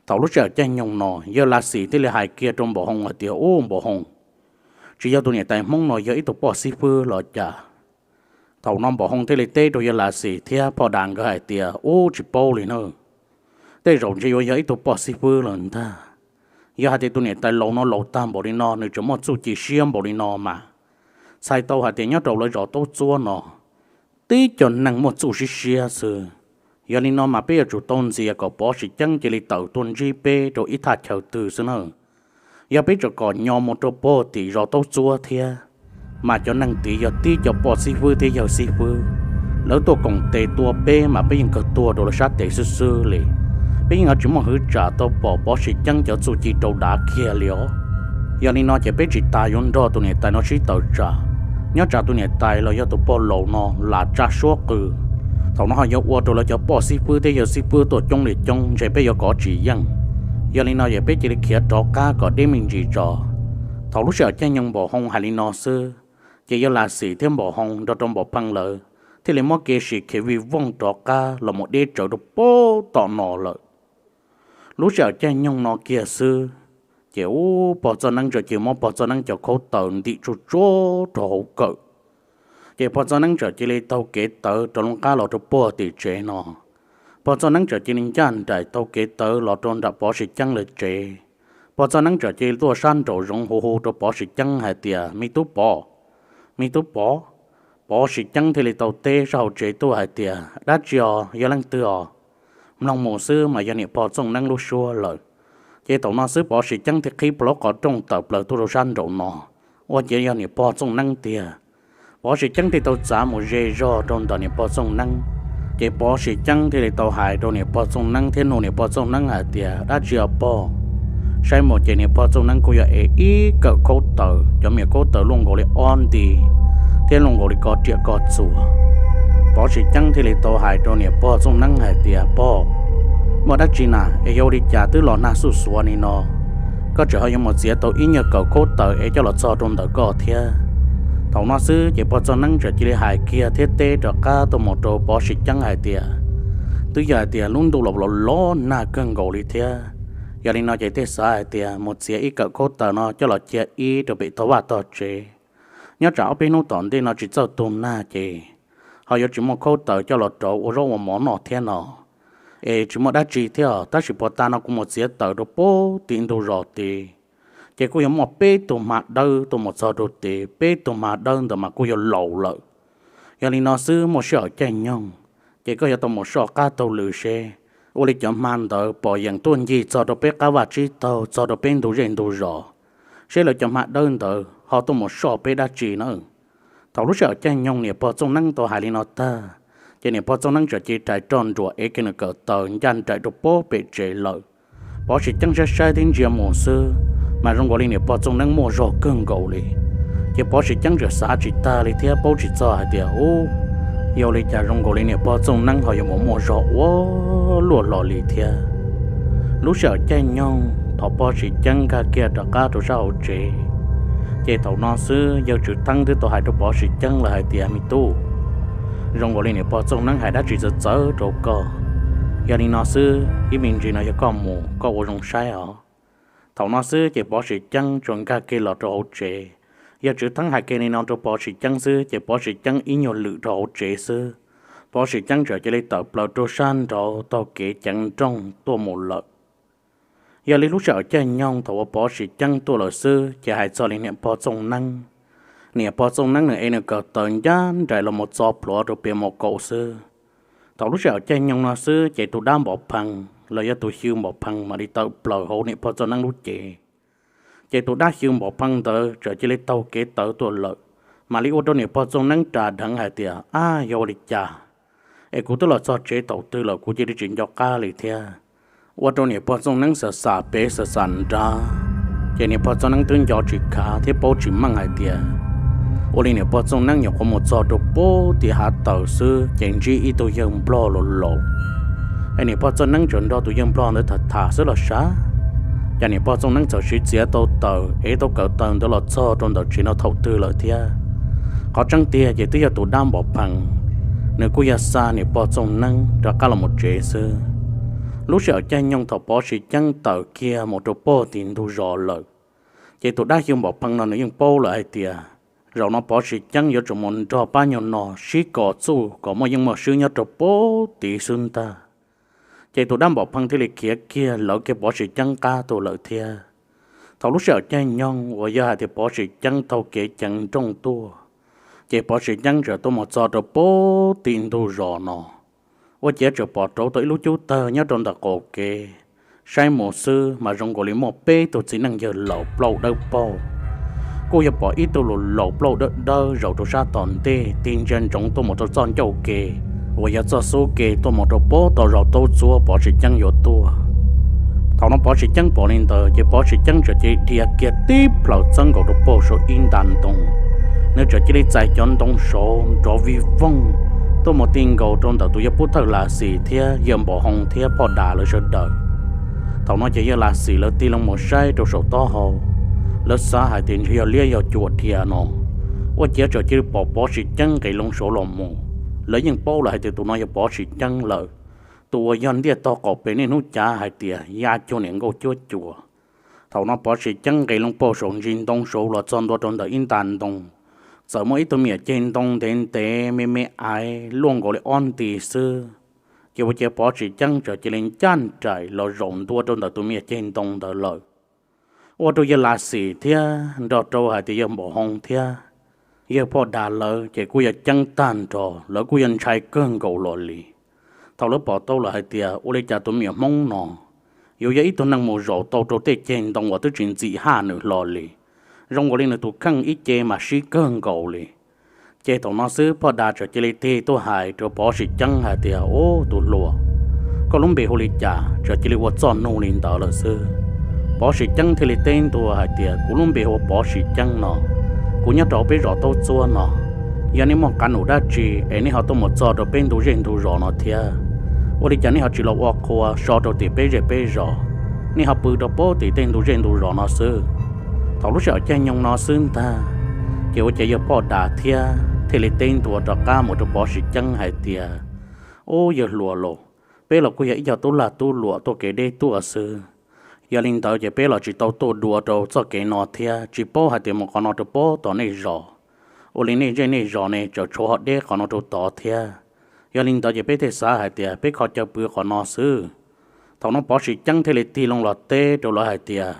Thaum lub sij hawm caij nyoog no yawg Lav Xim thiaj li hais kiag rau Npaum Hoo hais tias, Ub Npaum Hoo, tsis yog tus niam tais Hmoob no yog ib tug poj xib fwb los cas? Thaum no Npaum Hoo thiaj li teb rau yawg Lav Xim thiab Poj Das nkawd hais tias, Ub tsis paub li na, tej zaum ntshe yuav yog ib tug poj xib fwb lawm ntag. Yog hais tias tus niam tais laus no laus tag npaum li no nws tseem muaj txuj ci siab npaum li no mas, txhais tau hais tias nyob rau lawv zos Taub Txuab no tib co neeg muaj txuj siab siab xwb. Yog li no mas peb yuav tsum tau ntxias kom Pov Sim Ceeb cia li tawm tuaj ntsib peb rau ib thaj chaw twg xwb na. Yog peb tseem kom nyo mus rau puag tim zos Taub Txuab thiab, mas cov neeg tid yog tib co poj xib fwb thiab yawg xib fwb, lawv tuaj koom tes tua peb mas peb yeej kawg tuag rau lawv sab tes xwb xwb li. Peb yeej yuav tsis muaj hwv tsam tau pom Pov Sim Ceeb cov txuj ci rau dav kiag li os. Yog li no ces peb tsis tas yuav nrog tus niam tais no sib tawm tsam, nyob tsam tus niam tais los yog tus pog laus no lam tsa suab qw. Thaum no ho yuav ua rau lawv cov poj xib fwb thiab yawg xib fwb tuaj coob li coob ntshe peb yuav kov tsis yeej. Yog li no ces peb cia li khiav rov qab kom deb me ntsis tso. Thaum lub sij hawm caij nyoog Npaum Hoo hais li no xwb, ces yawg Lav Xim thiab Npaum Hoo nrog rau Npaum Pheej lawv thiaj li muab kev sim khiav vij vooj rov qab los mus deb tsawv rau puag tom no lawm. Lub sij hawm caij nyoog no kiag xwb, ces ub pog Txoj Neeb txawm cia li muab pog Txoj Neeb cov khaub taws ntim tsuj tsuav rau hauv kawm. Ces pog Txoj Neeb txawm cia li taug kev tawv rov loo qab los rau puag tim tsev no. Pog Txoj Neeb txawm cia li ncaj nraim taug kev tawv los rau nram Pov Sim Ceeb lawv tsev. Pog Txoj Neeb txawm cia li tuaj sab nraum zoov hu hu rau Pov Sim Ceeb hais tias, Me tub Pov, me tub Pov. Pov Sim Ceeb thiaj li tau teb sab hauv tsev tuaj hais tias, Dab tsi os, yog leej twg os? Mloog mus xwb mas yog niam pog Txooj Neeb lub suab lawm. Ces thaum no xwb Pov Sim Ceeb thiaj qhib plaub qhov rooj tawm plaws tuaj rau sab nraum no, ua ciav yog niam pog Txooj Neeb tiag. Pov Sim Ceeb thiaj tau txav mus ze zog rau ntawm niam pog Txooj Neeb. Ces Pov Sim Ceeb thiaj li tau hais rau niam pog Txooj Neeb thiab nug niam pog Txooj Neeb hais tias, Dab tsi os pog? Saib mus ces niam pog Txooj Neeb kuj yog ev ib kawm khaub taws, cov me nyuam khaub taws luaj nkaus li ob nti thiab luaj nkaus li ko riam ko txuas. Pov Sim Ceeb thiaj li tau hais rau niam pog Txooj Neeb hais tias, Pog, muaj dab tsi na es yog ua li cas twb los nag xuj xuav li no, koj tseem ho yuav mus txiav tau ib nyuag kawm khaub taws es coj los txog rau ntawm koj thiab? Thaum no xwb ces pog Txooj Neeb txawm cia li hais kiag thiab teb rov qab tuaj mus rau Pov Sim Ceeb hais tias, Twb yog hais tias lub ntuj los los los nag kawg nkaus li thiab, yog li no ces thiaj xav hais tias mus txiav ib kawm khaub taws no coj los cia ib rau pem tog vaj tog tsev. Nyob tsam ob peb hnub tom ntej no tsis txawj tu nag ces ho yuav tsis muaj khaub taws coj los rauv ua zaub ua mov noj thiab no. Es tsis muaj dab tsi thiab, tab sis puag ta no kuv mus txiav taws rau puag tim ntug zos tid, ces kuj yuav muaj peb tug hma dawb tuaj mus txog rau tid, peb tug hma dawb ntawd mas kuj yog laus lawm. Yog li no xwb muaj sij hawm caij nyoog, ces koj yuav tau mus soj qab taug lw seb ua li cov hma ntawd pom yeem tuaj ncig txog rau peb qab vaj tsib taug, txog rau peb ntug zej ntug zos, seb lawv cov hma dawb ntawd ho tuaj mus soj peb dab tsi na. Thaum lub sij hawm caij nyoog niam pog Txooj Neeb tau hais li no tag, ces niam pog Txooj Neeb txawm cia li rais roj nruam ev kiag nws kawm taws ncaj nraim rau puag pem tsev lawm. Pov Sim Ceeb saib saib thiab ntsia mus xwb, mas zoo nkaus li niam pog Txooj Neeb muaj zog kawg nkaus li. Ces Pov Sim Ceeb txawm xav tsis tag li thiab paub tsis txog hais tias, Ub, yog li cas zoo nkaus li niam pog Txooj Neeb ho yuav mus muaj zog ua luaj hlo li thiab? Lub sij hawm caij nyoog thaum Pov Sim Ceeb nkag kiag rov qab rau sab hauv tsev, ces thaum no xwb yawg Tswv Theeb twb tau hais rau Pov Sim Ceeb lawm hais tias, Me tub, zoo nkaus li niam pog Txooj Neeb hais dab tsi txawv txawv rau koj. Yog li no xwb, ib me ntsis no yog koj mus koj ua zoo saib os. Thaum no xwb ces Pov Sim Ceeb tsuas nkag kiag los rau hauv tsev. Yawg Tswv Theeb hais kiag li no rau Pov Sim Ceeb xwb ces Pov Sim Ceeb ib nyuag lwm rau hauv tsev xwb, Pov Sim Ceeb txawm cia li tawm plaws rau sab nraud taug kev ceev nrooj tuaj mus lawm. Yog li lub sij hawm caij nyoog thaum uas Pov Sim Ceeb tuaj lawm xwb ces hais txog li niam pog Txooj Neeb. Niam pog Txooj Neeb nws ev nws kawm taws ncaj nraim los mus txo plhuav rau piav mos kaus xwb. Thaum lub sij hawm caij nyoog no xwb ces tus dab Npom Phee los yog tus Xyw Npom Phee mam li tawm plaws hauv niam pog Txooj Neeb lub cev. Ces tus dab Xyw Npom Phee ntawd txawm cia li taug kev tawv tuaj lawm, mam li ua rau niam pog Txooj Neeb ras dheev hais tias, Ab, yog ua li cas es kuv twb los txog tsev thaum twg lawm kuv cia li tsis nco qab li thiab? Ua rau niam pog Txooj Neeb xam xam pem xam xam nrad, ces niam pog Txooj Neeb twb nco tsis khav thiab paub tsis meej hais tias, ua li niam pog Txooj Neeb nyuam qhuav mus txog rau pem tim hav tawm xwb ces ntsib ib tug yawg nplog laus laus. Es niam pog Txooj Neeb tsuas nrog tus yawg nplog ntawd tham tham xwb los sav, cas niam pog Txooj Neeb txawm siv txiav tau taws ev tau kawm taws ntawd los txog rau ntawm tsev no thaum twg lawm thiab. Qhov tseeb tiag ces twb yog tus dab Npom Phee, nws kuj yog xa niam pog Txooj Neeb rov qab los mus tsev xwb. Lub sij hawm caij nyoog thaum Pov Sim Ceeb tawm kiag mus rau pem tim ntug zos lawm, ces tus dab Xyw Npom Phee no nws yeej paub lawm hais tias, zaum no Pov Sim Ceeb yuav tsum mus nrog pab nyuag no sib kos txuj kom muaj yeej muaj swb nyob rau pem tid xwb ntag. Ces tus dab Npom Phee thiaj li khiav kiag lawv kiag Pov Sim Ceeb qab tuaj lawm thiab. Thaum lub sij hawm caij nyoog uas yog hais tias Pov Sim Ceeb taug kev ceev nrooj tuaj, ces Pov Sim Ceeb txawm tuaj mus txog rau pem tim ntug zos no, ua ciav txawm pom rauv tau ib lub cub tawg nyob rau ntawm qaum kev. Saib mus xwb mas zoo nkaus li muaj peb tug txiv neej yawg laus plaub dawb paug, kuj yog pom ib tug laus plaub dawb dawb zaum rau sab tom ntej tig ntsia ntsoov tuaj mus rau txoj ncauj ke uas yog txoj xub ke tuaj mus rau pem tau zos taub txuab Pov Sim Ceeb yuav tuaj. Thaum no Pov Sim Ceeb pom li ntawd ces Pov Sim Ceeb txawm cia li dhia kiag tib plhaws txog nkaus rau pem saum ib nta ntoo. Nws txawm cia li txais cov ntoo saud nrov vij voog tuaj mus ti nkaus rau ntawm tus yawg Pub Thawj Lam Xis thiab yawg Npaum Hoo thiab Poj Das lawv sawv daws. Thaum no ces yawg Lam Xis lawv tig loo mus saib rau saum taub hau, lawv xav hais tias ntshe yog liab yog cuam dhia no, ua ciav txawm cia li pom Pov Sim Ceeb nqis loo saud los mus. Lawv yeej paub lawm hais tias tus no yog Pov Sim Ceeb lawm, tus uas yog ntiaj teb qaum pem niaj hnub cav hais tias ya cuag niam nkauj cuab cuas. Thaum no Pov Sim Ceeb nqis loo pem saum ntsis ntoo saud los txog ntua rau ntawm ib nta ntoo, txawm muaj ib tug me nyuam ceg ntoo ntev ntev me me aiv luaj nkaus li ob nti xwb. Ces ua ciav Pov Sim Ceeb txawm cia li ncaj nraim los zaum ntua rau ntawm tus me nyuam ceg ntoo ntawd lawm. Ua rau yawg Lam Xis thiab nrog rau hais tias yawg Npaum Hoo thiab yawg Poj Das lawv ces kuj yog ceeb tag nrho, lawv kuj yog ntshai kawg nkaus los li. Thaum lawv pom tau lawm hais tias ua li cas tus me nyuam Hmoob no yuav yog ib tug neeg mus zaum tau rau tej ceg ntoo uas twb tsis ntxim haj nws hlo li, zoo nkaus li nws tus kheej ib ce mas sib kawg nkaus li. Ces thaum no xwb Poj Das txawm cia li tig tuaj hais rau Pov Sim Ceeb hais tias, Ub, tus hluas, koj lub npe hu li cas? Txawm cia li ua txoj nug li ntawd lawm xwb. Pov Sim Ceeb thiaj li teb ntua hais tias, Kuv lub npe hu ua Pov Sim Ceeb no, kuv nyob rau peb zos Taub Txuab no. Yog nej muaj qab num dab tsi es nej ho tuaj mus txog rau peb ntug zej ntug zos no thiab? Ua li cas nej ho tsis los ua qhua so rau tim peb zej peb zos, nej ho pw rau pem tim tej ntug zej ntug zos no xwb? Thaum lub sij hawm caij nyoog no xwb ntag, ces ua ciav yawg Poj Das thiab thiaj li teb ntua rov qab mus rau Pov Sim Ceeb hais tias, Ub, yawg hluas los, peb los kuj yog ib co tub lag tub luam tuaj kev deb tuaj xwb. Yog li ntawd ces peb los tsis tau tuaj dua rau txoj kev no thiab tsis paub hais tias mus qhov no rau pem tom nej zos. Ua li nej zej nej zos ne txawm tshuav ho deb qhov no rau tod thiab. Yog li ntawd ces peb thiaj xav hais tias peb kho chaw pw qhov no xwb. Thaum no Pov Sim Ceeb thiaj li tig loo los teb rau lawv hais tias,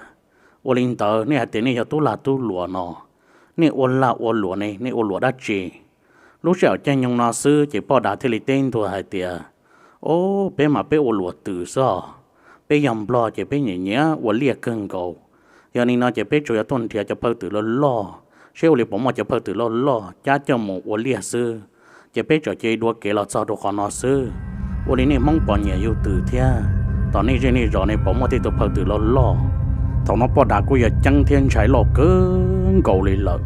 Ua li ntawd nej hais tias nej yog tub lag tub luam no, nej ua lag ua luam ne, nej ua luam dab tsi? Lub sij hawm caij nyoog no xwb ces Poj Das thiaj li teb ntua hais tias, Ob, peb mas peb ua luam twm xwb os. Peb yog Nplog ces peb nyiam nyiam ua liaj kawg nkaus. Yog li no ces peb tsuas yog tuaj nrhiav cov phawj twm loj loj, seb ua li puas muaj cov phawj twm loj loj cab coj mus ua liaj xwb. Ces peb txawm cia li dua kev los txog rau qhov no xwb. Ua li nej Hmoob puas nyiam yug twm thiab? Tom nej zej nej zos ne puas muaj tej tug phawj twm loj loj? Thaum no Poj Das kuj yog ceeb thiab ntshai loj kawg nkaus li lawm.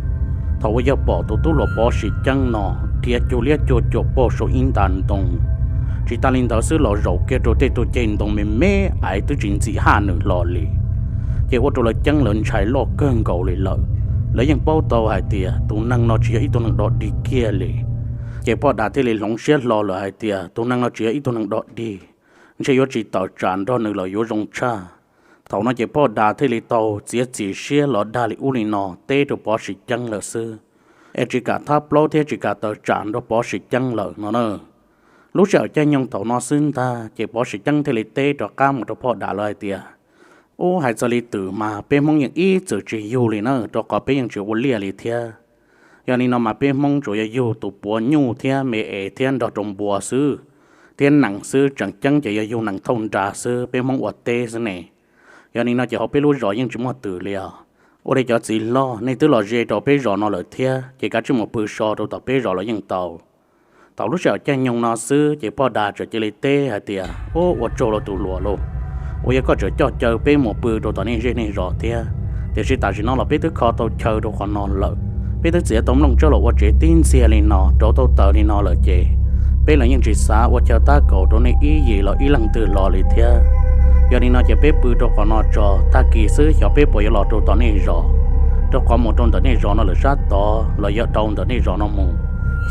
Thaum uas yawg pom tus tub hluas Pov Sim Ceeb no dhia cuag liab cuag cuam pem saum ib nta ntoo, tsis tas li ntawd xwb los zaum kiag rau tej tug ceg ntoo me me aiv twb tsis ntxim haj nws hlo li, ces ua rau lawv ceeb lawv ntshai loj kawg nkaus li lawm. Lawv yeej paub tau hais tias tus neeg no tsis yog ib tug neeg dog dig kiag li. Ces Poj Das thiaj li hloov siab hlo lawm hais tias tus neeg no tsis yog ib tug neeg dog dig, ntshe yuav tsis tawm tsam nrog nws lawm yuav zoo tshaj. Thaum no ces Poj Dav thiaj li tau txiav txim siab los dag li ub li no teb rau Pov Sim Ceeb lawm xwb, es tsis kam thab plaub thiab tsis kam tawm tsam nrog Pov Sim Ceeb lawm no na. Lub sij hawm caij nyoog thaum no xwb ntag ces Pov Sim Ceeb thiaj li teb rov qab mus rau Poj Dav lawv hais tias, ub, hais txog li twm mas peb Hmoob yeej ib txwm tsis yug li na, rau qhov peb yeej tsis ua liaj li thiab. Yog li no mas peb Hmoob tsuas yog yug tus puav nyuj thiab me es thiab nrog rau npua xwb, thiab nees xwb, tseem ceeb ces yog yug nees thauj nra xwb, peb Hmoob ua teb xwb ne. Yog li no ces hauv peb lub zos yeej tsis muaj twm li os. Ua li cov txiv hlob, nej twb los ze rau peb zos no lawm thiab ces kav tsij mus pw so rau tom peb zos los yeej tau. Thaum lub sij hawm caij nyoog no xwb ces Poj Dav txawm cia li teb hais tias, ub, ua tsaug rau tus hluas lauj, uas yog koj tseem coj caw peb mus pw rau tom nej zej nej zos thiab, tiam sis tam sim no los peb twb kho tau chaw rau qhov no lawm, peb twb txiav tau nplooj tsawb los ua tsev tib ntxiag li no rau tau taws li no lawm ces peb los yeej tsis xav ua chaw tab kaum rau nej ib yim los ib leej twg los li thiab. Yog li no ces peb pw rau qhov no tso, tag kis xwb xyov peb puas yuav los rau tom nej zos, rau qhov mus rau ntawm nej zos no lawm sab tod los yog rau ntawm nej zos no mus,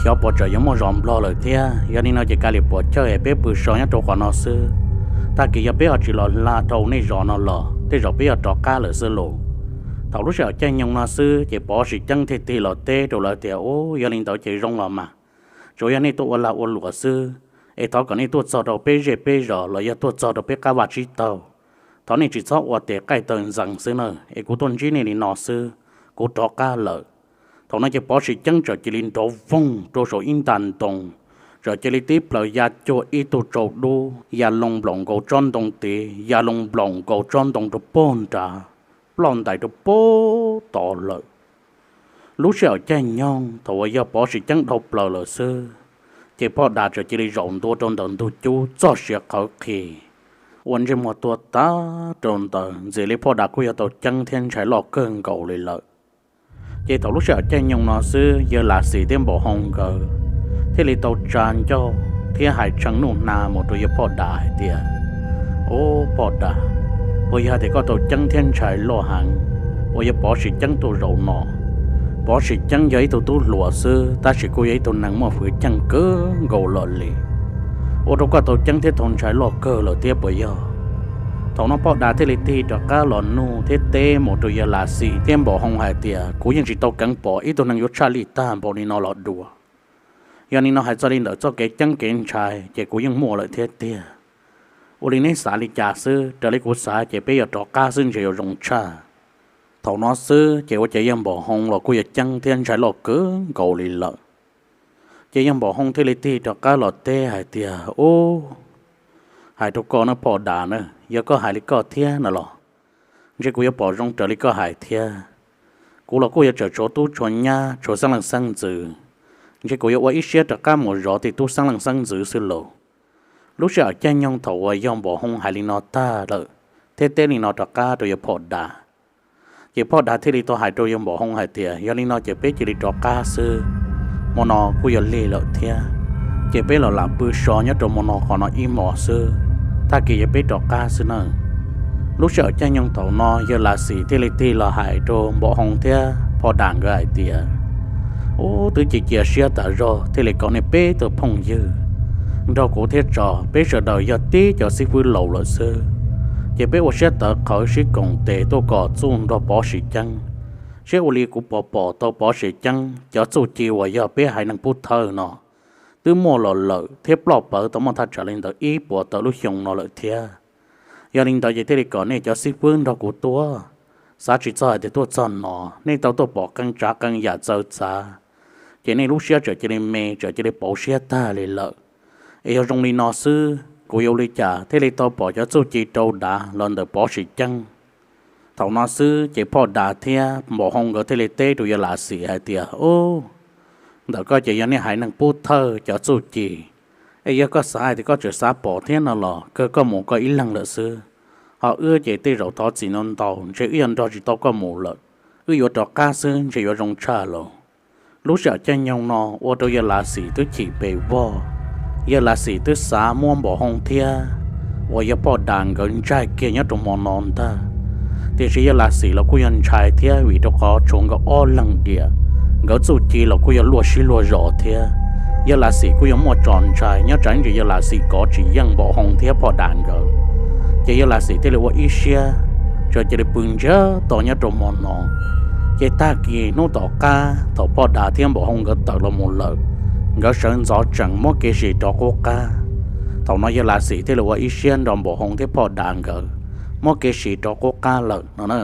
xyov puas tseem yuav muaj zos nplog lawm thiab. Yog li no ces kav liam puas chawj es peb pw so nyob rau qhov no xwb, tag kis yog peb ho tsis los hla dhau nej zos no los tej zaum peb yuav rov qab lawm xwb lauj. Thaum lub sij hawm caij nyoog no xwb ces Pov Sim Ceeb thiaj tig los teb rau lawv tias, ub, yog li ntawd ces zoo los mas, tsuas yog nej tuaj ua lag ua luam xwb, es thov kom nej tuaj txog rau peb zej peb zos los yog tuaj txog rau peb qab vaj tsib taug, thov nej tsis txhob ua tes qaij taw ntxees xwb na, es kuv tuaj ntsib nej li no xwb, kuv rov qab lawm. Thaum no ces Pov Sim Ceeb txawm cia li nrov voog rau saum ib nta ntoo, txawm cia li tib plaws ya cuag ib tug tsau dub ya loo nplaum nkaus tsob ntoo tid, ya loo nplaum nkaus tsob ntoo rau pog nrad, ploj ntais rau pog tod lawm. Lub sij hawm caij nyoog thaum uas yog Pov Sim Ceeb dhau plaws lawm xwb, ces Poj Dav txawm cia li zaum ntua rau ntawm ntug cub txoj sia qhawv qhi, ua ntsej muag tuag tag rau ntawd, ntxim li Poj Dav kuj yog tau ceeb thiab ntshai loj kawg nkaus li lawm. Ces thaum lub sij hawm caij nyoog no xwb yawg Lav Xim thiab Npaum Hoo nkawd thiaj li tau tsa ncauj thiab hais tshee nuj hna mus rau yawg Poj Dav hais tias, ub, Poj Dav, puas yog tias koj tau ceeb thiab ntshai loj heev uas yog Pov Sim Ceeb tuaj zaum no? Pov Sim Ceeb yog ib tug tub hluas xwb tab sis kuj yog ib tug neeg muaj hwj chim kawg nkaus los li, ua rau koj tau ceeb thiab tau ntshai loj kawg lawm thiab puas yog? Thaum no Poj Dav thiaj li tig rov qab los nug thiab teb mus rau yawg Lav Xim thiab Npaum Hoo hais tias, kuv yeej tsis tau keev pom ib tug neeg yuav tshaj lij tag npaum li no los dua. Yog li no hais txog li ntawm txoj kev ceeb kev ntshai ces kuv yeej muaj lawm thiab tiag. Ua li neb xav li cas xwb, raws li kuv xav ces peb yuav rov qab xwb ntshe yuav zoo tshaj. Thaum no xwb ces ua cas yawg Npaum Hoo los kuj yog ceeb thiab ntshai loj kawg nkaus li lawm. Ces yawg Npaum Hoo thiaj li tig rov qab los teb hais tias, ub, hais rau koj nawb Poj Dav na, yog koj hais li koj thiab no los ntshe kuv yuav pom zoo raws li koj hais thiab. Kuv los kuj yuav tseem tshuav tub tshuav nyab tshuav xeeb leej xeeb ntxwv, ntshe kuv yuav ua ib siab rov qab mus zov tej tub xeeb leej xeeb ntxwv xwb lauj. Lub sij hawm caij nyoog thaum uas yawg Npaum Hoo hais li no tag lawm thiab teb li no rov qab rau yawg Poj Dav, ces Poj Dav thiaj li tau hais rau yawg Npaum Hoo hais tias, yog li no ces peb cia li rov qab xwb, hmo no kuj yog lig lawm thiab, ces peb los lam pw so nyob rau hmo no qhov no ib hmos xwb, tag kis yog peb rov qab xwb nawb. Lub sij hawm caij nyoog thaum no yawg Lav Xim thiaj li tig los hais rau Npaum Hoo thiab Poj Dav nkawd hais tias, ub, twb cia cia siab tas zog thiaj li kom nej peb tug phooj ywg nrog kuv thiab tso, peb sawv daws yog tib cov xib fwb laus lawm xwb, ces peb ua siab tawv qhawv sib koom tes tuaj kom txuj nrog Pov Sim Ceeb, seb ua li kuv puas pom tau Pov Sim Ceeb cov txuj ci uas yog peb haiv neeg Pub Thawj no twb muaj los lawm thiab ploj pawv tau muaj thaj tsam li ntawm ib puas tawm lub xyoo no lawm thiab. Yog li ntawd ces thiaj li kom nej cov xib fwb nrog kuv tuaj. Xav tsis txog hais tias tuaj txog no nej tau tuaj pom qee tsav qee yam txawv txav, ces nej lub siab txawm cia li me txawm cia li pauv siab tag li lawm. Es yog zoo li no xwb kuv yuav ua li cas thiaj li tau pom cov txuj ci rau dav los ntawm Pov Sim Ceeb? Thaum no xwb ces Poj Dav thiab Npaum Hoo nkawd thiaj li teb rau yawg Lav Xim hais tias, ub, ntawm koj ces yog nej haiv neeg Pub Thawj cov txuj ci, es yog koj xav hais tias koj tseem xav pom thiab no los kawg koj mus koj ib leeg lawm xwb. Ho wb ces tej zaum thov txim ntau ntau ntshe wb yuav nrog tsis tau koj mus lawm, wb yuav rov qab xwb ntshe yuav zoo tshaj lauj. Lub sij hawm caij nyoog no ua rau yawg Lav Xim twb chim pes vog, yawg Lav Xim twb xav muab Npaum Hoo thiab uas yog Poj Dav nkawd ntsaig kiag nyob rau hmo no ntag. Tiam sis yawg Lav Xim los kuj yog ntshai thiab vim rau qhov tshuav nkawd ob leeg diam, nkawd txuj ci los kuj yog luaj sib luag zos thiab. Yawg Lav Xim kuj yuav muaj txoj ntshai nyob tsam ntsis Yawg Lav Xim kov tsis yeej Npaum Hoo thiab Phoj Dam nkawd. Ces Yawg Lav Xim thiaj li ua ib siab, txawm cia li pw ntsiag to nyob rau hmo no. Ces tag kis hnub tom qab thaum Phoj Dam thiab Npaum Hoo nkawd tawm los mus lawm, nkawd sawv ntxov tsees muab kev sim rov qub qab. Thaum no Yawg Lav Xim thiaj li ua ib siab nrog Npaum Hoo thiab Phoj Dam nkawd muab kev sim rov qub qab lawm no na.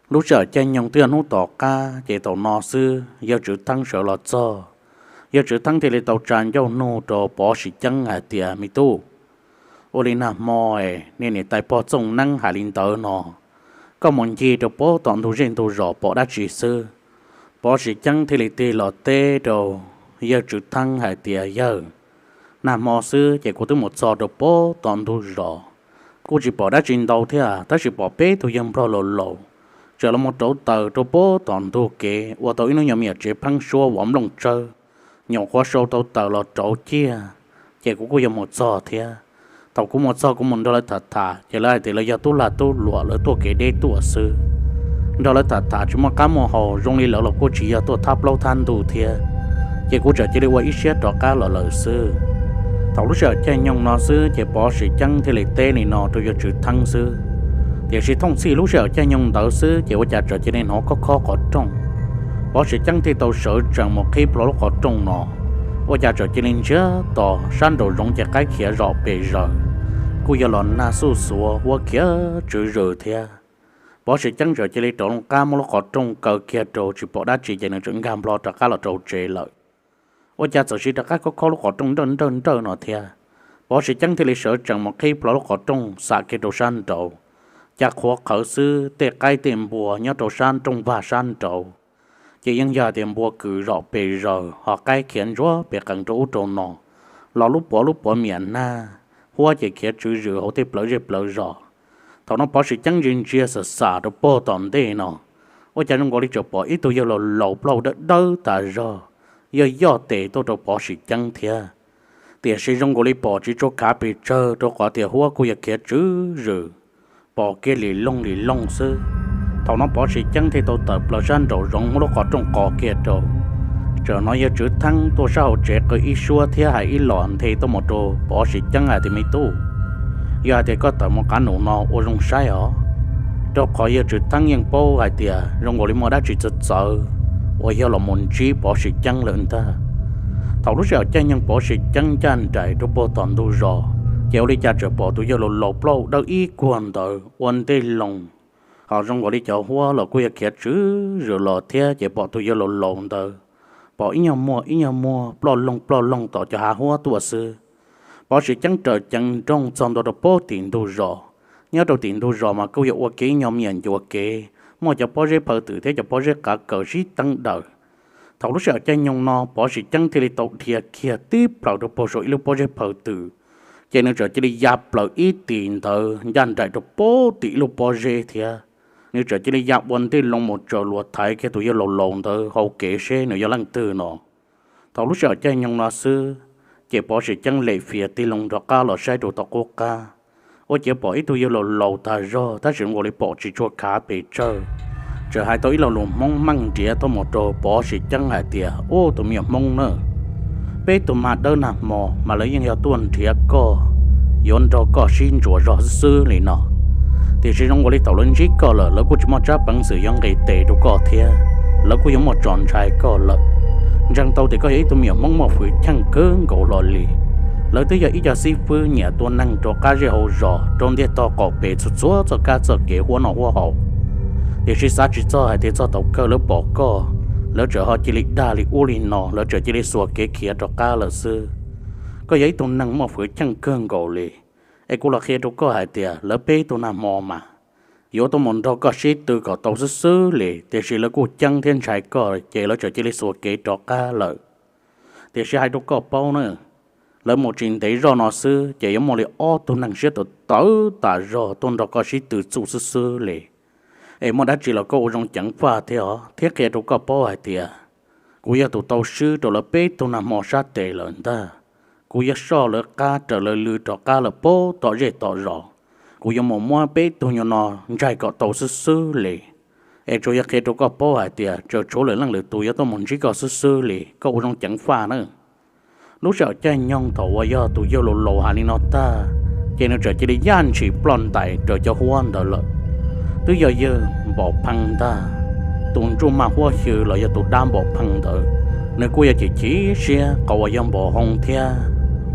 Lub sij hawm caij nyoog twb yog hnub tom qab ces thaum no xwb Yawg Tswv Theeb sawv los txog. Yawg Tswv Theeb thiaj li tau tsa ncauj nug rau Pov Sim Ceeb hais tias, Me tub, ua li nag hmo es niam tais pog Txooj Neeb hais li ntawd no, koj mus ncig rau puag tom ntug zej ntug zos pom dab tsi xwb? Pov Sim Ceeb thiaj li tig los teb rau Yawg Tswv Theeb hais tias, Yawg, nag hmo xwb ces kuv twb mus txog rau puag tom ntug zos, kuj tsis pom dab tsi ntau thiab, tab sis pom peb tug yawg nplog laus laus txawm los mus rauv taws rau puag tom ntug kev ua tau ib lub nyuag me nyuam tsev pheeb suab vov nplooj tsawb, nyuam qhuav sau tau taws los rauv ciaj, ces kuv kuj yuav mus txog thiab. Thaum kuv mus txog kuv mus nrog lawv tham tham ces lawv hais tias lawv yog tub lag tub luam lawv tuaj kev deb tuaj xwb. Nrog lawv tham tham tsis muaj qab muaj hau, zoo li lawv los kuj tsis yog tuaj thab plaub thab ntug thiab, ces kuv txawm cia li ua ib siab rov qab los lawm xwb. Thaum lub sij hawm caij nyoog no xwb ces Pov Sim Ceeb thiaj li teb li no rau Yawg Tswv Theeb xwb. Tiam sis thooj txhij lub sij hawm caij nyoog ntawd xwb ces ua cas txawm cia li hnov khob khob qhov rooj. Pov Sim Ceeb thiaj tau sawv tsees mus qhib plho lub qhov rooj no, ua cas txawm cia li ntsiag to sab nraum zoov ces qaib khiav zom pes zaws, kuj yog los nag xuj xuav huab khiav tswv zws thiab. Pov Sim Ceeb txawm cia li rov loo qab muab lub qhov rooj kaw kiag rau tsis pom dab tsi ces nws txawm nkag nplo rov qab los rau tsev lawm. Ua cas txawm siv rov qab khob khob lub qhov rooj nrawj nrawj nrawj no thiab. Pov Sim Ceeb thiaj li sawv tsees mus qhib plho lub qhov rooj xam kiag rau sab nraud, cas qhuav qhawv xwb tej qaib tej npua nyob rau sab rooj vag sab nraud ces yeej yog hais tias npua kws zom pes zaws ho qaib khiav ntsuag pes qees rau ub rau no, los lub puav lub puav miam nag, huab ces khiav tswv zws hauv tej plawv zej plawv zos. Thaum no Pov Sim Ceeb ntsia ntsia xam xam rau puag tom ntej no, ua cas zoo nkaus li txawm pom ib tug yawg laus laus plaub dawb dawb tas zog yog yoj tes tuaj rau Pov Sim Ceeb thiab. Tiam sis zoo nkaus li pom tsis tshua khav pes tsawg rau qhov tias huab kuj yog khiav tswv zws, pom kiag lim loog lim loog xwb. Thaum no Pov Sim Ceeb thiaj tau tawm plaws sab nraum zoov muab lub qhov rooj qos kiag rau. Txawm hnov Yawg Tswv Theeb tuaj sab hauv tsev qw ib suab thiab hais ib los nthe tuaj mus rau Pov Sim Ceeb hais tias, Me tub, yog hais tias koj tawm mus qab num no ua zoo saib os, rau qhov Yawg Tswv Theeb yeej paub hais tias zoo nkaus li muaj dab tsi txawv txawv uas yog los mus ntsib Pov Sim Ceeb lawm ntag. Thaum lub sij hawm caij nyoog Pov Sim Ceeb ncaj nraim rau puag tom ntug zos ces ua li cas txawm pom tus yawg laus laus plaub dawb ib kuag ntawd ua ntej loo, ho zoo nkaus li cov huab los kuj yog khiav tswv zws los thiab ces pom tus yawg laus laus ntawd pom ib nyuag muag ib nyuag muag ploj loog ploj loog tom cov hav huab tuaj xwb. Pov Sim Ceeb raws ceev nrooj txog ntua rau puag tim ntug zos. Nyob rau tim ntug zos mas kuj yog ua kev ib nyuag me nyuam ncua kev, muaj cov pob zeb phaw twm thiab cov pob zeb qav kaws sib teeb daws. Thaum lub sij hawm caij nyoog no Pov Sim Ceeb thiaj li tau dhia kiag tib plaws rau puag saum ib lub pob zeb phaw twm, ces nws txawm cia li ya plaws ib tis ntawd ncaj nraim rau puag tim ib lub pob zeb thiab. Nws txawm cia li ya ua ntej loo mus tsaws luas thaiv kiag tus yawg laus laus ntawd hauv kev seb nws yog leej twg no. Thaum lub sij hawm caij nyoog no xwb, ces Pov Sim Ceeb lem fias tig loo rov qab los saib rau tom qub qab, ua ciav pom ib tug yawg laus laus tag zog tab sis zoo nkaus li pom tsis tshua khav pes tsawg, txawm hais tau ib lo lus Hmoob meej nriav tuaj mus rau Pov Sim Ceeb hais tias, Ub, tus me nyuam Hmoob na, peb tug mag dawb nag hmo mas lawv yeej yog tuaj nrhiav koj, yuav nrog koj sib ntsuas zog xwb xwb li no. Tiam sis zoo nkaus li thaum lawv ntsib koj lawm lawv kuj tsis muaj tsab peev xwm yuav nqis tes rau koj thiab, lawv kuj yuav muaj txoj ntshai koj lawm. Ntseeg tau tias koj yog ib tug me nyuam Hmoob muaj hwj chim kawg nkaus hlo li. Lawv twb yog ib co xib fwb nyiam tua neeg rau qab zej hauv zos rau ntiaj tog qaum pes txhua txhua txoj kab txoj kev huab noj huab haus. Tiam sis xav tsis txog hais tias txog thaum kawg lawv pom koj, lawv txawm ho cia li dag li ub li no, lawv txawm cia li xuas kev khiav rov qab lawm xwb. Koj yog ib tug neeg muaj hwj chim kawg nkaus li, es kuv los qhia rau koj hais tias lawv peb tug nag hmo mas yuav tuaj mus nrog koj sib tw kom tau xwb xwb li, tiam sis lawv kuj ceeb thiab ntshai koj ces lawv txawm cia li xuas kev rov qab lawm. Tiam sis hais rau koj paub na, lawv mus tsis ntev zog no xwb ces yuav muaj li ob tug neeg siab tawv tawv tas zog tuaj nrog koj sib tw txuj xwb xwb li. Es muaj dab tsi los koj ua zoo ceev faj thiab os, thiab qhia rau koj paub hais tias kuv yog tus tau swb rau lawv peb tug nag hmo sab tes lawm ntag. Kuv yog soj lawv qab raws lawv lw rov qab lawm puag tom zej tom zos. Kuv yuav mus muab peb tug nyuag no ntsaig kom tau xwb xwb li. Es tsuas yog qhia rau koj paub hais tias tseem tshuav lwm leej lwm tus yuav tuaj mus ntsib koj xwb xwb li, koj ua zoo ceev faj nawb. Lub sij hawm caij nyoog thaum uas yog tus yawg laus laus hais li no tag, ces nws txawm cia li yaj ntshis ploj ntais raws cov huab ntawd lawm. Twb yog yawg Npaum Phee ntag, tus ntsuj maj huab xyw los yog tus dab Npaum Phee ntawd, nws kuj yog chim chim siab qhov uas yawg Npaum Hoo thiab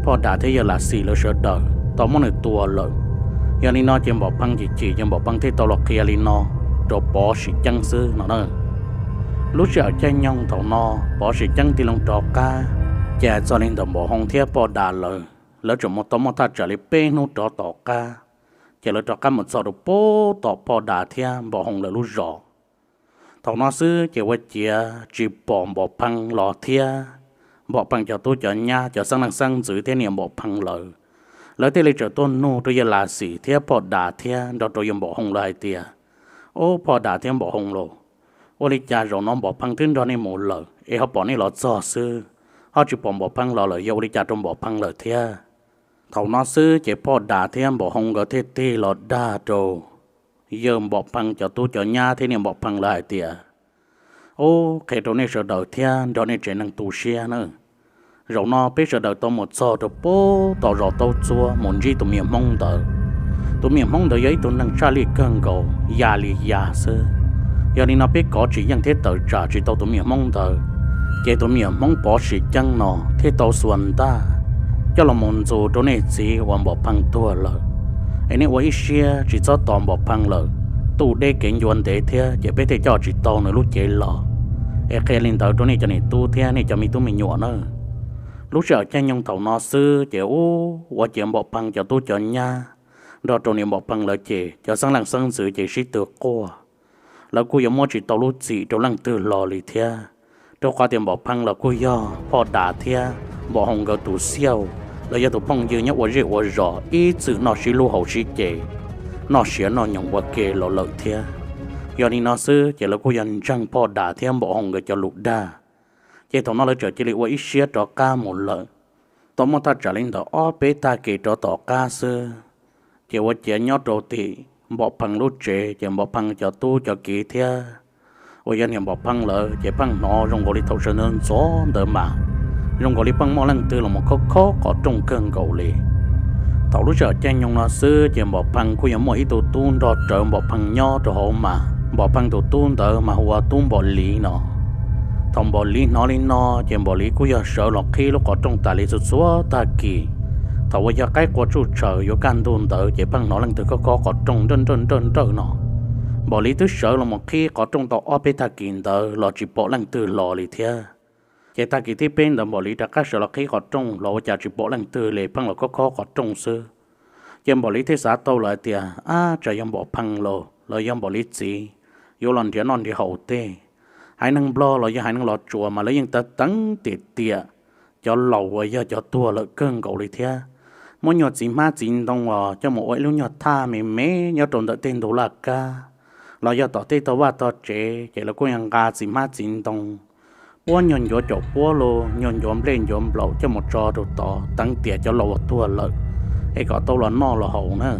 Phoj Dam thiab yawg Lam Xis lawv sawv daws tau muab nws tua lawm. Yog li no ces Npaum Phee chim chim ces Npaum Phee thiaj tau los qhia li no rau Pov Sim Ceeb xwb no na. Lub sij hawm caij nyoog thaum no Pov Sim Ceeb tig loo rov qab, ces hais txog li ntawm Npaum Hoo thiab Phoj Dam lawv, lawv tseem mus tau muaj thaj tsam li peb hnub rov tom qab, ces lawv rov qab mus txog rau pem tom Phoj Dam thiab Npaum Hoo lawv lub zos. Thaum no xwb ces ua ciav tsis pom Npaum Phee los thiab Npaum Phee cov tub cov nyab, cov xeeb leej xeeb ntxwv thiab niam Npaum Phee lawv, lawv thiaj li txawm tuaj nug rau yawg Lam Xis thiab Phoj Dam thiab nrog rau yawg Npaum Hoo lawv hais tias, Ub, Phoj Dam thiab Npaum Hoo lauj, ua li cas zaum no Npaum Phee twb nrog nej mus lawm es ho pom nej los txog xwb, ho tsis pom Npaum Phee los lawm, yog ua li cas rau Npaum Phee lawm thiab? Thaum no xwb ces Phoj Dam thiab Npaum Hoo nkawd thiaj tig los dag rau yawg Npaum Phee cov tub cov nyab thiab niam Npaum Phee lawv hais tias, Ub, qhia rau nej sawv daws thiab nrog nej tsev neeg tu siab na. Zaum no peb sawv daws tau mus txog rau pem tom zos Taub Txuab mus ntsib tus me nyuam Hmoob ntawd. Tus me nyuam Hmoob ntawd yog ib tug neeg tshaj lij kawg nkaus, ya li ya xwb. Yog li no peb kov tsis yeej thiab tawm tsam tsis tau tus me nyuam Hmoob ntawd, ces tus me nyuam Hmoob Pov Sim Ceeb no thiaj tau xuas ntaj coj los mus ntxuav rau nej txiv uas Npaum Phee tuag lawm. Es nej ua ib siab tsis txhob tos Npaum Phee lawm, tuj deb kev ncua ntev thiab ces peb thiaj coj tsis tau nws lub cev los. Es qhia li ntawd rau nej cov niam tub thiab nej cov me tub me nyuam na. Lub sij hawm caij nyoog thaum no xwb ces ub, ua ciav Npaum Phee cov tub cov nyab nrog rau niam Npaum Phee lawv ces cov xeeb leej xeeb ntxwv ces sib tw quaj. Lawv kuj yuav muab tsis tau lub txim rau leej twg los li thiab, rau qhov tias Npaum Phee los kuj yog Phoj Dam thiab Npaum Hoo nkawd tus xiaus, los yog tus phooj ywg nyob ua zej ua zos ib txwm noj sib hlub haus sib ce, noj siav noj nyoos ua ke los lawm thiab. Yog li no xwb ces lawv kuj yog ntseeg Phoj Dam thiab Npaum Hoo nkawd cov lus dag. Ces thaum no lawv txawm cia li ua ib siab rov qab mus lawm. Tau muaj thaj tsam li ntawm ob peb tag kis rov tom qab xwb, ces ua ciav nyob rau tim Npaum Phee lub tsev ces Npaum Phee cov tub cov kiv thiab uas yog niam Npaum Phee lawv ces pheej hnov zoo nkaus li thaum sawv ntxov ntxov ntawd mas zoo nkaus li pheej muaj leej twg los mus khob khob qhov rooj kawg nkaus li. Thaum lub sij hawm caij nyoog no xwb ces Npaum Phee kuj yuav muaj ib tug tub nrog rawv Npaum Phee nyob rau hauv mas Npaum Phee tus tub ntawd mas hu ua Tub Npaum Liv no. Thaum Npaum Liv hnov li no ces Npaum Liv kuj yog sawv los qhib lub qhov rooj tas li txhua txhua tag kis. Thaum uas yog qaib qua tsuj tshaws yuav kaj ntug ntawd ces pheej hnov leej twg khob khob qhov rooj nrawj nrawj nrawj nrawj no. Npaum Liv twb sawv los mus qhib qhov rooj tau ob peb tag kis ntawd los tsis pom leej twg los li thiab. Ces tag kis thib peb ntawd Npaum Liv rov qab sawv los qhib qhov rooj los ua cas tsis pom leej twg li, pheej los khob khob qhov rooj xwb. Ces Npaum Liv thiaj xav tau lawm hais tias, Ab, tsam yog Npaum Phee los los yog Npaum Liv txiv yuav los nrhiav noj nrhiav haus tej. Haiv neeg Nplog los yog haiv neeg Los Tsuas mas lawv yeej teev tiam tiam cov laus uas yog cov tuag lawm kawg nkaus li thiab. Muab nyuag txiv hmab txiv ntoo os coj mus ua ib lub nyuag thaj me me nyob rau ntawm tej ntug laj kab, los yog tom tej tog vaj tog tsev ces lawv kuj yog nqa txiv hmab txiv ntoo, puab nyuag ncuav caum puab los nyuag ncuav nplej ncuav nplaum coj mus tso rau tod teev tiam cov laus uas tuag lawm es kom tau los noj los haus na.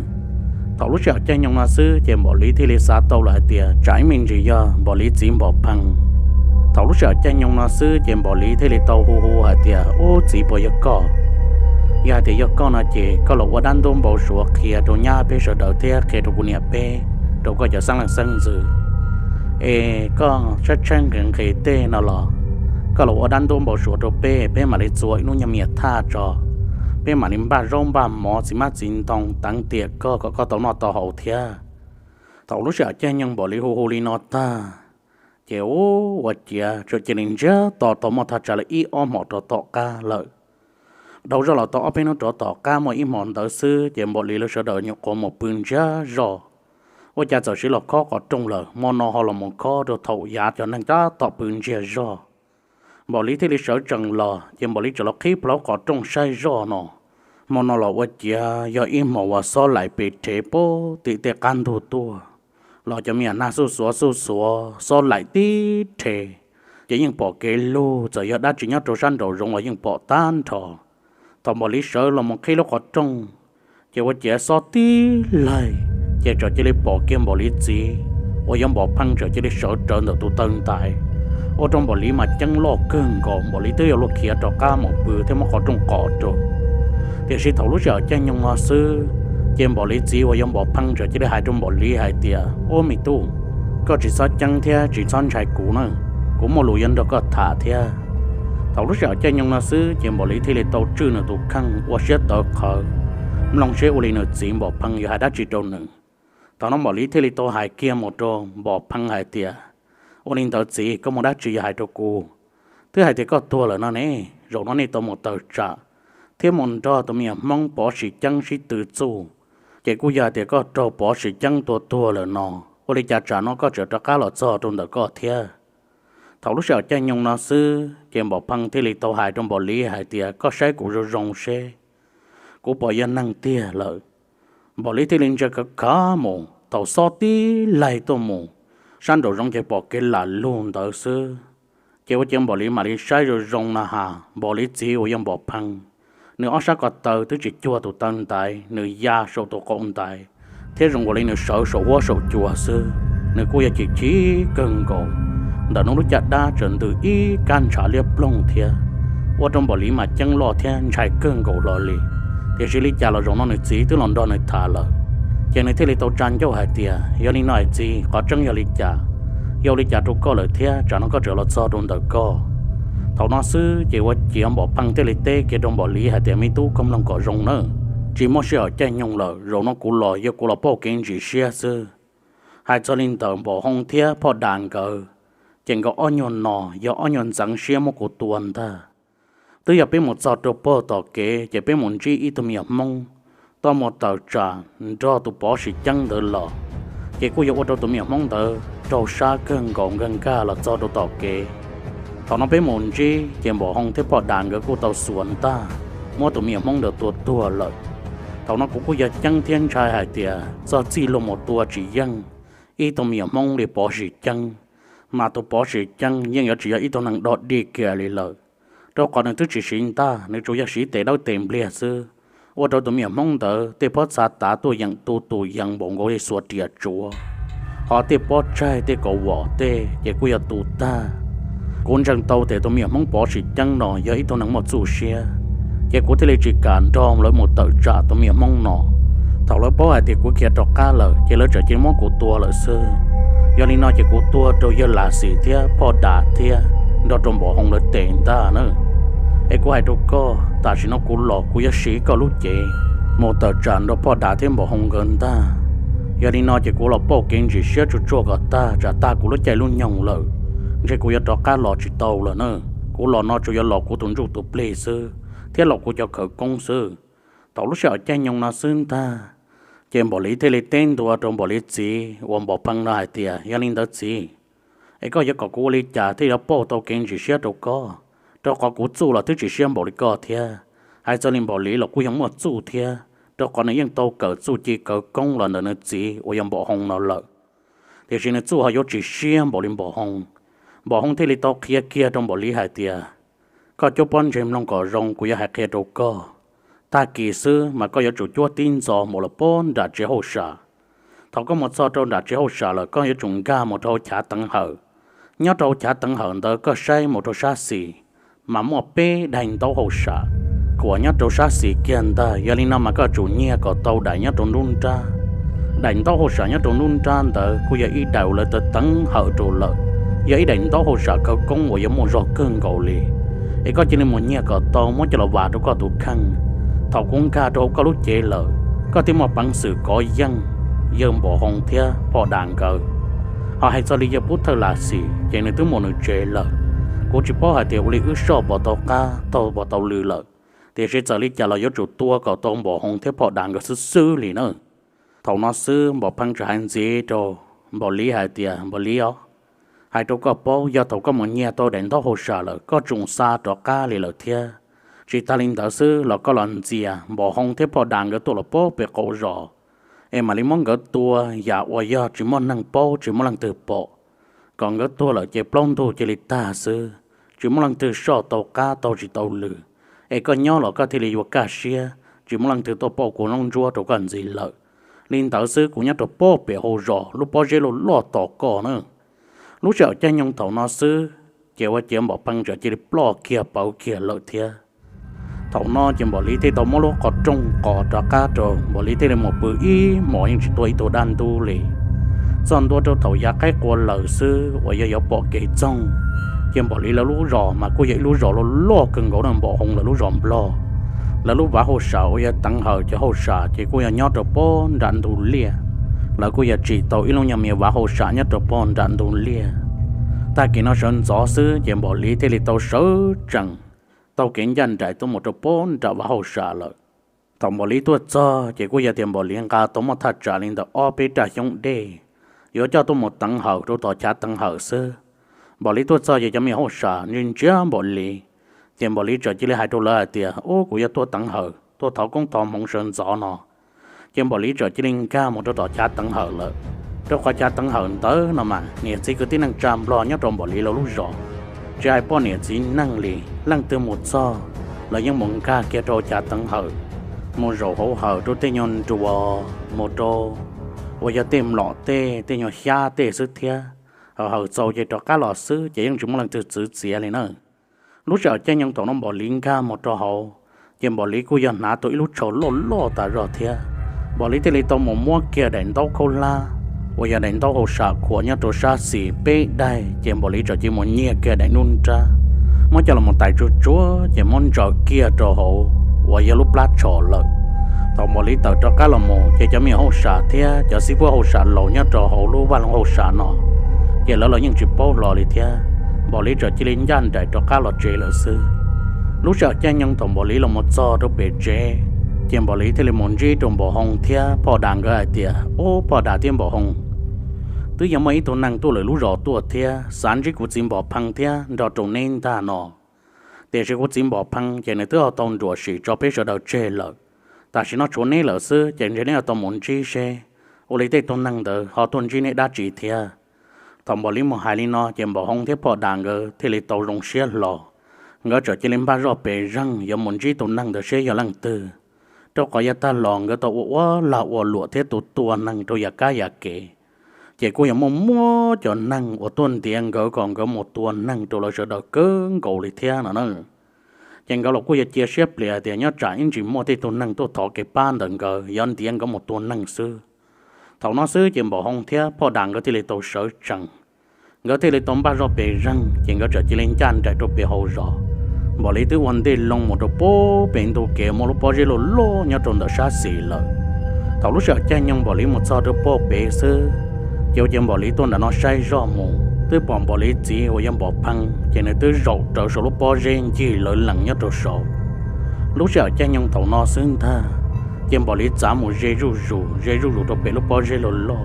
Thaum lub sij hawm caij nyoog no xwb ces Npaum Liv thiaj li xav tau lawm hais tias tsam ib me ntsis yog Npaum Liv txiv Npaum Phee. Thaum lub sij hawm caij nyoog no xwb ces Npaum Liv thiaj li tau hu hu hais tias, Ub, txiv, puas yog koj? Yog hais tias yog koj no ces koj los ua dab ntub npau suav qhia rau nyab peb sawv daws thiab qhia rau kuv niam peb, rau koj cov xeeb leej xeeb ntxwv es koj tshaib tshaib nqhis nqhis tej no los koj los ua dab ntub npau suav rau peb, peb mam li txua ib lub nyuag me nyuam thaj tso, peb mam li npaj zaub npaj mov txiv hmab txiv ntoo teev tiam koj kom koj tau noj tau haus thiab. Thaum lub sij hawm caij nyoog Npaum Liv hu hu li no tag, ces ub, ua ciav txawm cia li ntsiag to tau muaj thaj tsam li ib ob hmos rov tom qab lawm. Dhau zoj los tau ob peb hnub rov tom qab muaj ib hmos ntawd xwb ces Npaum Liv lawv sawv daws nyuam qhuav mus pw ntsiag zog. Ua cas txawm siv los khob qhov rooj lawm, hmo no ho los mus khob rau thaum yav cov neeg tab tom pw ntsiag zog. Npaum Liv thiaj li sawv tsees los ces Npaum Liv txawm los qhib plhuav qhov rooj saib zoj no. Hmo no los ua ciav yog ib hmos uas xob laim pes rhev puag tim tej qab ntug tuaj, los cov me nyuam nag xuj xuav xuj xuav, xob laim tib rhe, ces yeej pom kev lug, txawm yog dab tsi nyob rau sab nraum zoov los yeej pom tag nrho. Thaum Npaum Liv sawv los mus qhib lub qhov rooj, ces ua ciav xob tib laig, ces txawm cia li pom kiag Npaum Liv txiv uas yog Npaum Phee txawm cia li sawv rawv ntawm tus taw ntais, ua rau Npaum Liv mas ceeb loj kawg nkaus, Npaum Liv twb yuav luag khiav rov qab mus pw thiab muab qhov rooj qos rau. Tiam sis thaum lub sij hawm caij nyoog no xwb, ces Npaum Liv txiv uas yog Npaum Phee txawm cia li hais rau Npaum Liv hais tias, Ub me tub, koj tsis txhob ceeb thiab tsis txhob ntshai kuv na, kuv muaj lus yuav nrog koj tham thiab. Thaum lub sij hawm caij nyoog no xwb ces Npaum Liv thiaj li tau tswj nws tus kheej ua siab tawv qhawv, mloog seb ua li nws txiv Npaum Phee yuav hais dab tsi rau nws. Thaum no Npaum Liv thiaj li tau hais kiag mus rau Npaum Phee hais tias, Ua li ntawd txiv, koj muaj dab tsi yuav hais rau kuv? Twb hais tias koj tuag lawm no ne, zaum no nej tau mus tawm tsam thiab mus nrog tus me nyuam Hmoob Pov Sim Ceeb sib tw txuj, ces kuj yog hais tias koj raug Pov Sim Ceeb tua tuag lawm no, ua li cas tsam no koj tseem rov qab los txog rau ntawm koj thiab? Thaum lub sij hawm caij nyoog no xwb ces Npaum Phee thiaj li tau hais rau Npaum Liv hais tias, Koj saib kuv zoo zoo seb kuv puas yog neeg tiag lawm. Npaum Liv thiaj li ntsia khav khav mus, thaum xob tib laig tuaj mus, sab nraum zoov ces pom kev lam lug ntawd xwb. Ces ua cia Npaum Liv mam li saib zoo zoo na has, Npaum Liv txiv uas yog Npaum Phee, nws ob sab ko taw twb tsis cuag tus taw ntaiv, nws ya saum tus qaum ntaiv, thiab zoo nkaus li nws sawv saum huab saum cua xwb. Nws kuj yog chim chim kawg nkaus, ntawm nws lub caj dab tseem ntws ib kab ntshav liab ploog thiab, ua rau Npaum Liv mas ceeb loj thiab ntshai kawg nkaus hlo li. Tiam sis li cas los zaum no nws txiv twb los nrog nws tham lawm, ces nws thiaj li tau tsa ncauj hais tias, Yog li no es txiv, qhov tseeb yog li cas? Yog ua li cas rau koj lawm thiab tsam no koj tseem los txog rau ntawm koj? Thaum no xwb ces ua ciav Npaum Phee thiaj li teb kiag rau Npaum Liv hais tias, Me tub, koj mloog kom zoo nawb, tsis muaj sij hawm caij nyoog lawm, zaum no kuv los yog kuv los pauj kev ntsis siab xwb. Hais txog li ntawm Npaum Hoo thiab Phoj Das nkawd, ces nkawd ob nyuag no yog ob nyuag ntxeev siab muab kuv tua ntag. Twb yog peb mus txog rau puag tom kev ces peb mus ntsib ib tug me nyuam Hmoob tuaj mus tawm tsam nrog tus Pov Sim Ceeb ntawd los, ces kuj yog ua rau tus me nyuam Hmoob ntawd raug sab kawg nkaus nkag nkag los txog rau tom kev. Thaum no peb mus ntsib ces Npaum Hoo thiab Phoj Das nkawd kuj tau xuas ntaj muab tus me nyuam Hmoob ntawd tua tuag lawm. Thaum no kuv kuj yog ceeb thiab ntshai hais tias txog txij luag mus tua tsis yeej ib tug me nyuam Hmoob li Pov Sim Ceeb, mas tus Pov Sim Ceeb yeej yuav tsis yog ib tug neeg dog dig kiag li lawm, rau qhov nws twb tsis siv ntaj, nws tsuas yog siv tes dawb tes npliag xwb, ua rau tus me nyuam Hmoob ntawd tej pob txha tav tuaj yeem tu tus yees npaum nkaus li xuas riam tsuav, ho tej pob tsaig tej kaus vom tej ces kuj yog tu tag. Kuv ntseeg tau tias tus me nyuam Hmoob Pov Sim Ceeb no yog ib tug neeg muaj txuj siab, ces kuv thiaj li tsis kam nrog lawv mus tawm tsam tus me nyuam Hmoob no. Thaum lawv paub hais tias kuv khiav rov qab lawm ces lawv tseem cia li muab kuv tua lawm xwb. Yog li no ces kuv tuag rau yawg Lam Xis thiab Phoj Das thiab nrog rau Npaum Hoo lawv tes ntag na. Es kuv hais rau koj, tam sim no kuv los kuv yuav siv koj lub cev mus tawm tsam nrog Phoj Das thiab Npaum Hoo nkawd ntag. Yog li no ces kuv los pauj kev ntsis siab tsuag tsuag kom tag, tsam tag kuv lub caij lub nyoog lawm, ntshe kuv yuav rov qab los tsis tau lawm na. Kuv los no tsuas yuav los kuv tus ntsuj tus plig xwb, thiab los kuv cov khawv koob xwb. Thaum lub sij hawm caij nyoog no xwb ntag, ces Npaum Liv thiaj li teb ntua rau Npaum Liv txiv uas Npaum Phee no hais tias, Yog li ntawd txiv, es koj yuav kom kuv ua li cas thiaj yuav pauj tau kev ntsis siab rau koj? Rau qhov kuv txuj los twb tsis siab npaum li koj thiab. Hais txog li Npaum Liv los kuj yog muaj txuj thiab, rau qhov nws yeej tau kawm txuj ci khawv koob los ntawm nws txiv uas yog Npaum Hoo no lawm. Tiam sis nws txuj ho yuav tsis siab npaum li Npaum Hoo. Npaum Hoo thiaj li tau qhia kiag rau Npaum Liv hais tias, Koj cuab pob ntseg mloog kom zoo, kuv yuav hais qhia rau koj. Tag kis xwb mas koj yuav tsum cuab tib ntxov mus los puag nram tsev hauj sam. Thaum koj mus txog rau nram tsev hauj sam lawm, koj yuav tsum nkag mus rau hauv chav teev hawm. Nyob rau hauv chav teev hawm ntawd koj saib mus rau sab xis, mas muaj peb daim ntaub hauj sam kuam nyob rau sab xis kiag ntag. Yog li no mas koj tsum nyiag kom tau daim nyob rau nruab nrab. Daim ntaub hauj sam nyob rau nruab nrab ntawd kuj yog ib daim uas lawv teev hawm rau lawm, yog ib daim ntaub hauj sam khawv koob uas yuav muaj zog kawg nkaus li. Es koj cia li mus nyiag kom tau muab coj los vas rau koj tus kheej. Thaum kuv nkag rau hauv koj lub cev lawm, koj thiaj muaj peev xwm kov yeej yawg Npaum Hoo thiab Phoj Das nkawd. Ho hais txog li yawg Pub Thawj Lam Xis ces nws twb mus nws tsev lawm. Kuv tsis paub hais tias ua li wb soj puas tau qab taug puas tau lw lawm, tiam sis txawm li cas los yuav tsum tua kom tau Npaum Hoo thiab Phoj Das nkawd xwb xwb li na. Thaum no xwb Npaum Phee txawm hais ntxiv rau Npaum Liv hais tias, Npaum Liv os, hais rau koj paub, yog thaum koj mus nyiag tau daim ntaub hauj sam lawm koj tsum xa rov qab li lawm thiab. Tsis tas li ntawd xwb los koj los ntxias Npaum Hoo thiab Phoj Das nkawd tuaj los puag pem qaum zos, es mam li muab nkawd tua yam uas yog tsis muaj neeg paub tsis muaj leej twg pom, kom nkawd tuag lawm ces plaub ntug cia li tag xwb, tsis muaj leej twg soj tau qab taug tsis tau lw. Es koj nyob los koj thiaj li yuav kaj siab, tsis muaj leej twg tuaj pauj kuv noob ntsuab rau koj ntxiv lawm. Li ntawd xwb kuv nyob rau puag pem hauv zos lub pob zeb loj loj tos koj na. Lub sij hawm caij nyoog thaum no xwb, Ces ua ciav Npaum Phee txawm cia li ploj kiag pauv kiag lawm thiab. Thaum no ces Npaum Liv thiaj tau muab lub qhov rooj qos rov qab rau, Npaum Liv thiaj li mus pw ib hmos yeej tsis tua ib tug dab ntub li. Txog ntua rau thaum yav qaib qua lawm xwb uas yog yuav pom kev txoog, ces Npaum Liv lawv lub zos mas kuj yog ib lub zos loj loj kawg nkaus na, Npaum Hoo lawv lub zos Nplog. Lawv lub vav hauj sam uas yog teev hawm cov hauj sam ces kuj yog nyob rau pog nram ntug liaj. Lawv kuj yog tsim tau ib lub nyuag me vav hauj sam nyob rau pog nram ntug liaj. Tag kis no sawv ntxov xwb ces Npaum Liv thiaj li tau sawv tsees taug kev ncaj nraim tuaj mus rau pog nram vav hauj sam lawm. Thaum Npaum Liv tuaj txog ces kuj yog tias Npaum Liv nqa tau muaj thaj tsam li ntawm ob peb raj xyoob dej, yuav coj tuaj mus teev hawm rau tom chav teev hawm xwb. Npaum Liv tuaj txog ces cov me hauj sam ntsia ntsia Npaum Liv, ces Npaum Liv txawm cia li hais rau lawv hais tias, Ub, kuv yuav tuaj teev hawm, tuaj thov koob thov hmoov sawv ntxov no. Ces Npaum Liv txawm cia li nkag mus rau tom chav teev hawm lawm. Rau qhov chav teev hawm ntawd no mas niam txiv kwv tij neej tsa Nplog nyob rau Npaum Liv lawv lub zos, tsis hais poj niam txiv neej li, leej twg mus txog lawv yeej mus nkag kiag rau chav teev hawm, mus zaum hauv hawm rau tej nyuag nruas, mus rau uas yog tej mlom tej, tej nyuag xyab tej xwb thiab. Hawm hawm txaus ces rov qab los xwb ces yeej tsis muaj leej twg txwv txiav li na. Lub sij hawm caij nyoog thaum no Npaum Liv nkag mus rau hauv, ces Npaum Liv kuj yog hnav tau ib lub tsho loj loj tas zog thiab. Npaum Liv thiaj li tau mus muab kiag daim ntaub khaub hlab uas yog daim ntaub hauj sam khuam nyob rau sab xis peb daim, ces Npaum Liv txawm cia li mus nyiag kiag daim nruab nrab, muab coj los mus tais tsuag tsuag ces muab ntsaws kiag rau hauv uas yog lub plab tsho lawm. Thaum Npaum Liv tawm rov qab los mus ces cov me hauj sam thiab cov xib fwb hauj sam laus nyob rau hauv lub vaj loog hauj sam no, ces lawv los yeej tsis paub hlo li thiab. Npaum Liv txawm cia li ncaj nraim rov qab los tsev lawm xwb. Lub sij hawm caij nyoog thaum Npaum Liv los mus txog rau pem tsev, ces Npaum Liv thiaj li mus ntsib rau Npaum Hoo thiab Phoj Das nkawd hais tias, Ub, Phoj Das thiab Npaum Hoo, twb yog muaj ib tug neeg tuaj lwm lub zos tuaj thiab xav ntsib kuv txiv Npaum Phee thiab nrog rau neb ntag no. Tiam sis kuv txiv Npaum Phee ces nws twb ho tau nruam sim tso peb sawv daws tseg lawm. Tam sim no tshuav neb lawm xwb ces ntshe neb ho tau mus ntsib seb ua li tej tug neeg ntawd ho tuaj ntsib neb dab tsi thiab. Thaum Npaum Liv mus hais li no ces Npaum Hoo thiab Phoj Das nkawd thiaj li tau zoo siab hlo. Nkawd txawm cia li npaj zoj pes zeeg yuav mus ntsib tus neeg ntawd seb yog leej twg, rau qhov yav tag los nkawd tau ua ua lag ua luam thiab tua tua neeg rau yam kab yam kev, ces kuj yog muaj muab cov neeg uas tuaj ntiav nkawd kom nkawd mus tua neeg rau lawv sawv daws kawg nkaus li thiab no na. Ces nkawd los kuj yog cia siab plias tias nyob tsam ib ntsis muaj tej tug neeg tuaj thov kev pab ntawm nkawd yuav ntiav nkawd mus tua neeg xwb. Thaum no xwb ces Npaum Hoo thiab Phoj Das nkawd thiaj li tau sawv tsees. Nkawd thiaj li tau npaj zoj pes zeeg ces nkawd txawm cia li ncaj nraim rau pem hauv zos. Npaum Liv twb ua ntej loo mus rau pem ntug kev muaj lub pob zeb loj loj nyob rau ntawm sab xis lawm. Thaum lub sij hawm caij nyoog Npaum Liv mus txog rau pem xwb, ces ua ciav Npaum Liv tuaj ntawm no saib zoj mus twb pom Npaum Liv txiv uas yog Npaum Phee ces nws twb zaum rawv saum lub pob zeb ncig lawv lees nyob rau saud. Lub sij hawm caij nyoog thaum no xwb ntag, ces Npaum Liv txav mus ze zuj zus ze zuj zus rau pem lub pob zeb loj loj.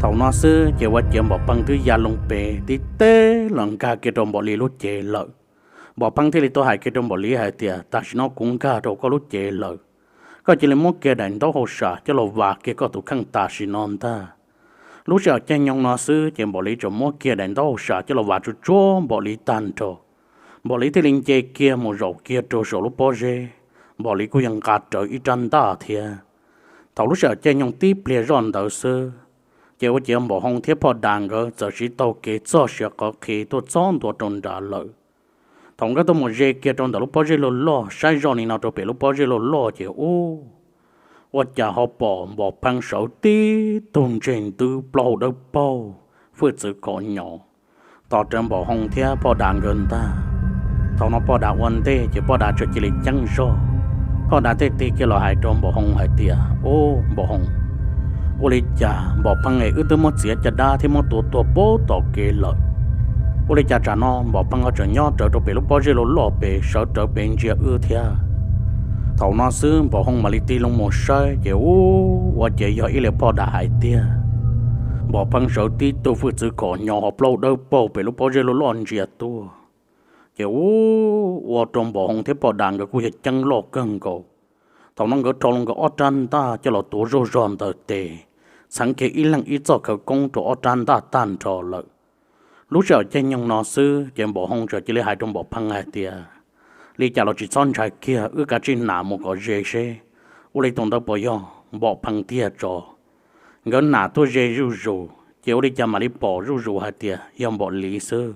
Thaum no xwb ces ua ciav Npaum Phee twb ya loo pem tib teb los nkag kiag rau Npaum Liv lub cev lawm. Npaum Phee thiaj li tau hais kiag rau Npaum Liv hais tias, Tam sim no kuv nkag rau koj lub cev lawm, koj cia li muab kiag daim ntaub hauj sam coj los vas kiag koj tus kheej tam sim no ntag. Lub sij hawm caij nyoog no xwb ces Npaum Liv txawm muab kiag daim ntaub hauj sam coj los vas tsuag tsuag Npaum Liv tag nrho. Npaum Liv thiaj li nce kiag mus zaum kiag rau saum lub pob zeb. Npaum Liv kuj yog nqa rawv ib rab ntaj thiab. Thaum lub sij hawm caij nyoog tib pliag zoj ntawd xwb, ces ua ciav Npaum Hoo thiab Phoj Das nkawd txawm siv taug kev txog siav qhov qhi tuaj txog ntua rau nrad lawm. Thaum nkawd tuaj mus ze kiag rau ntawm lub pob zeb loj loj saib zoj li no rau pem lub pob zeb loj loj ces ub, ua cas ho pom Npaum Phee sawv tib tug ntseg ntwb plaub hau dawb paug, hwj txwv kom nyo tos rawv Npaum Hoo thiab Phoj Das nkawd ntag. Thaum no Phoj Das ua ntej ces Phoj Das txawm cia li ceeb zog. Phoj Das thiaj tig kiag los hais rau Npaum Hoo hais tias, Ub, Npaum Hoo, ua li cas Npaum Phee es wb twb muab txiav caj dab thiab muab tua tuag pem tom kev lawm, ua li cas tsam no Npaum Phee ho tseem nyob rawv rau pem lub pob zeb loj loj pem sawv rawv pem ntsia wb thiab? Thaum no xwb Npaum Hoo mam li tig loo mus saib ces ub, ua cas yog ib li Phoj Das hais tiag. Npaum Phee sawv tib tug hwj txwv kom nyo ho plaub dawb paug pem lub pob zeb loj loj ntsia tuaj. Ces ub, ua rau Npaum Hoo thiab Phoj Das nkawd kuj yog ceeb loj kawg nkaus. Thaum no nkawd rho loo nkawd ob rab ntaj coj los tuav zog zog ntawm tes, txheev kiag ib leeg ib txoj khawv koob rau ob rab ntaj tag nrho lawm. Lub sij hawm caij nyoog no xwb ces Npaum Hoo txawm cia li hais rau Npaum Phee hais tias, Li cas los tsis txhob ntshai kiag, wb kav tsij nam mus kom ze seb ua li tus ntawd puas yog Npaum Phee tiag tso. Nkawd nam tuaj ze zuj zus ces ua li cas mam li pom zuj zus hais tias yog Npaum Liv xwb.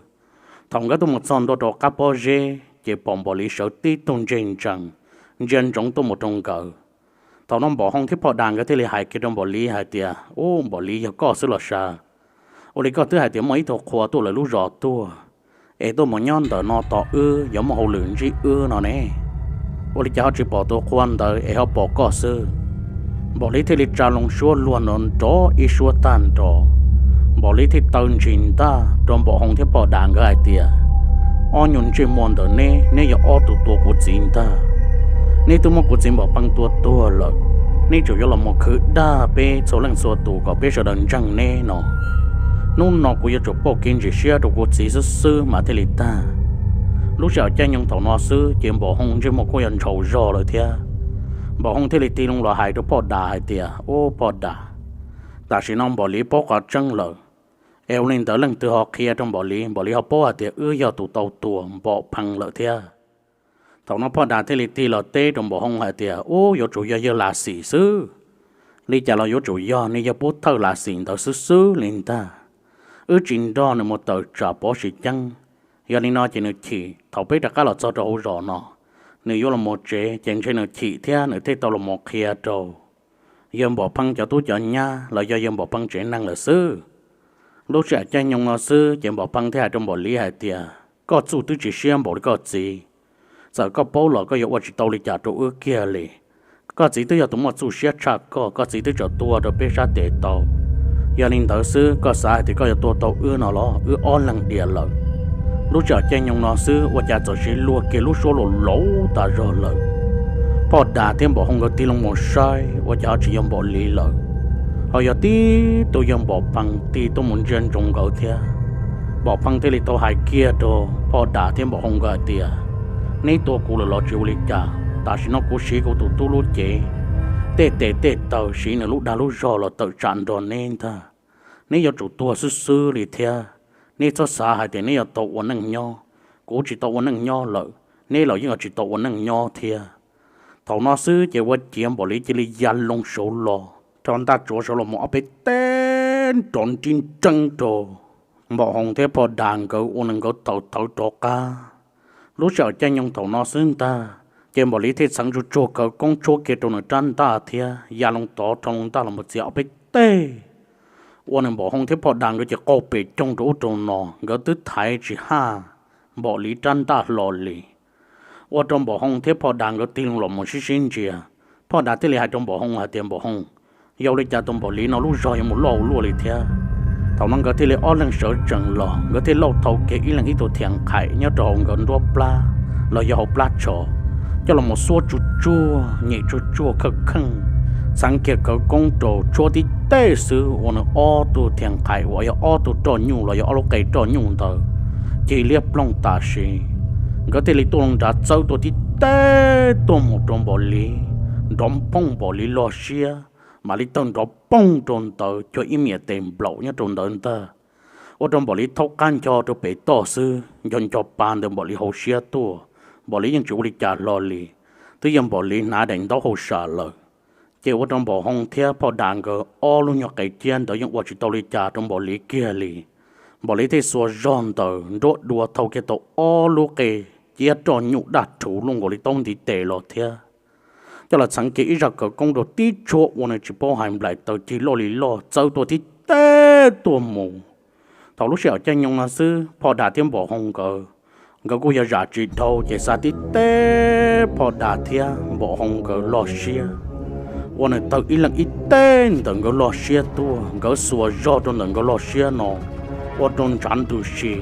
Thaum nkawd tuaj mus txog ntua rau qab pob zeb ces pom Npaum Liv sawv tib tug ntseg ntsees, ntsia ntsoov tuaj mus rau nkawd. Thaum no Npaum Hoo thiab Phoj Das nkawd thiaj li hais kiag rau Npaum Liv hais tias, Ub, Npaum Liv, yog koj xwb los sav? Ua li koj twb hais tias muaj ib tug qhua tuaj lawv lub zos tuaj, es tuaj mus nyob ntawm no tos wb, yuav muaj hauj lwm ntsib wb no ne. Ua li cas ho tsis pom tus qhua ntawd es ho pom koj xwb? Npaum Liv thiaj li tsa loo suab luag nrov nrov ib suab tag nrho. Npaum Liv thiaj taw ntshis ntaj rau Npaum Hoo thiab Phoj Das nkawd hais tias, Ob nyuag ntsej muag ntawm neb, neb yog ob tug tua kuv txiv ntag. Neb twb muab kuv txiv Npaum Phee tua tuag lawm, neb tseem yuav los mus khwv dag peb txhua leej txhua tus kom peb sawv daws ntseeg neb no. Hnub no kuv yuav tsum pauj kev ntsim siab rau kuv txiv xwb xwb mas thiaj li tag. Lub sij hawm caij nyoog thaum no xwb ces Npaum Hoo ntsej muag kuj yog ntshaus zog lawm thiab. Npaum Hoo thiaj li tig loo los hais rau Phoj Das hais tias, Ub, Phoj Das, tam sim no Npaum Liv paub qhov tseeb lawm, es ua li ntawd leej twg ho qhia rau Npaum Liv, Npaum Liv ho paub hais tias wb yog tus tau tua Npaum Phee lawm thiab? Thaum no Phoj Das thiaj li tig los teb rau Npaum Hoo hais tias, Ub, yuav tsum yog yawg Lav Xim xwb. Li cas los yuav tsum yog, nws yog pub thawj Lav Xim ntawd xwb xwb li ntag. Wb tsis nrog nws mus tawm tsam Pov Sim Ceeb, yog li no ces nws chim. Thaum peb rov qab los txog rau hauv zos no, nws yuav los mus tsev ces ntshe nws chim thiab nws thiaj tau los mus qhia rau yawg Npaum Phee cov tub cov nyab los yog yawg Npaum Phee tsev neeg lawm xwb. Lub sij hawm caij nyoog no xwb ces Npaum Phee thiaj hais rau Npaum Liv hais tias, Koj txuj twb tsis siab npaum li koj txiv. Txawm koj paub los koj yuav ua tsis tau li cas rau wb kiag li. Koj txiv twb yog tus muaj txuj siab tshaj koj, koj txiv twb tseem tua rau peb sab tes tau. Yog li ntawd xwb koj xav hais tias koj yuav tua tau wb no los? Wb ob leeg diam lawm. Lub sij hawm caij nyoog no xwb ua cas txawm siv luag kiag lub suab laus laus tas zog lawm. Phoj Das thiab Npaum Hoo nkawd tig loo mus saib ua cas ho tsis yog Npaum Liv lawm, ho yog tib tug yawg Npaum Phee tig tuaj mus ntsia ntsoov nkawd thiab. Npaum Phee thiaj li tau hais kiag rau Phoj Das thiab Npaum Hoo nkawd hais tias, Neb tua kuv lawm los tsis ua li cas, tam sim no kuv siv kuv tus tub lub cev, tej tes tej taw, siv nws lub dag lub zog los tawm tsam nrog neb ntag. Neb yuav tsum tuag xwb xwb li thiab. Neb txhob xav hais tias neb yuav tau ua neej nyob. Kuv tsis tau ua neej nyob lawm, neb los yeej yuav tsis tau ua neej nyob thiab. Thaum no xwb ces ua ciav Npaum Liv cia li ya loo saud los, rho ntaj tsuav saud los mus ob peb teg nrov nrib nreeb rau Npaum Hoo thiab Phoj Das nkawd ua rau nkawd tawm tawv rov qab. Lub sij hawm caij nyoog thaum no xwb ntag ces Npaum Liv thiaj txheev tsuag tsuag khawv koob tshuab kiag rau nws rab ntaj thiab ya loo tod rho loo ntaj los mus txiav ob peb teg, ua rau Npaum Hoo thiab Phoj Das nkawd ces qaug pes coog rau ub rau no, nkawd twb thaiv tsis haj Npaum Liv rab ntaj hlo li. Ua rau Npaum Hoo thiab Phoj Das nkawd tig loo los mus sib sib ntsia. Phoj Das thiaj li hais rau Npaum Hoo hais tias, Npaum Hoo, yog li cas tus Npaum Liv no lub zog yuav mus loj ua luaj li thiab? Thaum no nkawd thiaj li ob leeg sawv tsees los, nkawd thiaj lauj thau kiag ib leeg ib tug thiam qhaim nyob rau hauv nkawd nruab plab los yog hauv plab tsho, coj los mus xuab tsuag tsuag, nyem tsuag tsuag khawj kheej, txheev kiag khawv koob rau tshuab tib teg xwb ua rau ob tug thiam qhaim uas yog ob tug roj nyuj los yog ob lub qe roj nyuj ntawd cig liab ploog tam sim. Nkawd thiaj li tuaj loo nrad txawb tuaj tib teg tuaj mus rau Npaum Liv, nrov npoog Npaum Liv log siab, mam li tawg nrov poog rau ntawd cuag ib miam tes nplaum nyob rau ntawd ntag. Ua rau Npaum Liv thaub qab nco rau pem toj xwb, nco nco pa ntawm Npaum Liv hauv siab tuaj. Npaum Liv yeej tsis ua li cas hlo li, twb yog Npaum Liv hnav daim ntaub hau sam lawm. Ces ua rau Npaum Hoo thiab Phoj Das nkawd ob lub nyuag qe ciab ntawd yeej ua tsis tau li cas rau Npaum Liv kiag li. Npaum Liv thiaj xuas zog ntawm nruab dua thau kiag tau ob lub qe ciab roj nyuj daj rhuv luaj nkaus li taub ntiv tes los thiab, coj los txheev kiag ib zaj khawv koob rau tib tshuab ua nws tsis paub hais nplaim taws cig loj li loj txawb tuaj tib teg tuaj mus. Thaum lub sij hawm caij nyoog no xwb Phoj Das thiab Npaum Hoo nkawd, nkawd kuj yog zam tsis dhau ces xa tib teg Phoj Das thiab Npaum Hoo nkawd log siab, ua nws tawg ib leeg ib teg ntawm nkawd log siab tuaj, nkawd xuas zog rau ntawm nkawd log siab no ua rau ntshav ntws si,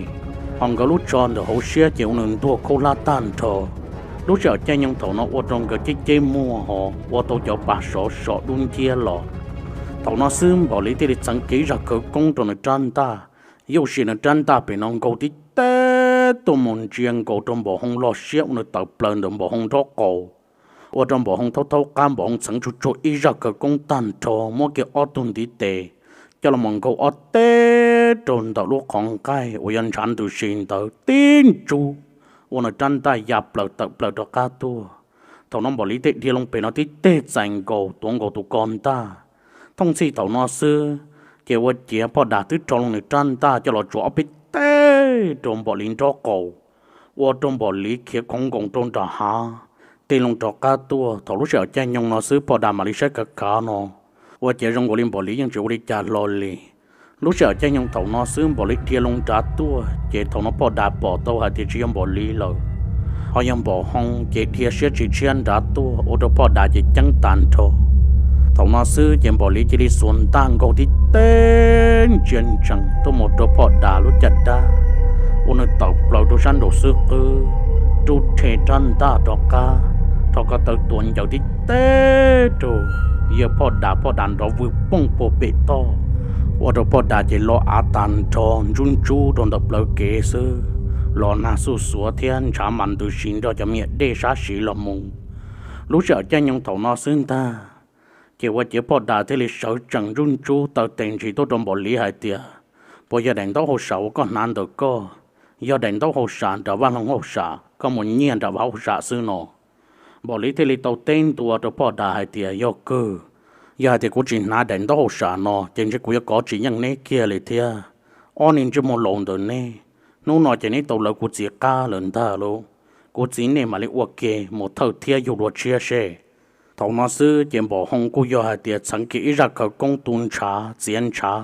ho nkawd lub tsho ntawm hauv siab ces ua nws ntuag khaub hlab tag nrho. Lub sij hawm caij nyoog thaum no ua rau nkawd ceb ceb muag ho ua tau cov pas sov so dub nciab los. Thaum no xwb Npaum Liv thiaj li txheev kiag ib zaj khawv koob rau nws rab ntaj, yuj sim nws rab ntaj pem no nkaug tib teg tuaj mus ntsia nkaus rau Npaum Hoo log siab ua nws tawm plaws ntawm Npaum Hoo nraub qaum. Ua rau Npaum Hoo thaub thaub qab, Npaum Hoo txheev tsuag tsuag ib zaj khawv koob tag nrho muab kiag ob tug ntiv tes coj los mus nkaug ob teg rau ntawm lub qhov nqaij uas yog ntshav ntws si ntawd tib ntsub, ua nws rab ntaj ya plaws tawm plaws rov qab tuaj. Thaum no Npaum Liv thiaj dhia loo pem no tib teg txais nkaus tuav nkaus tus ko ntaj. Thooj txhij thaum no xwb ces ua ciav Phoj Das twb rho loo nws rab ntaj coj los tsuav ob peb teb rau Npaum Liv nraub qaum, ua rau Npaum Liv khiav khoov nkoos rau nram hav, tig loo rov qab tuaj. Thaum lub sij hawm caij nyoog no xwb poj das mam li saib kav kav no, ua ces zoo nkaus li Npaum Liv yeej tsis ua li cas hlo li. Lub sij hawm caij nyoog thaum no xwb Npaum Liv dhia loo nrad tuaj, ces thaum no poj das pom tau hais tias tsis yog Npaum Liv lawm, ho yog Npaum Hoo, ces dhia siab tsis tshiab nrad tuaj ua rau poj das ces ceeb tas nrho. Thaum no xwb ces Npaum Liv cia li xuas ntaj nkaug tib teg ntsia ntsees tuaj mus rau poj das lub caj dab, ua nws tawm plaws rau sab nraum xwb qwb, rub rhe rab ntaj rov qab, rho ko taw tuav ncaws tib teg rau, yawg poj das, poj das nrov vwg pooj puag pem toj, ua rau poj das ces lo av tag nrho ntsub ntsub rau ntawm plawv kev xwb, los nag xuj xuav thiab ntshav mas ntws si nrog cov me nyuam dej sab siv los mus. Lub sij hawm caij nyoog thaum no xwb ntag, ces ua ciav poj das thiaj li sawv tsees ntsub ntsub taw tes ntsis tuaj rau Npaum Liv hais tias, puas yog daim ntaub hau sam uas koj hnav ntawm koj? Yog daim ntaub hau sam nram vaj loog hauj sam, koj mus nyiag nram vaj hauj sam xwb no. Npaum Liv thiaj li tau teb ntua rau poj das hais tias, yog kawg, yog hais tias kuv tsis hnav daim ntaub hau sam no ces ntshe kuv yuav kov tsis yeej neb kiag li thiab. Ob niag ntsej muag laus ntawm neb, hnub no ces neb tau lawv kuv txiv qab lawm ntag lauj. Kuv txiv nej mam li ua ke mus thawj thiab yug dua tshiab seb. Thaum no xwb ces Npaum Hoo kuj yog hais tias txheev kiag ib zaj khawv koob tu ntshav txiav ntshav,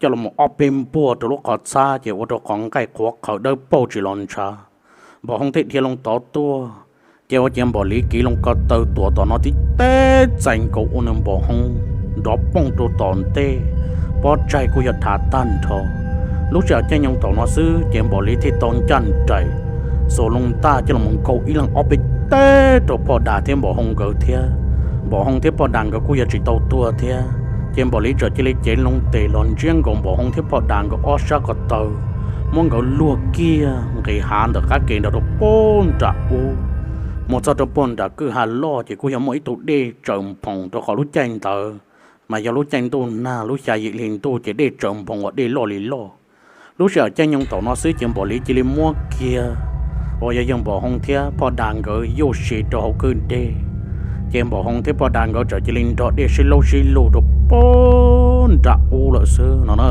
coj los ob peb npuaj rau lub qhov txhab ces ua rau qhov nqaij qhuav qhawv dawb paug tsis los ntshav. Npaum Hoo thiaj dhia loo tod tuaj, ces ua ciav Npaum Liv kiv loo ko taw tuav tom no tib teg txais nkaus ua nws Npaum Hoo nrov pooj rau tom ntej, pob tsaig kuj yog dhav tag nrho. Lub sij hawm caij nyoog thaum no xwb ces Npaum Liv thiaj tau ncaj nraim xuas loo ntaj coj los nkaug ib leeg ob peb teg rau poj das thiab Npaum Hoo nkawd thiab. Npaum Hoo thiab poj das nkawd kuj yog tsis tau tuag thiab, ces Npaum Liv txawm cia li cev loo tes los ntsiab nkaus Npaum Hoo thiab poj das nkawd ob sab ko taw, muab nkawd luag kiag nqis hav ntawm qab ke nrog rau puag nram ub. Mus txog rau puag nram kwj ha loj ces kuj yog muaj ib tug dej tsaws nphoos rau qhov lub caij ntawd mas yog lub caij ntuj nag lub xya yim hli ntuj ces dej tsaws nphoos uas dej loj li loj. Lub sij hawm caij nyoog thaum no xwb ces Npaum Liv cia li muab kiag uas yog yawg Npaum Hoo thiab poj das nkawd yuj si rau hauv kwj dej, ces Npaum Hoo thiab poj das nkawd txawm cia li nrog dej sib laub sib lug rau puag nram ub lawm xwb no na.